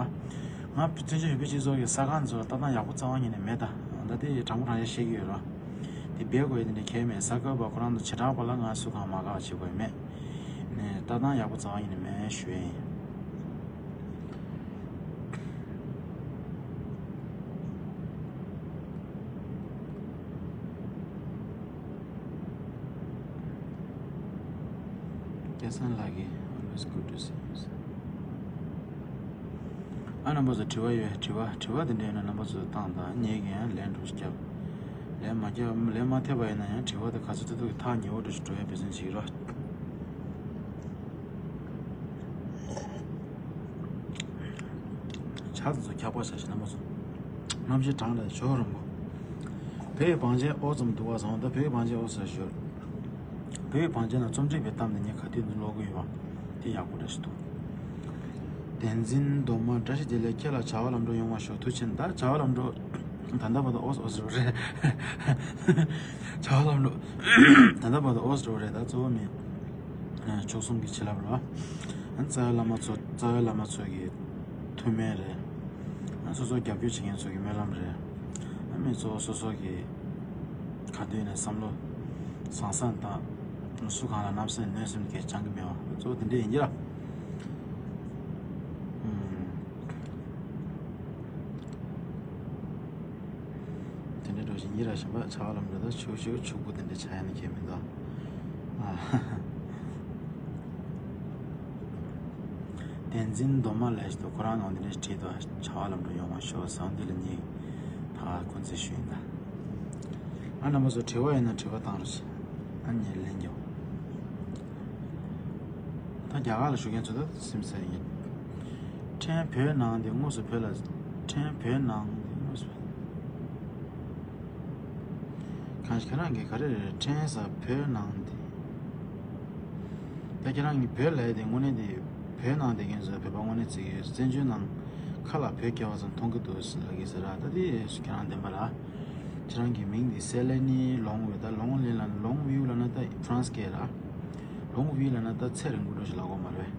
ང་བཙན་བྱོལ་བོད་པའི་སྤྱི་ཚོགས་ཀྱི་ཟ་ཁང་ཚོ་ལ་ལྟ་སྟངས་ཡག་པོ་རྩ་བ་ཉིད་ནས་མེད་ད། ད་དེ་དྲང་པོ་དྲང་བཞག་བཤད་ཀྱི་ཡོད་ར། དེ་འབད་དགོས་ཡ་དེ་འདྲ་གལ་མེད། ཟ་དགོས་པ་ཁོ་རང་ཚོ་བྱེ་བྲག་པ་ལ་ང་སུ་གང་མ་དགའ་བ་བྱེད་དགོས་མེད། ནས་ལྟ་སྟངས་ཡག་པོ་རྩ་བ་ཉིད་ནས་མེད་ཞུ་ཡ་ཡིན། སྐལ་བཟང་ལགས་ཀྱིས། Always good to see you. ཨ་རྣམ་པ་ཚོ་དྲི་བ་ཡོད། དྲི་བ་དྲི་བ་དེ་འདྲ་ཡོད་ན་རྣམ་པ་ཚོ་བཏང་དང་། ངས་ཀྱང་ལན་འདྲ་ཞིག་བརྒྱབ། ལན་མ་བརྒྱབ་ལན་མ་ཐེབས་པ་ཡིན་ན་ཡང་དྲི་བ་དེ་ག་ཚོད་ཐུབ་ཐུབ་ཀྱིས་ཐག་ཉེ་བོ་འདྲ་ཞིག་འགྲོ་ཡ་འབད་བརྩོན་བྱེད་ཀྱི་རོགས། ཇ་དེ་ཚོ་འཁྱག་པ་ཟ་ཞིག་རྣམ་པ་ཚོ། གནམ་གཤིས་གྲང་ལ་ཞོ་རིང་པོ། བོད་ཀྱི་བང་ཆེན་ཨོ་ཙམ་འདུག་བ་བཟང་། ད་བོད་ཀྱི་བང་ཆེན་ཨོ་ཟ་ཞོ། བོད་ཀྱི་བང་ཆེན་ནང་རྩོམ་སྒྲིག་པའི་གཏམ་དེ་ངས་ག་དུས་ནས་ཀློག་གི་ཡོད་པ། དེ་ཡག་པོ་འདྲ་ཞིག་འདུག་བསྟན་འཛིན་མདོ་དམར་བཀྲ་ཤིས་བདེ་ལེགས། ཁྱེད་ལ་བྱ་བ་ལམ་འགྲོ་ཡོང་བ་ཤོག་ཐུགས་ཆེ་གནང་། ད་བྱ་བ་ལམ་འགྲོ་ད་ལྟ་བར་དུ་ཨོ་ཨོ་ཟེར་བ་རེད། བྱ་བ་ལམ་འགྲོ་ད་ལྟ་བར་དུ་ཨོ་ཟེར་བ་རེད། ད་གཙོ་བོ་མི་ཕྱོགས་གསུམ་གྱི་བྱིན་རླབས་རེད་བ། རྩ་བའི་བླ་མ་ཚོ་རྩ་བའི་བླ་མ་ཚོ་གི་ཐུགས་སྨོན་རེད། སོ་སོ་རྒྱབ་སྐྱོར་བྱེད་མཁན་ཚོ་གི་སྨོན་ལམ་རེད། མི་གཙོ་བོ་སོ་སོ་གི་ག་དུས་ནས་བསམ་བློ་བཟང་བཟང་དང་། སུ་གང་ལ་གནམ་སེམས་གནོད་སེམས་གས་བཅང་གི་མེད་པ། གཙོ་བོ་དེ་འདྲ་ཡིན་གྱི་ར། དེ་འདྲ་འགྲོ་བཞིན་ཡིན་ར། གཞན་པ་བྱ་བ་ལམ་འགྲོ་ད་ཆུ་ཆུ་ཆུ་བོ་དེ་འདྲ་ཆགས་ཡ་ནི་ཁྱད་མི་འདུག་ཨ། བསྟན་འཛིན་མདོ་དམར་ལས་ཤིག་ཏུ་ཁོ་རང་ངོ་འདི་འདྲ་བྲིས་འདུག་བྱ་བ་ལམ་འགྲོ་ཡོང་བ་ཤོག་ཟེར་འདི་ལ་ནི་ད་ག་སྐུ་རྩེད་ཞུས་ཡིན་ད། ཨ་རྣམ་པ་ཚོ་དྲི་བ་ཡོད་ན་དྲི་བ་བཏང་རོགས། ཨ་ནི་ལན་རྒྱོབ། ད་རྒྱ་གར་ལ་བཞུགས་མཁན་ཚོ་ད་སེམས་གསལ་ཡིན། ཕྲན་བོད་ནང་དེ་དངོས་སུ་བོད་ལ། ཕྲན་བོད་ནང་དེ་དངོས་སུ། གང་ཞིག་ཁྱེད་རང་གིས་ག་རེ་རེད། ཕྲན་ས་བོད་ནང་དེ། ད་ཁྱེད་རང་གིས་བོད་ལབ་ཡས་དེ་དངོས་གནས་དེ་བོད་ནང་བསྡད་མཁན་ཚོས་བོད་པ་དངོས་གནས་བརྩི་གི་ཡོད། བཙན་བྱོལ་ནང་ཁ་ལ་བོད་སྐྱེ་བ་ཙམ་མཐོང་གི་འདུག་ཟེར་ལབ་ཀྱི་ཟེར་ར། ད་དེ་ཁྱེད་རང་བདེན་པ་ར། ཁྱེད་རང་གི་མིང་འདི་སེ་ལེ་ནི་ལོང་ཝེ། ད་ལོང་ལིན་ལ་ལོང་ཝིའུ་ལབ་ན་ད་ཧྥ་རན་སི་སྐད་ར། ལོང་ཝེ་ལབ་ན་ད་ཚེ་རིང་པོ་འདྲ་ཞིག་ལབ་དགོས་མ་རེད།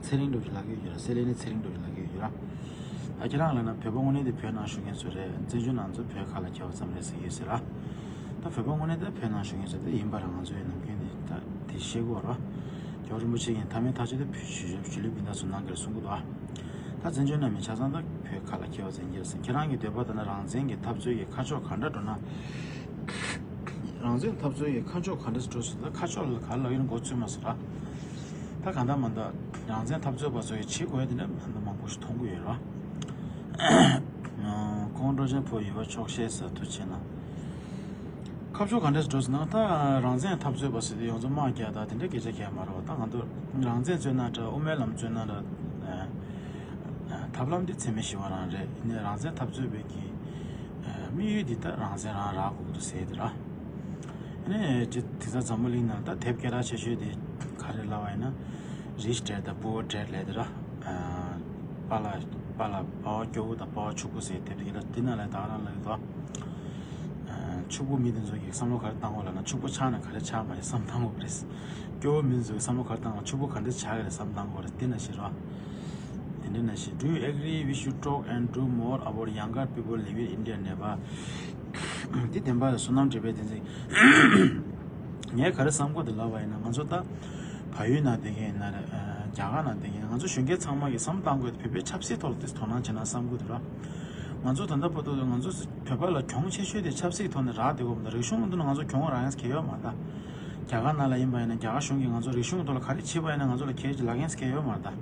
ཚེ་རིང་འདྲ་ཞིག་ལབ་ཀྱི་ཡོད་ར། སེ་ལེ་ནི་ཚེ་རིང་འདྲ་ཞིག་ལབ་ཀྱི་ཡོད་ར། ད་ཁྱེད་རང་ལབ་ན་བོད་པ་དངོས་གནས་དེ་བོད་ནང་བཞུགས་མཁན་ཚོ་རེད། བཙན་བྱོལ་ནང་ཚོ་བོད་ཁ་ལ་སྐྱེ་བ་ཙམ་རེད་ཟེར་གྱི་ཡོད་ཟེར་ར། ད་བོད་པ་དངོས་གནས་དེ་བོད་ནང་བཞུགས་མཁན་ཚོ་དེ་ཡིན་པ་ར། ང་ཚོ་ཡི་ནམ་རྒྱུན་དེ་ད་དེ་ཤེས་དགོས་ར། རྒྱལ་བ་རིན་པོ་ཆེ་གིས་མཐའ་མའི་ཐག་གཅོད་དེ་བོད་ཞི་བའི་ཕྱི་ལུས་སྦྱིན་བདག་ཚོ་གནང་གི་རེད་གསུང་གི་འདུག་ཨ། ད་བཙན་བྱོལ་ནང་མི་ཆ་ཚང་ད་བོད་ཁ་ལ་འཁེལ་བ་ཙམ་གྱི་རེད་ཟེར། ཁྱེད་རང་གི་འདོད་པ་ལྟར་ན་རང་བཙན་གྱི་འཐབ་རྩོད་ཀྱི་ཁ་ཕྱོགས་ག་འདྲ་འགྲོ་ན། རང་བཙན་འཐབ་རྩོད་ཀྱི་ཁ་ཕྱོགས་ག་འདྲ་འགྲོ་ཟེར། ད་ཁ་ཕྱོགས་ལ་ག་ལ་ཡིན་མགོ་ཚོད་མ་ཟེར་ར། ད་གང་ལྟར་མ་ད་རང་བཙན་འཐབ་རྩོད་པ་ཚོ་ཡི་བྱེད་དགོས་དེ་འདྲ་མ་ད་མང་པོ་ཞིག་མཐོང་གི་ཡོད་ར། ཁོང་སྤྲོ་ཆེན་ཕོ་ཡུལ་བ་ཆོག་ཤེས་ཟེར་དུ་ཆེ་ན། ཁ་ཕྱོགས་ག་འདྲས་འགྲོ་ཟེར་ན། ད་རང་བཙན་འཐབ་རྩོད་པ་ཟེར་དུས་ཡོངས་རྫོགས་དམག་རྒྱག་དང་དེ་འདྲ་སྐད་ཆ་གས་མ་རེད་བ། ད་ང་ཚོ་རང་བཙན་རྩོད་ན་འདྲ། དབུ་མའི་ལམ་རྩོད་ན་འདྲ། ཐབས་ལམ་འདི་འཚེ་མེད་ཞི་བ་རང་རེད། ཡིན་ནའི་རང་བཙན་འཐབ་རྩོད་པའི་གི་དམིགས་ཡུལ་འདི་ད་རང་བཙན་རང་རག་དགོས་ཀྱི་འདུག་ཟེར་དེ་ར། ཡིན་ནའི་དེ་དེ་ད་འཛམ་བུ་གླིང་ནང་ད་དེབ་སྐད་གྲགས་ཆེ་ཤོས་དེ་ག་རེ་ལབ་པ་ཡིན་ན། Rich Dad དང་Poor Dad ལབ་དེ་ར། པཱ་ལགས་པཱ་ལགས་པཱ་ཕ་སྐྱོ་བོ་དང་པཱ་ཕ་ཕྱུག་པོ་ཟེར་དེབ་དེ་ལ་དེ་ནང་ལ་ད་ག་རང་ལབ་ཀྱི་འདུག་ཕྱུག་པོ་མི་དེ་ཚོ་གིས་བསམ་བློ་ག་རེ་བཏང་དགོས་ལབ་ན། ཕྱུག་པོ་ཆགས་ན་ག་རེ་ཆགས་མ་རེད་བསམ་བཏང་དགོས་པ་རེད། སྐྱོ་བོ་མི་ཚོས་བསམ་བློ་ག་རེ་བཏང་ན། ཕྱུག་པོ་ག་འདྲ་ཆགས་ཀྱི་རེད་བསམ་བཏང་དགོས་རེད། དེ་ནང་བཞིན་རོ། དེ་འདྲ་ནང་བཞིན། Do you agree we should talk and do more about younger people living in India, Nepal? འདི་བདེན་པ་རེད། བསོད་ནམས་བགྲེས་པའི་བསྟན་འཛིན། ངས་ག་རེ་བསམ་གོ་དེ་ལབ་པ་ཡིན་ན། ང་ཚོ་ད་བལ་ཡུལ་ནང་བསྡད་མཁན་ཡིན་ན་རེད། རྒྱ་གར་ནང་བསྡད་མཁན། ང་ཚོ་གཞོན་སྐྱེས་ཚང་མ་གིས་བསམ་བཏང་དགོས་དེ་བོད་པའི་ཆབ་སྲིད་ཐོག་ལ་དེ་དོ་སྣང་བྱེད་ན་བསམ་གོ་དེ་ར། ང་ཚོ་ད་ལྟ་བར་དུ་ང་ཚོ་བོད་པ་ལ་གྱོང་ཆེ་ཤོས་དེ་ཆབ་སྲིད་ཐོག་ནས་རག་བསྡད་ཡོད་མ་རེད། རིག་གཞུང་ལ་མདུན་ན་ང་ཚོ་གྱོང་རག་མཁན་གང་ཡང་ཡོད་མ་རེད་ད། རྒྱ་གར་ནང་ལ་ཡིན་པ་ཡིན་ན་རྒྱ་གར་གཞུང་གིས་ང་ཚོ་རིག་གཞུང་གི་ཐོག་ལ་ག་རེ་བྱས་པ་ཡིན་ན་ང་ཚོ་ལ་གལ་ལབ་མཁན་གང་ཡང་ཡོད་མ་རེད་ད།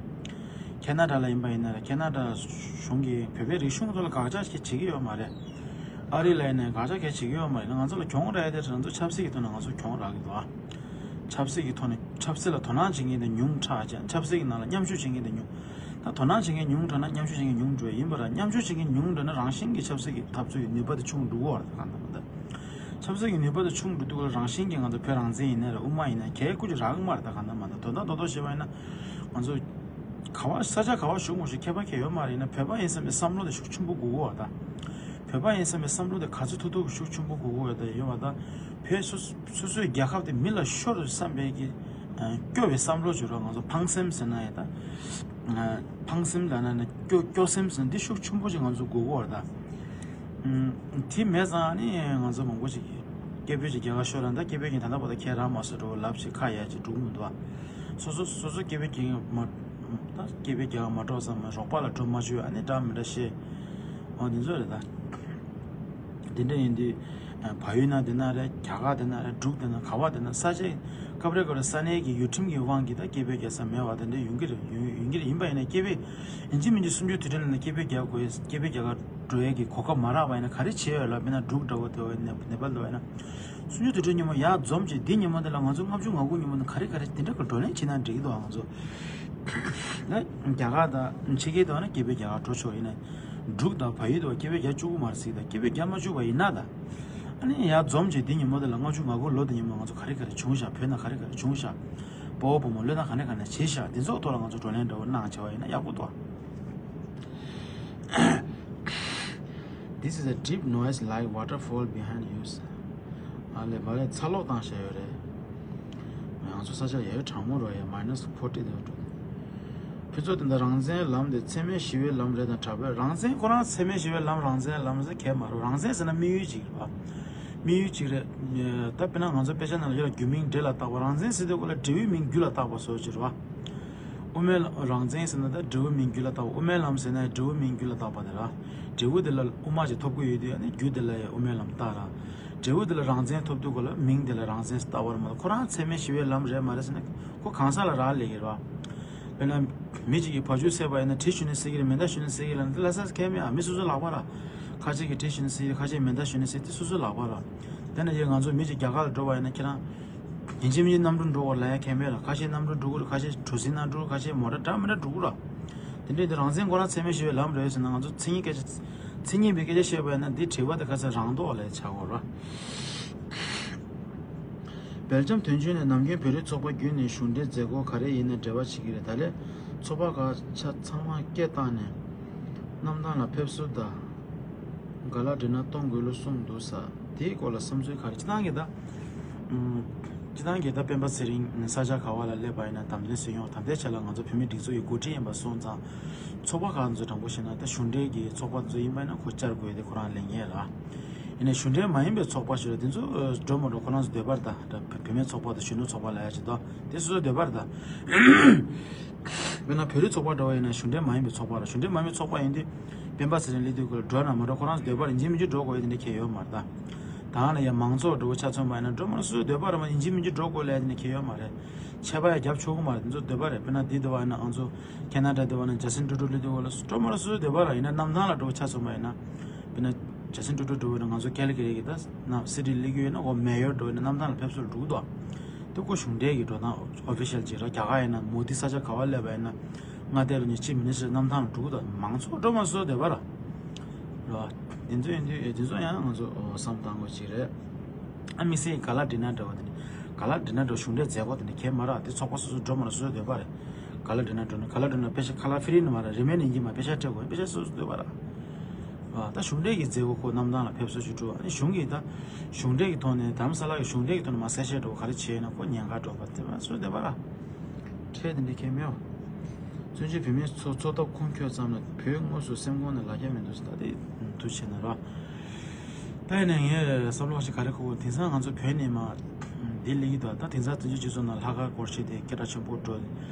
ཁེ་ན་ཌ་ལ་ཡིན་པ་ཡིན་ན་རེད། ཁེ་ན་ཌ་གཞུང་གིས་བོད་པའི་རིག་གཞུང་གི་ཐོག་ལ་དགག་བྱ་ཞིག་བྱེད་ཀྱི་ཡོད་མ་རེད། ཨ་རི་ལ་ཡིན་ན་དགག་བྱ་གང་ཡང་བྱེད་ཀྱི་ཡོད་མ་རེད། ང་ཚོ་ལ་གྱོང་རག་ཡ་དེ་ང་ཚོ་ཆབ་སྲིད་ཀྱི་ཐོག་ནས་ང་ཚོ་གྱོང་རག་གི་འདུག་ཨ། ཆབ་སྲིད་ཀྱི་ཐོག་ནས་ཆབ་སྲིད་ལ་དོ་སྣང་བྱེད་མཁན་དེ་ཉུང་དྲགས་ཀྱང་། ཆབ་སྲིད་ཀྱི་ནང་ལ་མཉམ་ཞུགས་བྱེད་མཁན་དེ་ཉུང་། ད་དོ་སྣང་བྱེད་མཁན་ཉུང་དྲགས་ན་མཉམ་ཞུགས་བྱེད་མཁན་ཉུང་འགྲོ་ཡ་ཡིན་པ་ར། མཉམ་ཞུགས་བྱེད་མཁན་ཉུང་འགྲོ་ན་རང་བཞིན་གྱིས་ཆབ་སྲིད་ཀྱི་འཐབ་རྩོད་ཀྱི་ནུས་པ་དེ་ཆུང་འགྲོ་གི་ཡོད་རེད། ད་གང་ལྟར་མ་ད། ཆབ་སྲིད་ཀྱི་ནུས་པ་དེ་ཆུང་འགྲོ་དུས་ཀ་ལ་རང་བཞིན་གྱིས་ང་ཚོ་བོད་རང་བཙན་ཡིན་ན་རེད། དབུ་མ་ཡིན་ན་གལ་ཁུ་ཅིག་རག་གི་མ་རེད། ད་གང་ལྟར་མ་ད། དོན་དག་རྡོག་རྡོག་བཤད་པ་ཡིན་ན། ང་ཚོ་ག་བ་ས་ཆ་ག་བ་བཞུགས་མ་བཞུགས་ཁྱད་པར་གང་ཡང་ཡོད་མ་རེད། ཡིན་ན་བོད་པ་ཡིན་བསམ་པའི་བསམ་བློ་དེ་ཤུགས་ཆེན་པོ་དགོས་ཀྱི་ཡོད་རེད་ད། བོད་པ་ཡིན་བསམ་པའི་བསམ་བློ་དེ་ག་ཚོད་ཐུབ་ཐུབ་ཤུགས་ཆེན་པོ་དགོས་ཀྱི་ཡོད་རེད་ད། ཡོད་པ་ད། བོད་སོ་སོ་སོའི་རྒྱལ་ཁབ་དེ་མི་ལ་ཤོར་བསམ་པའི་གི་སྐྱོ་བའི་བསམ་བློ་བྱོས་རོགས། ང་ཚོ་ཕངས་སེམས་ཟེར་ན་ཡང་ད། ཕངས་སེམས་ལབ་ན་ནི་སྐྱོ་སྐྱོ་སེམས་ཟེར་ན་འདི་ཤུགས་ཆེན་པོ་ཅིག་ང་ཚོ་དགོས་ཀྱི་ཡོད་རེད་ད། དེ་མེད་ཙང་ནི་ང་ཚོ་མང་པོ་ཅིག་སྐྱེ་བོ་ཅིག་རྒྱ་གར་ཤོར་ར། ད་སྐྱེ་བོ་གིས་ད་ལྟ་བར་དུ་ཁྱེད་རང་མ་སོ་འགྲོ་ལབ་ཅིག་ཁ་ཡ་ཅིག་འགྲོ་གི་མི་འདུག་ཨ། སོ་སོ་སོ་སོ་སྐྱེ་བོ་གིས་མ་ད་སྐྱེ་བོ་རྒྱ་གར་མ་འགྲོ་ཙང་མ་རོགས་པ་ལ་འགྲོ་མ་བཅུག་ཨ་ནི་འདྲ་མི་འདྲ་བཤད། འོ་འདི་ཚོ་རེད་ད། དེ་འདྲ་ཡིན་དུས། བལ་ཡུལ་ན་དེ་ན་རེད། རྒྱ་གར་དེ་ན་རེད། འབྲུག་དེ་ན་ག་བ་དེ་ན་ས་ཆའི་སྐབས་རེ་སྐབས་རེ་ས་གནས་ཀྱི་ཡུལ་ཁྲིམས་ཀྱི་དབང་གིས་ད་སྐྱེ་བོ་རྒྱག་ས་མེད་པ་དེ་འདྲ་ཡོང་གི་རེད། ཡོང་ཡོང་གི་རེད། ཡིན་པ་ཡིན་ན་སྐྱེ་བོ་ཡིན་གཅིག་མིན་གཅིག་གསུམ་བཅུའི་དུས་དྲན་ལ་ན་སྐྱེ་བོ་རྒྱག་དགོས། སྐྱེ་བོ་རྒྱ་གར་འགྲོ་ཡས་ཀྱི་གོ་སྐབས་མ་རག་པ་ཡིན་ན་ག་རེ་བྱེད་ཡོད་ལབ་པ་ཡིན་ན། འབྲུག་འདྲ་བོ་དེ་བ་ཡིན་ན་ནེ་པཱལ་འདྲ་བ་ཡིན་ན། གསུམ་བཅུའི་དུས་དྲན་ཉིན་མོ་ཡར་འཛོམས་བྱས་འདི་ཉིན་མོ་འདི་ལ་ང་ཚོ་ལྔ་བཅུ་ང་དགུ་ཉིན་མོ་འདི་ག་རེ་ག་རེ་དེ་འདྲ་གི་བགྲོ་གླེང་བྱེད་ན་འགྲིག་གི་འདུག་ང་ཚོ་ད་རྒྱ་གར་དང་ཕྱི་རྒྱལ་དུ་ན་སྐྱེ་བོ་རྒྱ་གར་འགྲོ་ཆོག་ཡིན་ན། འབྲུག་དང་བལ་ཡུལ་དུ་སྐྱེ་བོ་རྒྱ་བཅུག་གི་མ་རེད་ཟེར། ད་སྐྱེ་བོ་རྒྱ་མ་བཅུག་པ་ཡིན་ན་ད། ཨ་ནི་ཡར་འཛོམས་བྱས་འདི་ཉིན་མོ་འདི་ལ་ལྔ་བཅུ་ང་དགུ་ལོ་འདི་ཉིན་མོ་ང་ཚོ་ག་རེ་ག་རེ་བྱུང་ཤག་བོད་ནང་ག་རེ་ག་རེ་བྱུང་ཤག་སྤོ་བོ་བུ་མོ་བློས་བཏང་ག་ནས་ག་ནས་བྱས་ཤག་འདི་ཚོ་ཐོག་ལ་ང་ཚོ་བགྲོ་གླེང་འདྲ་བོ་གནང་བྱས་པ་ཡིན་ན་ཡག་པོ་འདུག This is a deep noise like waterfall behind you. ཨ་ལས་བ་ལས་ཚ་ལོག་བཏང་བཞག་ཡོད་རེད། ང་ཚོ་ས་ཆ་ཡ་ཡོད་གྲང་མོ་རོ་ཡ་minus forty དེ་འགྲོ། ཁྱོད་ཚོ་དེ་འདྲ་རང་བཙན་ལམ་དེ་འཚེ་མེད་ཞི་བའི་ལམ་རེད་དང་དྲག་པས། རང་བཙན་ཁོ་རང་འཚེ་མེད་ཞི་བའི་ལམ་རང་བཙན་ལམ་ཟེར་གས་མ་རེད། རང་བཙན་ཟེར་ན་དམིགས་ཡུལ་ཅིག་རེད་བ། དམིགས་ཡུལ་ཅིག་རེད། ད་དཔེར་ན་ང་ཚོ་དཔེ་ཆ་ནང་ལ་ཡོད་རྒྱུ་མིང་འབྲས་ལ་བཏགས་པ། རང་བཙན་ཟེར་དུས་སྐོར་ལ་འབྲས་བུའི་མིང་རྒྱུ་ལ་བཏགས་པ་བཟོ་ཅིག་རེད་བ། དབུ་མའི་ལམ་རང་བཙན་ཟེར་ན་ད་འབྲས་བུ་མིང་རྒྱུ་ལ་བཏགས་པ། དབུ་མའི་ལམ་ཟེར་ན་འབྲས་བུ་མིང་རྒྱུ་ལ་བཏགས་པ་དེ་ར། འབྲས་བུ་དེ་ལ་དབུ་མ་ཅིག་ཐོབ་ཀྱི་ཡོད་དུས་ཨ་ནི་རྒྱུ་དེ་ལ་ཡང་དབུ་མའི་ལམ་བཏགས་ར། འབྲས་བུ་དེ་ལ་རང་བཙན་ཐོབ་དུས་སྐོར་ལ་མིང་དེ་ལ་རང་བཙན་ཟེར་བཏགས་པ་རེད་མ་གཏོགས་ཁོ་རང་འཚེ་མེད་ཞི་བའི་ལམ་རེད་མ་རེད་ཟེར་ན་ཁོ་གང་ཟག་ལ་རག་ལས་ཀྱི་རེད་བ། དཔེར་ན། མི་གཅིག་གིས་བ་ཕྱུགས་བསད་པ་ཡིན་ན་གྲི་ཞོན་ནས་བསད་ཀྱི་རེད། མེ་མདའ་ཞོན་ནས་བསད་ཀྱི་རེད་ལབ་ན་དེ་ལ་ས་ས་ཁས་མེད་ཨ། མི་སོ་སོའི་ལག་པ་ར། ཁ་ཤས་ཀྱིས་གྲི་ཞོན་ནས་བསད། ཁ་ཤས་མེ་མདའ་ཞོན་ནས་བསད། དེ་སོ་སོའི་ལག་པ་ར། དེ་ནས་ཡང་ང་ཚོ་མི་གཅིག་རྒྱ་གར་ལ་འགྲོ་བ་ཡིན་ན་ཁྱེད་རང་ཡིན་གཅིག་མིན་གཅིག་གནམ་གྲུ་འགྲོ་དགོས་ལབ་ཡ་ཁྱད་མེད་ར། ཁ་ཤས་གནམ་གྲུ་འགྲོ་གི་རེད། ཁ་ཤས་གྲུ་གཟིངས་ནང་འགྲོ། ཁ་ཤས་མོ་ཊ་འདྲ་མི་འདྲ་འགྲོ་གི་ར། དེ་འདྲའི་འདི་རང་བཙན་ཁོ་རང་འཚེ་མེད་ཞི་བའི་ལམ་རེད་ཟེར་ན། ང་ཚོ་མཚན་ཉིད་སྐད་ཆ་མཚན་ཉིད་པའི་སྐད་ཆ་བཤད་པ་ཡིན་ན་འདི་དྲི་བ་དེ་ཁ་ཚ་རང་ལྡོག་ལས་ཆགས་ཡོད་ར། སྦེལ་ཇམ་དོན་གཅོད་ནས་ནམ་རྒྱུན་བོད་རིགས་ཚོགས་པ་བརྒྱུད་ནས་གཞུང་འབྲེལ་མཛད་སྒོ་ག་རེ་ཡིན་ན་འབྲེལ་བ་བྱེད་ཀྱི་རེད། ད་ལན་ཚོགས་པ་ཁག་ཆ་ཚང་མ་སྐད་བཏང་ནས་གནམ་ཐང་ལ་ཕེབས་བསུ་དང་། ག་ལ་འདྲེ་ན་གཏོང་དགོས་ལུགས་གསུངས་འདུག་ས། དེའི་སྐོར་ལ་བསམ་ཚུལ་ག་རེ། སྤྱི་བཏང་གི་ད། ཨུམ། སྤྱི་བཏང་གི་ད་སྤེན་པ་ཚེ་རིང་ས་ཆ་ག་བ་ལ་སླེབས་པ་ཡིན་ན་དམ་འཛིན་སྲིད་སྐྱོང་ད་ལྟའི་ཆ་ལ་ང་ཚོ་བོད་མི་སྒྲིག་འཛུགས་ཀྱི་འགོ་ཁྲིད་ཡིན་པ་སོང་ཙང་། ཚོགས་པ་ཁག་ཚོ་དྲང་པོ་བཤད་ན་ད་གཞུང་འབྲེལ་གྱི་ཚོགས་པ་ཚོ་ཡིན་པ་ཡིན་ན་ཁོ་བཅར་དགོས་དེ་ཁོ་རང་ལས་ངེས་ལ། ཡིན་ནའི་གཞུང་འབྲེལ་མ་ཡིན་པའི་ཚོགས་པ་ཞིག་ལ་དེ་ཚོ་འགྲོ་མ་འགྲོ་ཁོ་རང་ཚོ་འདོད་པ་རེད་ད། ད་བོད་མིའི་ཚོགས་པ་དང་གཞོན་ནུ་ཚོགས་པ་ལབ་ཡ་ཅིག་ད་དེ་སོ་སོའི་འདོད་པ་རེད་ད། དཔེར་ན་བོད་རིགས་ཚོགས་པ་འདྲ་བ་ཡིན་ན་གཞུང་འབྲེལ་མ་ཡིན་པའི་ཚོགས་པ་རེད། གཞུང་འབྲེལ་མ་ཡིན་པའི་ཚོགས་པ་ཡིན་དུས་སྤེན་པ་ཚེ་རིང་སླེབས་དུས་སྐོར་ལ་འགྲོ་ན་མ་འགྲོ་ཁོ་རང་ཚོ་འདོད་པ་རེད། ཡིན་གཅིག་མིན་གཅིག་འགྲོ་དགོས་ཡ་དེ་འདྲ་གང་ཡང་ཡོད་མ་རེད་ད། ད་ང་ལ་ཡ་མང་ཚོགས་འདྲ་བོ་ཆ་མཚོན་པ་ཡིན་ན་འགྲོ་མ་རེད། སོ་སོའི་འདོད་པ་རེད་མ། ཡིན་གཅིག་མིན་གཅིག་འགྲོ་དགོས་ལབ་ཡ་དེ་འདྲ་གང་ཡང་ཡོད་མ་རེད། ཆད་པ་ཡ་རྒྱབ་ཆོག་གི་མ་རེད། དེ་ཚོ་འདོད་པ་རེད། དཔེར་ན་འདི་འདྲ་བ་ཡིན་ན་ང་ཚོ་ཁེ་ན་ཌ་འདྲ་བ་ན་ཇ་སིན་ཊུ་ཌོ་སླེབས་དུས་སྐོར་ལ་འགྲོ་མ་རེད། སོ་སོའི་འདོད་པ་རེད། ཡིན་ན་གནམ་ཐང་ལ་འགྲོ་ཆ་མཚོན་པ་ཡིན་ན། དཔེར་ན་ཇ་སིན་ཊུ་ཌོ་འདྲ་བོ་ན་ང་ཚོ་ཀལ་ག་རི་གི་ད་ན་སི་ཊི་སླེབས་ཀྱི་ཡོད་ན་འོ་མེ་ཡོར་འདྲ་བོ་ཡིན་ན་གནམ་ཐང་ལ་ཕེབས་བསུ་ལ་འགྲོ་གི་འདུག་ཨ། དེ་ཁོ་གཞུང་འབྲེལ་གྱི་འགྲོ་སྟངས་ཨོ་ཕི་ཤལ་ཅིག་ར། རྒྱ་གར་ཡིན་ན་མོ་དི་ས་ཆ་ག་བ་སླེབས་པ་ཡིན་ན་མངའ་སྡེ་རུ་ཉེ་ཆེ་མི་ནི་སི་ཊར་གནམ་ཐང་ལ་འགྲོ་གི་འདུག་མང་ཚོགས་འགྲོ་མ་སོ་བདེ་བ་ར། ར། དེ་ཚོ་ཡིན་དུས་དེ་ཚོ་ཡང་ང་ཚོ་བསམ་བཏང་དགོས་ཅིག་རེད། ཨ་མི་སེ་ག་ལ་འགྲིག་ན་འདྲ་བ་དེ་ནི་ག་ལ་འགྲིག་ན་འགྲོ་གཞུང་འབྲེལ་མཛད་སྒོ་དེ་ནི་གལ་མ་ར། དེ་ཚོགས་པ་སོ་སོ་འགྲོ་མ་ར་སོ་སོ་བདེ་བ་རེད། ག་ལ་འགྲིག་ན་འགྲོ་ནི་ག་ལ་འགྲིག་ན་པེ་ཤ་ཁ་ལ་ཧྥི་རི་ནི་མ་ར་རི་མེ་ནི་ཡིན་གྱི་མ་པེ་ཤ་སྤྲད་དགོས་པེ་ཤ་སོ་སོ་བདེ་བ་ར། ཨ། ད་གཞུང་འབྲེལ་གྱི་མཛད་སྒོ་ཁོ་གནམ་ཐང་ལ་ཕེབས་བསུ་ཞུ་འགྲོ། ཨ་ནི་གཞུང་གིས་ད་གཞུང་འབྲེལ་གྱི་ཐོག་ནས་དྷ་རམ་ས་ལ་གི་གཞུང་འབྲེལ་གྱི་ཐོག་ནས་མ་གསལ་བཤད་འགྲོ་ག་རེ་བྱས་ན་ཁོ་ཉེན་ཁ་འགྲོ་བ་དེ་མ་སོ་བདེ་བ་ར། ཁྲལ་དེ་འདྲ་ཁྱད་མེད། བཙན་བྱོལ་བོད་མིའི་ཚོགས་ཚོགས་ཐོག་ཁུངས་འཁྱོལ་ཙམ་ལ་བོད་དངོས་སུ་སེམས་ཁོང་ནས་ལ་རྒྱ་མི་འདུག་ཟེར། ད་དེ་འདུ་བྱས་ན་ར། ད་ཡིན་ནའི་ངས་བསམ་བློ་ཞིག་ག་རེ་འཁོར། དེང་སང་ང་ཚོ་བོད་ནས་མ་འདི་སླེབས་ཀྱི་འདུག་ད་དེང་སང་བཙན་བྱོལ་སྤྱི་ཚོགས་ནང་ལྷག་དཀར་སྒོར་གཞས་དེ་སྐད་གྲགས་ཆེན་པོ་འགྲོ།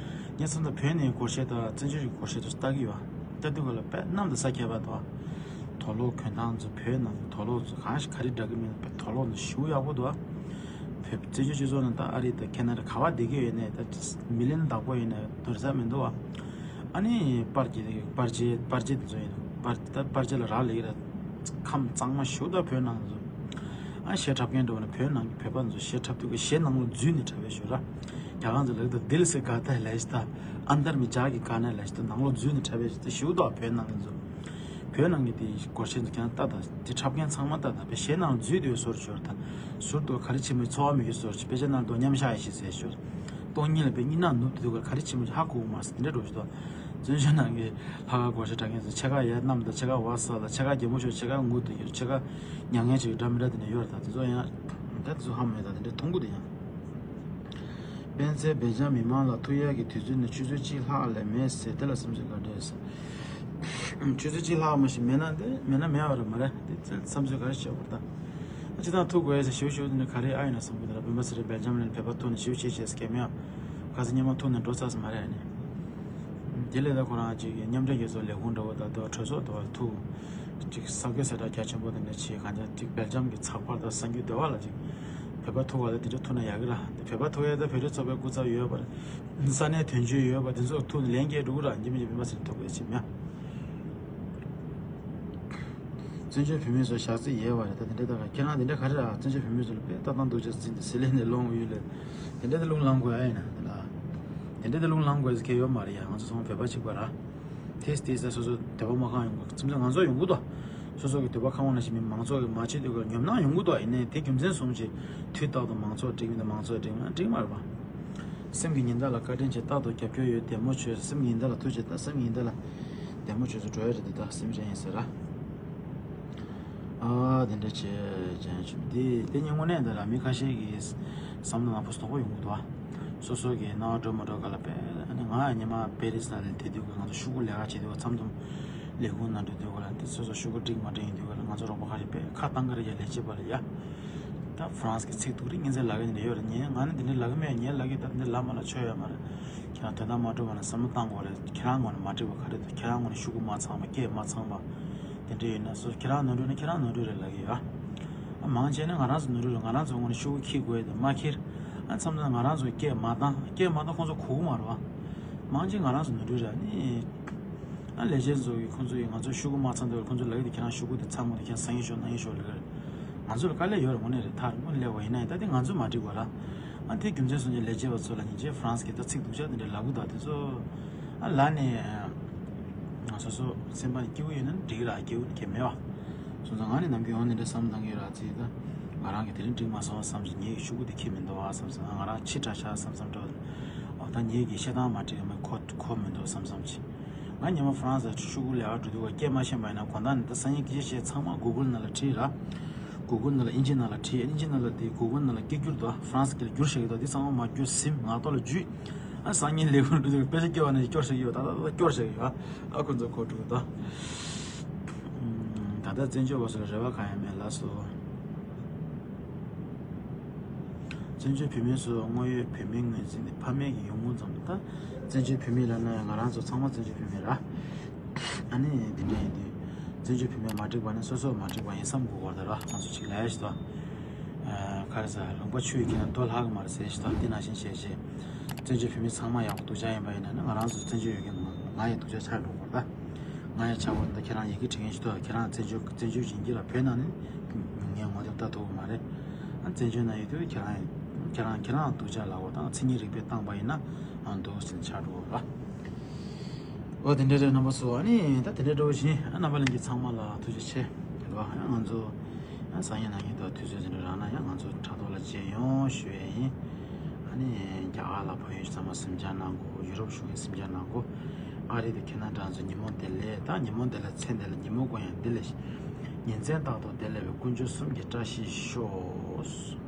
ངས་བསམ་ད་བོད་ནས་སྒོར་གཞས་དང་བཙན་བྱོལ་གྱི་སྒོར་གཞས་དེ་ཚོ་ལྟ་གི་ཡོད། ལྟ་དུས་ག་ལ་དཔེ་གནམ་དང་ས་ཁྱད་པར་འདུག་དུག་སློག་གོན་སྟངས་ཚོ་བོད་ནང་གི་དུག་སློག་ཚོ་གང་ཞིག་ག་རེ་འདྲ་གི་མིན་པའི་དུག་སློག་ཚོ་ཞེ་པོ་ཡག་པོ་འདུག་བོད་བཙན་བྱོལ་སྤྱི་ཚོགས་ནང་ད་ཨ་རི་དང་ཁེ་ན་ཌ་ག་བ་བསྡད་ཀྱི་ཡོད་ནའི་ད་མི་ལན་བདག་པོ་ཡིན་ན་འདོར་ས་མི་འདུག་བ། ཨ་ནི་པར་རྒྱས་དེ་པར་རྒྱས་པར་རྒྱས་དེ་ཚོ་ཡིན་པར་ད་པར་རྒྱས་ལ་རག་ལས་ཀྱི་ར། ཁམས་གཙང་མ་ཞེ་པོ་ད་བོད་ནང་ཚོ། ཨ་གཞས་འཁྲབ་མཁན་འདྲ་བོ་ན་བོད་ནང་གི་བོད་པ་ཚོ་གཞས་འཁྲབ་དུས་ཀྱི་གཞས་ནང་ལོགས་འཛུལ་ནས་འཁྲབ་པའི་ཞོར་ར། རྒྱ་གར་ཚོ་ལབ་ད་दिल से गाता है ལབ་ཞིག་ད་अंदर में जाके गाना ལབ་ཞིག་ད་ནང་ལོགས་འཛུལ་ནས་འཁྲབ་པའི་ཞོར་ད་ཞེ་པོ་ད་བོད་ནང་གི་ཚོ། བོད་ནང་གི་དེ་སྒོར་གཞས་ཚོ་ཁྱེད་རང་ལྟ་དང་དེ་འཁྲབ་མཁན་ཚང་མ་ལྟ་དང་བོད་གཞས་ནང་འཛུལ་དུས་སོར་ཞོར་དང་ཟུར་དུ་ག་རེ་བྱེད་མི་འཚོ་བ་མི་ཡོད་སོར་ཕལ་ཆེར་ནང་དུ་མཉམ་བཞག་ཡེ་ཤེས་ཟེར་ཞོར། སྟོང་ཉིད་ལ་དཔེ་གཉིད་ནག་ནུབ་དུས་ག་ག་རེ་བྱེད་མི་ཧ་གོ་གི་མ་རེད་དེ་འདྲ་འགྲོ་ཞིག་ད། བཙན་བྱོལ་ནང་གི་ལྷག་དཀར་སྒོར་གཞས་འཁྲབ་མཁན་ཚོ་ཕྱེད་ཀ་ཡར་བསྣམས་དང་ཕྱེད་ཀ་བར་སྲ་དང་ཕྱེད་ཀ་གད་མོ་ཤོར་ཕྱེད་ཀ་ངུ་དང་ཡོད་ཕྱེད་ཀ་མྱ་ངན་བྱེད་ཀྱི་འདྲ་མི་འདྲ་དེ་འདྲ་ཡོད་རེད་ད། དེ་ཚོ་ཡང་ད་དེ་ཚོ་ཧ་མ་ཡོད་ད་དེ་འདྲ་མཐོང་གི་འདུག་ཡང་། སྤེན་ཚེ་སྦེལ་ཇམ་མི་མང་ལ་ཐུག་ཡག་གི་དུས་ཚོད་ནི་ཆུ་ཚོད་གཅིག་ལྷག་ལས་མེད་ཟེར་དེ་ལ་བསམ་ཚུལ་ག་འདྲ་ཡོད་ཟེར། ཆུ་ཚོད་གཅིག་ལྷག་མ་ཞིག་མེད་ན་དེ་མེད་ན་མེད་པ་རེད་མ་རེད་དེ་ཚོ་བསམ་ཚུལ་ག་རེ་བྱེད་དགོས་ད། སྤྱི་བཏང་ཐུག་དགོས་ཟེར་ཞུ་ཞུ་དེ་ནི་ག་རེ་ཨ་ཡིན་ན་བསམ་གི་འདུག་ར། སྤེན་པ་ཚེ་རིང་སྦེལ་ཇམ་ནས་བོད་པ་ཐུག་ནས་ཞུ་བྱེད་བྱེད་ཟེར་མཁན་མེད་ཨ། ཁ་སང་སྔོན་མ་ཐུག་ནས་འགྲོ་ཚར་ས་མ་རེད་ཨ་ནི། དེ་ལས་ད་ཁོ་རང་ཅིག་མཉམ་འབྲེལ་རྒྱལ་ཚོགས་ལས་ཁུངས་འདྲ་བོ་དང་དུ་གྲོས་ཚོགས་དུ་བ་ཐུག་ཅིག་ས་དགོས་ས་གྲ་རྒྱ་ཆེན་པོ་དེ་འདྲ་ཆེ་གང་ཅག་ཅིག་སྦེལ་ཇམ་གྱི་ཚགས་པར་དང་གསར་འགྱུར་སྡེ་བ་ལ་ཅིག་བོད་པ་ཐུག་བ་ལ་དེ་འདྲ་ཐུག་ན་ཡག་གི་ར། དེ་བོད་པ་ཐུག་ཡ་ད་བོད་རིགས་ཚོགས་པའི་སྐུ་ཚབ་ཡོད་པ་ས་གནས་དོན་གཅོད་ཡོད་པ་དེ་ཚོ་ཐུག་ནས་ལན་སྐྱེལ་འགྲོ་གི་ར། ཡིན་མིན་ཡིན་མིན་མ་ཟེར་ཐུག་དགོས་ཅིག་མེད། བཙན་བྱོལ་བོད་མི་ཚོ་ཞག་རྩི་ཡོད་པ་རེད་ད། དེ་འདྲ་ད་ག་ཁྱེད་རང་དེ་འདྲ་ག་རེ་ར། བཙན་བྱོལ་བོད་མི་ཚོ་ལ་དཔེ་ལྟ་སྟངས་སྡུག་ཅག་རྩི་འདི་ཟི་ལིང་ནས་ལོང་ཡོད་ལ། དེ་འདྲ་དེ་རླུང་ལངས་དགོས་ཨ་ཡིན་ན་དེ་ལ། དེ་འདྲ་དེ་རླུང་ལངས་དགོས་ཟེར་མཁན་ཡོད་མ་རེད་ཡ། ང་ཚོ་ཚང་མ་བོད་པ་གཅིག་པ་ར། ཏེས་ཏེས་ས་སོ་སོ་འདོད་པ་མ་ཁེངས་ཡོང་གི། སེམས་ཅན་ང་ཚོ་ཡོང་གི་འདུག་སོ་སོ་གི་འདོད་པ་ཁེངས་པ་ནང་བཞིན་མི་མང་ཚོགས་ཀྱི་མ་བྱེད་དུས་ཀ་ཉོབ་སྣང་ཡོང་གི་འདུག་ཡིན་ནའི་དེ་རྒྱུ་མཚན་བཟུང་བྱས་དུས་རྟག་ཏུ་མང་ཚོགས་འགྲིག་མི་འདུག་མང་ཚོགས་འགྲིག་མི་འདུག་འགྲིག་མ་རེད་པ། སེམས་ཀྱི་ཉི་ཟླ་ལ་བཀའ་དྲིན་ཆེ། རྟག་ཏུ་རྒྱབ་སྐྱོར་ཡོད། བདེ་མོ་བྱོས། སེམས་ཀྱི་ཉི་ཟླ་ལ་ཐུགས་རྗེ་ཆེ། ད་སེམས་ཀྱི་ཉི་ཟླ་ལ་བདེ་མོ་བྱོས་སུ་འགྲོ་ཡ་རེད་འདི་ད་སེམས་ཅན་ཡིན་ཟེར་ར། ཨ་དེ་འདྲ་བྱས་ཅན་བྱུང་འདི་དེ་ཉིན་དངོས་གནས་འདི་ལ་མི་ཁ་ཤས་ཀྱིས་བསམ་བློ་ནང་ཕོ་སོག་པོ་ཡོང་གི་འདུག་ཨ། སོ་སོ་གི་སྣང་བ་འགྲོ་མ་འགྲོ་ག་ལ་པས་ཨ་ནི་ང་ཉི་མ་པེ་རི་སི་ལ་ལས་དེ་དུས་ཀ་ང་ཚོ་ཤོག་གུ་ལས་ཀ་བྱེད་དུས་ཀ་མཚམས་མཚམས་ལས་ཁུངས་ནང་འགྲོ་དུས་ཀ་ལ་དེ་སོ་སོ་ཤོག་གུ་འགྲིག་མ་འགྲིག་ཡིན་དུས་ཀ་ལ་ང་ཚོ་རོགས་པ་ཁ་ཤས་པས་ཁ་བཏང་གི་རེད་ཡ། ལས་བྱེད་པ་ལ་ཡ། ད་ཧྥ་རན་སི་གི་ཚིག་འདུག་རེད། ངེད་ཚོའི་ལ་གི་འདི་འདྲ་ཡོད་རེད། ངས་ང་ནི་འདི་འདྲའི་ལ་གི་མེད། ངའི་ལ་གི་ད་འདི་འདྲ་ལབ་མ་ལབ་ཆོ་ཡོད་མ་རེད། ཁྱེད་རང་དོན་དག་མ་འགྲོ་བ་ན་བསམ་བློ་བཏང་དགོས་རེད། ཁྱེད་རང་ངོས་ནས་མ་འགྲིག་པ་ག་རེ་འདུག་ཁྱེད་རང་ངོས་ནས་ཤོག་གུ་མ་ཚང་པ་སྐད་མ་ཚང་པ་དེ་འདྲ་ཡོད་ན་སོ་ཁྱེད་རང་ནོར་འཁྲུལ་ན་ཁྱེད་རང་ནོར་འཁྲུལ་རེད་ལབ་ཀྱི་ཡོད། ཨ་མང་ཆེ་ནི་ང་རང་ཚོ་ནོར་འཁྲུལ་རེད། ང་རང་ཚོ་ངོས་ནས་ཤོག་གུ་འཁྱེར་དགོས་དེ་མ་འཁྱེར། ཨ་མཚམས་མཚམས་ང་རང་ཚོ་སྐད་མ་བཏང་སྐད་མ་བཏང་ཁོང་ཚོ་གོ་གི་མ་རེད་བ། མང་ཆེ་ང་རང་ཚོ་ནོར་འཁྲུལ་རེད། ཨ་ནི། ལས་བྱེད་ཚོ་གིས་ཁོང་ཚོ་ཡིས་ང་ཚོ་ཤོག་གུ་མ་ཚང་དུས་ཁོང་ཚོ་ལབ་ཀྱི་འདུག་ཁྱེད་རང་ཤོག་གུ་དེ་ཚང་མ་དེ་ཁྱེད་རང་སང་ཉིན་ཤོག་གནངས་ཉིན་ཤོག་ལབ་ཀྱི་རེད། ང་ཚོ་ལ་དཀའ་ལས་ཡོད་རེད། དངོས་གནས་རེད། ཐག་རིང་པོ་སླེབས་པ་ཡིན་ན་ཡང་ད་དེ་ང་ཚོས་མ་འགྲིག་པ་ར། ཨ་དེ་རྒྱུ་མཚན་སོང་ཙང་ལས་བྱེད་པ་ཚོ་ལ་ཉིན་རྗེས་ཧྥ་རན་སི་གི་ད་ཚིག་སྡུག་ཅག་དེ་འདྲ་ལབ་གི་འདུག་དེ་ཚོ་ཨ་ལབ་ནས་ང་སོ་སོ་སེམས་པ་ནས་སྐྱིད་པོ་ཡོད་ན་འགྲིག་གི་ར། སྐྱིད་པོ་གང་ཡང་མེད་པ། སོང་ཙང་ང་ནི་ནམ་རྒྱུན་འོ་ནི་འདྲ་བསམ་བློ་བཏང་གི་ཡོད་ར། ཅིག་ད་ང་རང་གིས་དེ་རིང་འགྲིག་མ་སོང་བསམ་ཅིག་ངེད་ཀྱི་ཤོག་གུ་དེ་འཁྱེར་མི་འདུག་བ་བསམ་བསམ། ང་རང་ཕྱི་དྲགས་ཤག་བསམ་བསམ་འདྲ་བོ། འོ་ད་ངེད་ཀྱི་བཤད་སྟངས་མ་འགྲིག་མེད་ཁོ་ཁོ་མི་འདུག་བསམ་བསམ་ཅིག་ང་ཉི་མ་ཧྥ་རན་སི་ལ་ཤོག་གུ་ལས་ཀ་འགྲོ་དུས་སྐད་མ་ཤེས་པ་ཡིན་ན་དགོང་དག་ནས་ད་སང་ཉིན་སྐད་ཆ་བཤད་ཚང་མ་གུ་གུལ་ནང་ལ་བྲིས་ར། གུ་གུལ་ནང་ལ་ཨིན་ཇི་ནང་ལ་བྲིས། ཨིན་ཇི་ནང་ལ་དེ་གུ་གུལ་ནང་ལ་སྐད་བསྒྱུར་དང་ཧྥ་རན་སི་སྐད་ལ་བསྒྱུར་བཞག་གི་འདུག་དེ་ཚང་མ་མ་བསྒྱུར་ཟིན་ངག་ཐོག་ལ་བསྒྱུར། ཨ་སང་ཉིན་ལས་ཁུངས་འགྲོ་དུས་དཔེ་ཆ་སྐྱོར་བ་ནས་སྐྱོར་བཞག་གི་ཡོད། ད་ད་ད་སྐྱོར་བཞག་གི་ཡོད། ཨ་ཁོ་ཚོ་གོ་འགྲོ་གི་འདུག་ད་ལྟ་བཙན་བྱོལ་བ་ཚོ་ལ་རེ་བ་གང་ཡང་མེད། ལགས་སོ། བཙན་བྱོལ་བོད་མི་ཚོ་དངོས་ཡོད་བོད་མིའི་ངོས་འཛིན་ནི་ཕ་མེས་ཀྱི་ཡོང་ཁུངས་ཙམ་དང་། བཙན་བྱོལ་བོད་མི་ལབ་ན་ཡང་ང་རང་ཚོ་ཚང་མ་བཙན་བྱོལ་བོད་མི་ར། ཨ་ནི་འདི་འདྲ་ཡིན་དུས་བཙན་བྱོལ་བོད་མི་མ་འགྲིག་པ་ནི་སོ་སོ་མ་འགྲིག་པ་ཡིན་བསམ་དགོས་པ་རེད་ར། ང་ཚོ་གཅིག་ལབ་ཡ་ཞིག་དང་། ཨ་ག་རེ་ཟ། ལུང་པ་ཆུ་ཡིས་ཁྱེར་ན་རྡོ་ལྷག་གི་མ་རེད་ཟེར་ཞིག་དང་། འདི་ནང་བཞིན་བྱས་བྱས། བཙན་བྱོལ་བོད་མི་ཚང་མ་ཡག་པོ་སྡུག་ཅག་ཡིན་པ་ཡིན་ན་ནི་ང་རང་ཚོ་བཙན་བྱོལ་ཡོད་མཁན་ང་ཡང་སྡུག་ཅག་ཆགས་འགྲོ་གི་རེད་ད། ང་ཡང་ཆགས་པ་འདི་ཁྱེད་རང་ཡི་གེ་བྲིས་མཁན་ཞིག་ཐོག་ཁྱེད་རང་བཙན་བྱོལ་བཙན་བྱོལ་ཡིན་གྱི་ལ་བོད་ནང་ནས་ངས་ངོ་དེབ་ལྟ་ཐུབ་ཀྱི་མ་རེད། ཨ་བཙན་བྱོལ་ནང་ཡོད་དུས་ཁྱེད་རང་ཁྱེད་རང་ཁྱེད་རང་སྡུག་ཅག་ལབ་དགོས་དང་མཚན་ཉིད་རིག་པས་བཏང་པ་ཡིན་ན་ཨ་འདུག་ཟེར་ཆགས་འགྲོ་གི་རེད། འོ་དེ་འདྲ་རེད་རྣམ་པ་ཚོ། ཨ་ནི་ད་དེ་འདྲ་འདྲ་བོ་ཞིག་ཨ་རྣམ་པ་ལྷན་རྒྱས་ཚང་མ་ལ་ཐུགས་རྗེ་ཆེ་རེད་བ། ཨ་ང་ཚོ་ཨ་སང་ཉིན་གནངས་ཉིན་དུ་དུས་ཚོད་དེ་འདྲ་རག་ན་ཡང་ང་ཚོ་དྲ་ཐོག་ལ་མཇལ་ཡོང་ཞུ་ཡས་ཡིན། ཨ་ནི་རྒྱ་གར་ལ་ཕ་ཡུལ་ཚང་མ་སེམས་ཅན་ནང་གོ་ཡུ་རོབ་གཞུང་གི་སེམས་ཅན་ནང་གོ་ཨ་རི་དང་ཁེ་ན་ཌ་ཚོ་ཉིན་མོ་བདེ་ལེགས། ད་ཉིན་མོ་བདེ་ལེགས་མཚན་བདེ་ལེགས་ཉིན་མོ་དགོང་ཡང་བདེ་ལེགས། ཉིན་མཚན་རྟག་ཏུ་བདེ་ལེགས་པའི་དཀོན་མཆོག་གསུམ་གྱི་བཀྲ་ཤིས་ཤོག